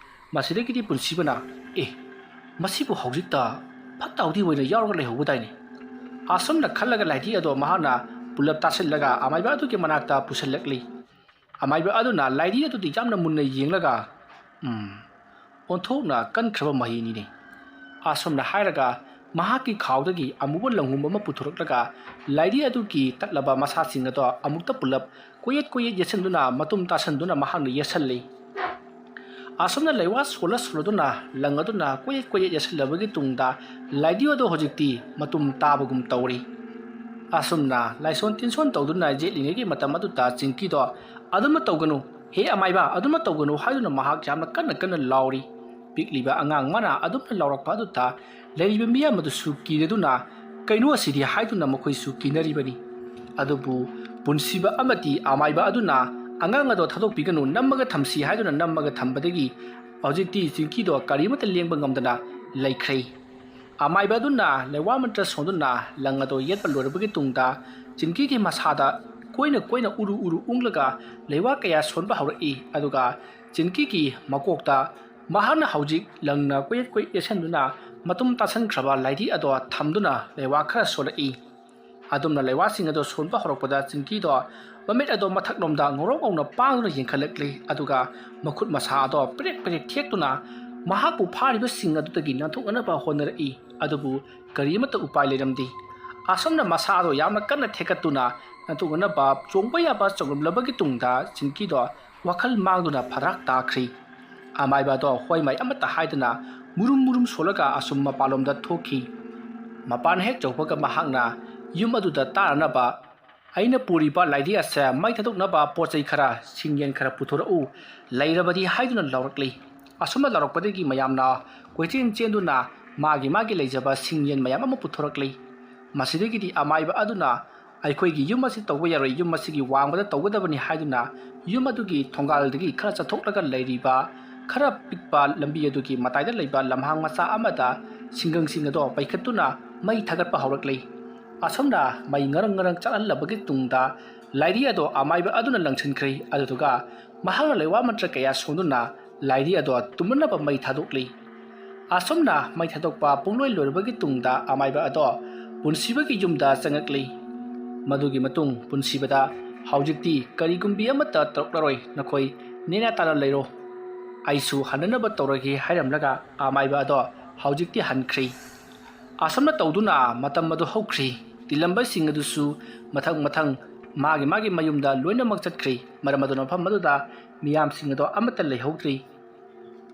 ꯃꯁꯤꯗꯒꯤꯗꯤ ꯄꯨꯟꯁꯤꯕꯅ, "ꯑꯦ, ꯃꯁꯤꯕꯨ ꯍꯧꯖꯤꯛꯇ ꯐꯠꯇ ꯍꯥꯎꯗꯤ ꯑꯣꯏꯅ ꯌꯥꯎꯔꯒ ꯂꯩꯍꯧꯕꯗꯥꯏꯅꯦ?" ꯑꯁꯨꯝꯅ ꯈꯜꯂꯒ ꯂꯥꯏꯙꯤ ꯑꯗꯣ ꯃꯍꯥꯛꯅ ꯄꯨꯂꯞ ꯇꯥꯁꯤꯜꯂꯒ ꯑꯃꯥꯏꯕ ꯑꯗꯨꯒꯤ ꯃꯅꯥꯛꯇ ꯄꯨꯁꯤꯜꯂꯛꯂꯤ꯫ ꯑꯃꯥꯏꯕ ꯑꯗꯨꯅ ꯂꯥꯏꯙꯤ ꯑꯗꯨꯗꯤ ꯌꯥꯝꯅ ꯃꯨꯟꯅ ꯌꯦꯡꯂꯒ, "ꯎꯝ, ꯑꯣꯟꯊꯣꯛꯅ ꯀꯟꯈ꯭ꯔꯕ ꯃꯍꯤꯅꯤꯅꯦ"꯫ ꯑꯁꯨꯝꯅ ꯍꯥꯏꯔꯒ ꯃꯍꯥꯛꯀꯤ ꯈꯥꯎꯗꯒꯤ ꯑꯃꯨꯕ ꯂꯪꯍꯨꯝ ꯑꯃ ꯄꯨꯊꯣꯔꯛꯂꯒ ꯂꯥꯏꯙꯤ ꯑꯗꯨꯒꯤ ꯇꯠꯂꯕ ꯃꯁꯥꯁꯤꯡ ꯑꯗꯣ ꯑꯃꯨꯛꯇ ꯄꯨꯂꯞ ꯀꯣꯌꯦꯠ ꯀꯣꯌꯦꯠ ꯌꯦꯠꯁꯤꯟꯗꯨꯅ ꯃꯇꯨꯝ ꯇꯥꯁꯤꯟꯗꯨꯅ ꯃꯍꯥꯛꯅ ꯌꯦꯠꯁꯤꯜꯂꯤ꯫ ꯑꯁꯨꯝꯅ ꯂꯩꯋꯥ ꯁꯣꯜꯂ ꯁꯣꯜꯂꯗꯨꯅ ꯂꯪ ꯑꯗꯨꯅ ꯀꯣꯌꯦꯠ ꯀꯣꯌꯦꯠ ꯌꯦꯠꯁꯤꯜꯂꯕꯒꯤ ꯇꯨꯡꯗ ꯂꯥꯏꯙꯤ ꯑꯗꯣ ꯍꯧꯖꯤꯛꯇꯤ ꯃꯇꯨꯝ ꯇꯥꯕꯒꯨꯝ ꯇꯧꯔꯤ꯫ ꯑꯁꯨꯝꯅ ꯂꯥꯏꯁꯣꯟ ꯇꯤꯟꯁꯣꯟ ꯇꯧꯗꯨꯅ ꯌꯦꯠꯂꯤꯉꯩꯒꯤ ꯃꯇꯝ ꯑꯗꯨꯗ ꯆꯤꯡꯀꯤꯗꯣ, "ꯑꯗꯨꯃ ꯇꯧꯒꯅꯨ, ꯍꯦ ꯑꯃꯥꯏꯕ, ꯑꯗꯨꯃ ꯇꯧꯒꯅꯨ" ꯍꯥꯏꯗꯨꯅ ꯃꯍꯥꯛ ꯌꯥꯝꯅ ꯀꯟꯅ ꯀꯟꯅ ꯂꯥꯎꯔꯤ꯫ ꯄꯤꯛꯂꯤꯕ ꯑꯉꯥꯡ ꯃꯥꯅ ꯑꯗꯨꯝꯅ ꯂꯥꯎꯔꯛꯄ ꯑꯗꯨꯗ ꯂꯩꯔꯤꯕ ꯃꯤꯌꯥꯝ ꯑꯗꯨꯁꯨ ꯀꯤꯔꯗꯨꯅ, "ꯀꯩꯅꯣ ꯑꯁꯤꯗꯤ?" ꯍꯥꯏꯗꯨꯅ ꯃꯈꯣꯏꯁꯨ ꯀꯤꯅꯔꯤꯕꯅꯤ꯫ ꯑꯗꯨꯕꯨ ꯄꯨꯟꯁꯤꯕ ꯑꯃꯗꯤ ꯑꯃꯥꯏꯕ ꯑꯗꯨꯅ, "ꯑꯉꯥꯡ ꯑꯗꯣ ꯊꯥꯗꯣꯛꯄꯤꯒꯅꯨ, ꯅꯝꯃꯒ ꯊꯝꯁꯤ" ꯍꯥꯏꯗꯨꯅ ꯅꯝꯃꯒ ꯊꯝꯕꯗꯒꯤ ꯍꯧꯖꯤꯛꯇꯤ ꯆꯤꯡꯀꯤꯗꯣ ꯀꯔꯤꯃꯠꯇ ꯂꯦꯡꯕ ꯉꯝꯗꯅ ꯂꯩꯈ꯭ꯔꯦ꯫ ꯑꯃꯥꯏꯕ ꯑꯗꯨꯅ ꯂꯩꯋꯥ ꯃꯟꯇ꯭ꯔ ꯁꯣꯟꯗꯨꯅ ꯂꯪ ꯑꯗꯨ ꯌꯦꯠꯄ ꯂꯣꯏꯔꯕꯒꯤ ꯇꯨꯡꯗ ꯆꯤꯡꯀꯤꯒꯤ ꯃꯁꯥꯗ ꯀꯣꯏꯅ ꯀꯣꯏꯅ ꯎꯔꯨ ꯎꯔꯨ ꯎꯪꯂꯒ ꯂꯩꯋꯥ ꯀꯌꯥ ꯁꯣꯟꯕ ꯍꯧꯔꯛꯏ꯫ ꯑꯗꯨꯒ ꯆꯤꯡꯀꯤꯒꯤ ꯃꯀꯣꯛꯇ ꯃꯍꯥꯛꯅ ꯍꯧꯖꯤꯛ ꯂꯪꯅ ꯀꯣꯏꯌꯦꯠ ꯀꯣꯏꯌꯦꯠ ꯌꯦꯠꯁꯟꯗꯨꯅ ꯃꯇꯨꯝ ꯇꯥꯁꯟꯈ꯭ꯔꯕ ꯂꯥꯏꯙꯤ ꯑꯗꯣ ꯊꯝꯗꯨꯅ ꯂꯩꯋꯥ ꯈꯔ ꯁꯣꯜꯂꯛꯏ꯫ ꯑꯗꯨꯝꯅ ꯂꯩꯋꯥꯁꯤꯡ ꯑꯗꯨ ꯁꯣꯟꯕ ꯍꯧꯔꯛꯄꯗ ꯆꯤꯡꯀꯤꯗꯣ ꯃꯃꯤꯠ ꯑꯗꯣ ꯃꯊꯛꯂꯣꯝꯗ ꯉꯧꯔꯣꯛ ꯉꯧꯅ ꯄꯥꯡꯗꯨꯅ ꯌꯦꯡꯈꯠꯂꯛꯂꯤ꯫ ꯑꯗꯨꯒ ꯃꯈꯨꯠ ꯃꯁꯥ ꯑꯗꯣ ꯄꯦꯔꯦꯛ ꯄꯦꯔꯦꯛ ꯊꯦꯛꯇꯨꯅ ꯃꯍꯥꯛꯄꯨ ꯐꯥꯔꯤꯕꯁꯤꯡ ꯑꯗꯨꯗꯒꯤ ꯅꯥꯟꯊꯣꯛꯅꯅꯕ ꯍꯣꯠꯅꯔꯛꯏ꯫ ꯑꯗꯨꯕꯨ ꯀꯔꯤ ꯑꯃꯠꯇ ꯎꯄꯥꯏ ꯂꯩꯔꯝꯗꯦ꯫ ꯑꯁꯨꯝꯅ ꯃꯁꯥ ꯑꯗꯣ ꯌꯥꯝꯅ ꯀꯟꯅ ꯊꯦꯛꯀꯠꯇꯨꯅ ꯅꯥꯟꯊꯣꯛꯅꯅꯕ ꯆꯣꯡꯕ ꯌꯥꯕ ꯆꯣꯡꯂꯝꯂꯕꯒꯤ ꯇꯨꯡꯗ ꯆꯤꯡꯀꯤꯗꯣ ꯋꯥꯈꯜ ꯃꯥꯡꯗꯨꯅ ꯐꯔꯥꯛ ꯇꯥꯈ꯭ꯔꯤ꯫ ꯑꯃꯥꯏꯕ ꯑꯗꯣ ꯍꯣꯏ ꯃꯥꯏ ꯑꯃꯠꯇ ꯍꯥꯏꯗꯅ ꯃꯨꯔꯨꯝ ꯃꯨꯔꯨꯝ ꯁꯣꯜꯂꯒ ꯑꯁꯨꯝ ꯃꯄꯥꯟꯂꯣꯝꯗ ꯊꯣꯛꯈꯤ꯫ ꯃꯄꯥꯟ ꯍꯦꯛ ꯌꯧꯕꯒ ꯃꯍꯥꯛꯅ ꯌꯨꯝ ꯑꯗꯨꯗ ꯇꯥꯔꯅꯕ, "ꯑꯩꯅ ꯄꯨꯔꯤꯕ ꯂꯥꯏꯙꯤ ꯑꯁꯦ ꯃꯩ ꯊꯥꯗꯣꯛꯅꯕ ꯄꯣꯠ ꯆꯩ ꯈꯔ, ꯁꯤꯡꯌꯦꯟ ꯈꯔ ꯄꯨꯊꯣꯔꯛꯎ, ꯂꯩꯔꯕꯗꯤ" ꯍꯥꯏꯗꯨꯅ ꯂꯥꯎꯔꯛꯂꯤ꯫ ꯑꯁꯨꯝꯅ ꯂꯥꯎꯔꯛꯄꯗꯒꯤ ꯃꯌꯥꯝꯅ ꯀꯣꯏꯆꯦꯟ ꯆꯦꯟꯗꯨꯅ ꯃꯥꯒꯤ ꯃꯥꯒꯤ ꯂꯩꯖꯕ ꯁꯤꯡꯌꯦꯟ ꯃꯌꯥꯝ ꯑꯃ ꯄꯨꯊꯣꯔꯛꯂꯤ꯫ ꯃꯁꯤꯗꯒꯤꯗꯤ ꯑꯃꯥꯏꯕ ꯑꯗꯨꯅ "ꯑꯩꯈꯣꯏꯒꯤ ꯌꯨꯝ ꯑꯁꯤ ꯇꯧꯕ ꯌꯥꯔꯣꯏ, ꯌꯨꯝ ꯑꯁꯤꯒꯤ ꯋꯥꯡꯃꯗ ꯇꯧꯒꯗꯕꯅꯤ" ꯍꯥꯏꯗꯨꯅ ꯌꯨꯝ ꯑꯗꯨꯒꯤ ꯊꯣꯡꯒꯥꯜꯗꯒꯤ ꯈꯔ ꯆꯠꯊꯣꯛꯂꯒ ꯂꯩꯔꯤꯕ ꯈꯔ ꯄꯤꯛꯄ ꯂꯝꯕꯤ ꯑꯗꯨꯒꯤ ꯃꯇꯥꯏꯗ ꯂꯩꯕ ꯂꯝꯍꯥꯡ ꯃꯆꯥ ꯑꯃꯗ ꯁꯤꯡꯒꯪꯁꯤꯡ ꯑꯗꯣ ꯄꯩꯈꯠꯇꯨꯅ ꯃꯩ ꯊꯥꯒꯠꯄ ꯍꯧꯔꯛꯂꯤ꯫ ꯑꯁꯨꯝꯅ ꯃꯩ ꯉꯔꯪ ꯉꯔꯪ ꯆꯥꯛꯍꯜꯂꯕꯒꯤ ꯇꯨꯡꯗ ꯂꯥꯏꯙꯤ ꯑꯗꯣ ꯑꯃꯥꯏꯕ ꯑꯗꯨꯅ ꯂꯪꯁꯤꯟꯈ꯭ꯔꯦ꯫ ꯑꯗꯨꯗꯨꯒ ꯃꯍꯥꯛꯅ ꯂꯩꯋꯥ ꯃꯟꯇ꯭ꯔ ꯀꯌꯥ ꯁꯣꯟꯗꯨꯅ ꯂꯥꯏꯙꯤ ꯑꯗꯣ ꯇꯨꯝꯅꯅꯕ ꯃꯩ ꯊꯥꯗꯣꯛꯂꯤ꯫ ꯑꯁꯨꯝꯅ ꯃꯩ ꯊꯥꯗꯣꯛꯄ ꯄꯨꯡꯂꯣꯏ ꯂꯣꯏꯔꯕꯒꯤ ꯇꯨꯡꯗ ꯑꯃꯥꯏꯕ ꯑꯗꯣ ꯄꯨꯟꯁꯤꯕꯒꯤ ꯌꯨꯝꯗ ꯆꯪꯉꯛꯂꯤ꯫ ꯃꯗꯨꯒꯤ ꯃꯇꯨꯡ ꯄꯨꯟꯁꯤꯕꯗ, "ꯍꯧꯖꯤꯛꯇꯤ ꯀꯔꯤꯒꯨꯝꯕꯤ ꯑꯃꯠꯇ ꯇꯧꯔꯛꯂꯔꯣꯏ, ꯅꯈꯣꯏ ꯅꯦꯅꯥ ꯇꯥꯅ ꯂꯩꯔꯣ, ꯑꯩꯁꯨ ꯍꯟꯅꯅꯕ ꯇꯧꯔꯒꯦ" ꯍꯥꯏꯔꯝꯂꯒ ꯑꯃꯥꯏꯕ ꯑꯗꯣ ꯍꯧꯖꯤꯛꯇꯤ ꯍꯟꯈ꯭ꯔꯦ꯫ ꯑꯁꯨꯝꯅ ꯇꯧꯗꯨꯅ ꯃꯇꯝ ꯑꯗꯨ ꯍꯧꯈ꯭ꯔꯤ꯫ ꯇꯤꯜꯂꯝꯕꯁꯤꯡ ꯑꯗꯨꯁꯨ ꯃꯊꯪ ꯃꯊꯪ ꯃꯥꯒꯤ ꯃꯥꯒꯤ ꯃꯌꯨꯝꯗ ꯂꯣꯏꯅꯃꯛ ꯆꯠꯈ꯭ꯔꯤ꯫ ꯃꯔꯝ ꯑꯗꯨꯅ ꯃꯐꯝ ꯑꯗꯨꯗ ꯃꯤꯌꯥꯝꯁꯤꯡ ꯑꯗꯣ ꯑꯃꯠꯇ ꯂꯩꯍꯧꯗ꯭ꯔꯤ꯫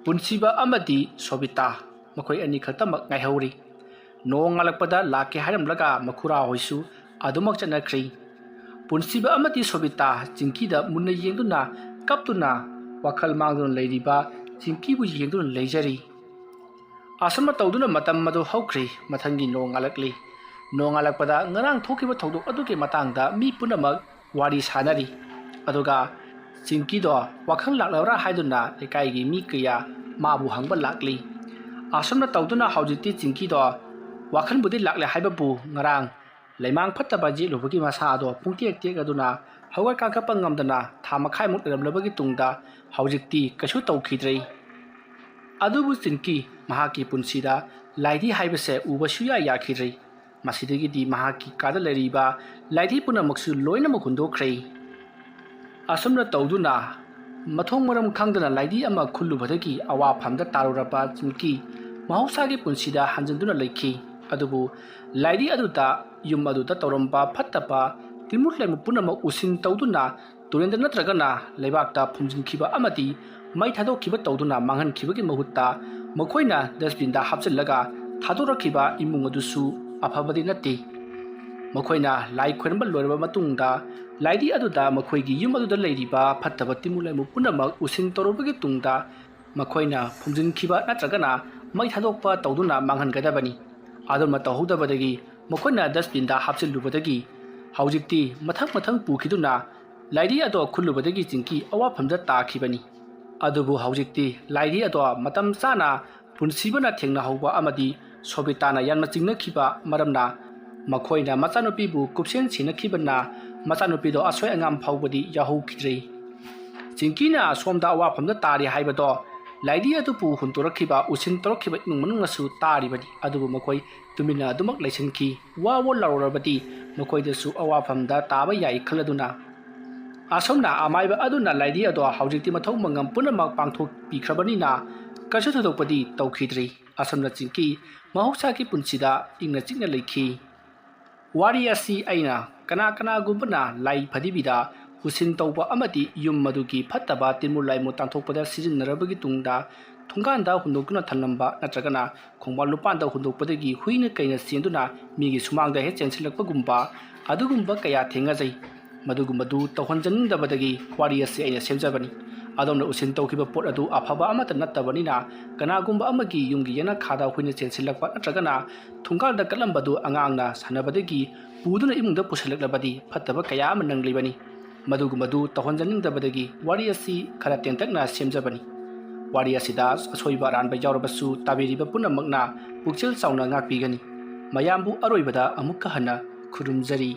ꯄꯨꯟꯁꯤꯕ ꯑꯃꯗꯤ ꯁꯣꯕꯤꯇꯥ, ꯃꯈꯣꯏ ꯑꯅꯤ ꯈꯛꯇꯃꯛ ꯉꯥꯏꯍꯧꯔꯤ꯫ ꯅꯣꯡ ꯉꯥꯜꯂꯛꯄꯗ ꯂꯥꯛꯀꯦ ꯍꯥꯏꯔꯝꯂꯒ ꯃꯈꯨꯔꯥ ꯍꯣꯏꯁꯨ ꯑꯗꯨꯃꯛ ꯆꯠꯅꯈ꯭ꯔꯤ꯫ ꯄꯨꯟꯁꯤꯕ ꯑꯃꯗꯤ ꯁꯣꯕꯤꯇꯥ ꯆꯤꯡꯀꯤꯗ ꯃꯨꯟꯅ ꯌꯦꯡꯗꯨꯅ ꯀꯞꯇꯨꯅ ꯋꯥꯈꯜ ꯃꯥꯡꯗꯨꯅ ꯂꯩꯔꯤꯕ ꯆꯤꯡꯀꯤꯕꯨ ꯌꯦꯡꯗꯨꯅ ꯂꯩꯖꯔꯤ꯫ ꯑꯁꯨꯝꯅ ꯇꯧꯗꯨꯅ ꯃꯇꯝ ꯑꯗꯨ ꯍꯧꯈ꯭ꯔꯤ꯫ ꯃꯊꯪꯒꯤ ꯅꯣꯡ ꯉꯥꯜꯂꯛꯂꯤ꯫ ꯅꯣꯡ ꯉꯥꯜꯂꯛꯄꯗ ꯉꯔꯥꯡ ꯊꯣꯛꯈꯤꯕ ꯊꯧꯗꯣꯛ ꯑꯗꯨꯒꯤ ꯃꯇꯥꯡꯗ ꯃꯤ ꯄꯨꯝꯅꯃꯛ ꯋꯥꯔꯤ ꯁꯥꯅꯔꯤ꯫ ꯑꯗꯨꯒ ꯆꯤꯡꯀꯤꯗꯣ ꯋꯥꯈꯜ ꯂꯥꯛꯂꯕ꯭ꯔꯥ ꯍꯥꯏꯗꯨꯅ ꯂꯩꯀꯥꯏꯒꯤ ꯃꯤ ꯀꯌꯥ ꯃꯥꯕꯨ ꯍꯪꯕ ꯂꯥꯛꯂꯤ꯫ ꯑꯁꯨꯝꯅ ꯇꯧꯗꯨꯅ ꯍꯧꯖꯤꯛꯇꯤ ꯆꯤꯡꯀꯤꯗꯣ ꯋꯥꯈꯜꯕꯨꯗꯤ ꯂꯥꯛꯂꯦ ꯍꯥꯏꯕꯕꯨ, ꯉꯔꯥꯡ ꯂꯩꯃꯥꯡ ꯐꯠꯇꯕ ꯌꯦꯠꯂꯨꯕꯒꯤ ꯃꯁꯥ ꯑꯗꯣ ꯄꯨꯡꯇꯦꯛ ꯇꯦꯛ ꯑꯗꯨꯅ ꯍꯧꯒꯠ ꯀꯥꯡꯈꯠꯄ ꯉꯝꯗꯅ ꯊꯥ ꯃꯈꯥꯏꯃꯨꯛ ꯂꯩꯔꯝꯂꯕꯒꯤ ꯇꯨꯡꯗ ꯍꯧꯖꯤꯛꯇꯤ ꯀꯩꯁꯨ ꯇꯧꯈꯤꯗ꯭ꯔꯦ꯫ ꯑꯗꯨꯕꯨ ꯆꯤꯡꯀꯤ ꯃꯍꯥꯛꯀꯤ ꯄꯨꯟꯁꯤꯗ ꯂꯥꯏꯙꯤ ꯍꯥꯏꯕꯁꯦ ꯎꯕ ꯁꯨꯌꯥ ꯌꯥꯈꯤꯗ꯭ꯔꯦ꯫ ꯃꯁꯤꯗꯒꯤꯗꯤ ꯃꯍꯥꯛꯀꯤ ꯀꯥꯗ ꯂꯩꯔꯤꯕ ꯂꯥꯏꯙꯤ ꯄꯨꯝꯅꯃꯛꯁꯨ ꯂꯣꯏꯅꯃꯛ ꯍꯨꯟꯗꯣꯛꯈ꯭ꯔꯦ꯫ ꯑꯁꯨꯝꯅ ꯇꯧꯗꯨꯅ ꯃꯊꯣꯡ ꯃꯔꯝ ꯈꯪꯗꯅ ꯂꯥꯏꯙꯤ ꯑꯃ ꯈꯨꯜꯂꯨꯕꯗꯒꯤ ꯑꯋꯥꯐꯝꯗ ꯇꯥꯔꯨꯔꯕ ꯆꯤꯡꯀꯤ ꯃꯍꯧꯁꯥꯒꯤ ꯄꯨꯟꯁꯤꯗ ꯍꯟꯖꯤꯟꯗꯨꯅ ꯂꯩꯈꯤ꯫ ꯑꯗꯨꯕꯨ ꯂꯥꯏꯙꯤ ꯑꯗꯨꯗ ꯌꯨꯝ ꯑꯗꯨꯗ ꯇꯧꯔꯝꯕ ꯐꯠꯇꯕ ꯇꯤꯟꯃꯨꯠ ꯂꯩꯃꯨꯠ ꯄꯨꯝꯅꯃꯛ ꯎꯁꯤꯟ ꯇꯧꯗꯨꯅ ꯇꯨꯔꯦꯜꯗ ꯅꯠꯇ꯭ꯔꯒꯅ ꯂꯩꯕꯥꯛꯇ ꯐꯨꯝꯖꯤꯟꯈꯤꯕ ꯑꯃꯗꯤ ꯃꯩ ꯊꯥꯗꯣꯛꯈꯤꯕ ꯇꯧꯗꯨꯅ ꯃꯥꯡꯍꯟꯈꯤꯕꯒꯤ ꯃꯍꯨꯠꯇ ꯃꯈꯣꯏꯅ dustbinꯗ ꯍꯥꯞꯆꯤꯜꯂꯒ ꯊꯥꯗꯣꯔꯛꯈꯤꯕ ꯏꯃꯨꯡ ꯑꯗꯨꯁꯨ ꯑꯐꯕꯗꯤ ꯅꯠꯇꯦ꯫ ꯃꯈꯣꯏꯅ ꯂꯥꯏ ꯈꯣꯏꯔꯝꯕ ꯂꯣꯏꯔꯕ ꯃꯇꯨꯡꯗ ꯂꯥꯏꯙꯤ ꯑꯗꯨꯗ ꯃꯈꯣꯏꯒꯤ ꯌꯨꯝ ꯑꯗꯨꯗ ꯂꯩꯔꯤꯕ ꯐꯠꯇꯕ ꯇꯤꯟꯃꯨꯠ ꯂꯩꯃꯨꯠ ꯄꯨꯝꯅꯃꯛ ꯎꯁꯤꯟ ꯇꯧꯔꯨꯕꯒꯤ ꯇꯨꯡꯗ ꯃꯈꯣꯏꯅ ꯐꯨꯝꯖꯤꯟꯈꯤꯕ ꯅꯠꯇ꯭ꯔꯒꯅ ꯃꯩ ꯊꯥꯗꯣꯛꯄ ꯇꯧꯗꯨꯅ ꯃꯥꯡꯍꯟꯒꯗꯕꯅꯤ꯫ ꯑꯗꯨꯝꯅ ꯇꯧꯍꯧꯗꯕꯗꯒꯤ ꯃꯈꯣꯏꯅ dustbinꯗ ꯍꯥꯞꯆꯤꯜꯂꯨꯕꯗꯒꯤ ꯍꯧꯖꯤꯛꯇꯤ ꯃꯊꯪ ꯃꯊꯪ ꯄꯨꯈꯤꯗꯨꯅ ꯂꯥꯏꯙꯤ ꯑꯗꯣ ꯈꯨꯜꯂꯨꯕꯗꯒꯤ ꯆꯤꯡꯀꯤ ꯑꯋꯥꯐꯝꯗ ꯇꯥꯈꯤꯕꯅꯤ꯫ ꯑꯗꯨꯕꯨ ꯍꯧꯖꯤꯛꯇꯤ ꯂꯥꯏꯙꯤ ꯑꯗꯣ ꯃꯇꯝ ꯆꯥꯅ ꯄꯨꯟꯁꯤꯕꯅ ꯊꯦꯡꯅꯍꯧꯕ ꯑꯃꯗꯤ ꯁꯣꯕꯤꯇꯥꯅ ꯌꯥꯝꯅ ꯆꯤꯡꯅꯈꯤꯕ ꯃꯔꯝꯅ ꯃꯈꯣꯏꯅ ꯃꯆꯥꯅꯨꯄꯤꯕꯨ ꯀꯨꯞꯁꯦꯟ ꯁꯦꯟꯅꯈꯤꯕꯅ ꯃꯆꯥꯅꯨꯄꯤꯗꯣ ꯑꯁꯣꯏ ꯑꯉꯥꯝ ꯐꯥꯎꯕꯗꯤ ꯌꯥꯎꯍꯧꯈꯤꯗ꯭ꯔꯦ꯫ ꯆꯤꯡꯀꯤꯅ ꯑꯁꯣꯝꯗ ꯑꯋꯥꯐꯝꯗ ꯇꯥꯔꯤ ꯍꯥꯏꯕꯗꯣ ꯂꯥꯏꯙꯤ ꯑꯗꯨꯕꯨ ꯍꯨꯟꯗꯣꯔꯛꯈꯤꯕ, ꯎꯁꯤꯟ ꯇꯧꯔꯛꯈꯤꯕ ꯏꯃꯨꯡ ꯃꯅꯨꯡꯅꯁꯨ ꯇꯥꯔꯤꯕꯅꯤ꯫ ꯑꯗꯨꯕꯨ ꯃꯈꯣꯏ ꯇꯨꯃꯤꯟꯅ ꯑꯗꯨꯃꯛ ꯂꯩꯁꯤꯟꯈꯤ꯫ ꯋꯥ ꯋꯥ ꯂꯥꯎꯔꯕꯗꯤ ꯃꯈꯣꯏꯗꯁꯨ ꯑꯋꯥꯐꯝꯗ ꯇꯥꯕ ꯌꯥꯏ ꯈꯜꯂꯗꯨꯅ꯫ ꯑꯁꯨꯝꯅ ꯑꯃꯥꯏꯕ ꯑꯗꯨꯅ ꯂꯥꯏꯙꯤ ꯑꯗꯣ ꯍꯧꯖꯤꯛꯇꯤ ꯃꯊꯧ ꯃꯉꯝ ꯄꯨꯝꯅꯃꯛ ꯄꯥꯡꯊꯣꯛꯄꯤꯈ꯭ꯔꯕꯅꯤꯅ ꯀꯩꯁꯨ ꯊꯣꯏꯗꯣꯛꯄꯗꯤ ꯇꯧꯈꯤꯗ꯭ꯔꯤ꯫ ꯑꯁꯨꯝꯅ ꯆꯤꯡꯀꯤ ꯃꯍꯧꯁꯥꯒꯤ ꯄꯨꯟꯁꯤꯗ ꯏꯪꯅ ꯆꯤꯛꯅ ꯂꯩꯈꯤ꯫ ꯋꯥꯔꯤ ꯑꯁꯤ ꯑꯩꯅ ꯀꯅꯥ ꯀꯅꯥꯒꯨꯝꯕꯅ ꯂꯥꯏ ꯐꯗꯤꯕꯤꯗ ꯎꯁꯤꯟ ꯇꯧꯕ ꯑꯃꯗꯤ ꯌꯨꯝ ꯑꯗꯨꯒꯤ ꯐꯠꯇꯕ ꯇꯤꯟꯃꯨꯠ ꯂꯥꯏꯃꯨꯠ ꯇꯥꯟꯊꯣꯛꯄꯗ ꯁꯤꯖꯤꯟꯅꯔꯕꯒꯤ ꯇꯨꯡꯗ ꯊꯣꯡꯒꯥꯟꯗ ꯍꯨꯟꯗꯣꯛꯇꯨꯅ ꯊꯝꯂꯝꯕ ꯅꯠꯇ꯭ꯔꯒꯅ ꯈꯣꯡꯕꯥꯟ ꯂꯨꯄꯥꯟꯗ ꯍꯨꯟꯗꯣꯛꯄꯗꯒꯤ ꯍꯨꯏꯅ ꯀꯩꯅ ꯆꯦꯟꯗꯨꯅ ꯃꯤꯒꯤ ꯁꯨꯃꯥꯡꯗ ꯍꯦꯛ ꯆꯦꯟꯁꯤꯜꯂꯛꯄꯒꯨꯝꯕ ꯑꯗꯨꯒꯨꯝꯕ ꯀꯌꯥ ꯊꯦꯡꯅꯖꯩ꯫ ꯃꯗꯨꯒꯨꯝꯕꯗꯨ ꯇꯧꯍꯟꯖꯅꯤꯡꯗꯕꯗꯒꯤ ꯋꯥꯔꯤ ꯑꯁꯤ ꯑꯩꯅ ꯁꯦꯝꯖꯕꯅꯤ꯫ ꯑꯗꯣꯝꯅ ꯎꯁꯤꯟ ꯇꯧꯈꯤꯕ ꯄꯣꯠ ꯑꯗꯨ ꯑꯐꯕ ꯑꯃꯠꯇ ꯅꯠꯇꯕꯅꯤꯅ ꯀꯅꯥꯒꯨꯝꯕ ꯑꯃꯒꯤ ꯌꯨꯝꯒꯤ ꯌꯦꯅꯈꯥꯗ ꯍꯨꯏꯅ ꯆꯦꯟꯁꯤꯜꯂꯛꯄ ꯅꯠꯇ꯭ꯔꯒꯅ ꯊꯣꯡꯒꯥꯜꯗ ꯀꯠꯂꯝꯕꯗꯨ ꯑꯉꯥꯡꯅ ꯁꯥꯟꯅꯕꯗꯒꯤ ꯄꯨꯗꯨꯅ ꯏꯃꯨꯡꯗ ꯄꯨꯁꯤꯜꯂꯛꯂꯕꯗꯤ ꯐꯠꯇꯕ ꯀꯌꯥ ꯑꯃ ꯅꯪꯂꯤꯕꯅꯤ꯫ ꯃꯗꯨꯒꯨꯝꯕꯗꯨ ꯇꯧꯍꯟꯖꯅꯤꯡꯗꯕꯗꯒꯤ ꯋꯥꯔꯤ ꯑꯁꯤ ꯈꯔ ꯇꯦꯟꯇꯛꯅ ꯁꯦꯝꯖꯕꯅꯤ꯫ ꯋꯥꯔꯤ ꯑꯁꯤꯗ ꯑꯁꯣꯏꯕ ꯑꯔꯥꯟꯕ ꯌꯥꯎꯔꯕꯁꯨ ꯇꯥꯕꯤꯔꯤꯕ ꯄꯨꯝꯅꯃꯛꯅ ꯄꯨꯛꯆꯦꯜ ꯆꯥꯎꯅ ꯉꯥꯛꯄꯤꯒꯅꯤ꯫ ꯃꯌꯥꯝꯕꯨ ꯑꯔꯣꯏꯕꯗ ꯑꯃꯨꯛꯀ ꯍꯟꯅ ꯈꯨꯔꯨꯝꯖꯔꯤ꯫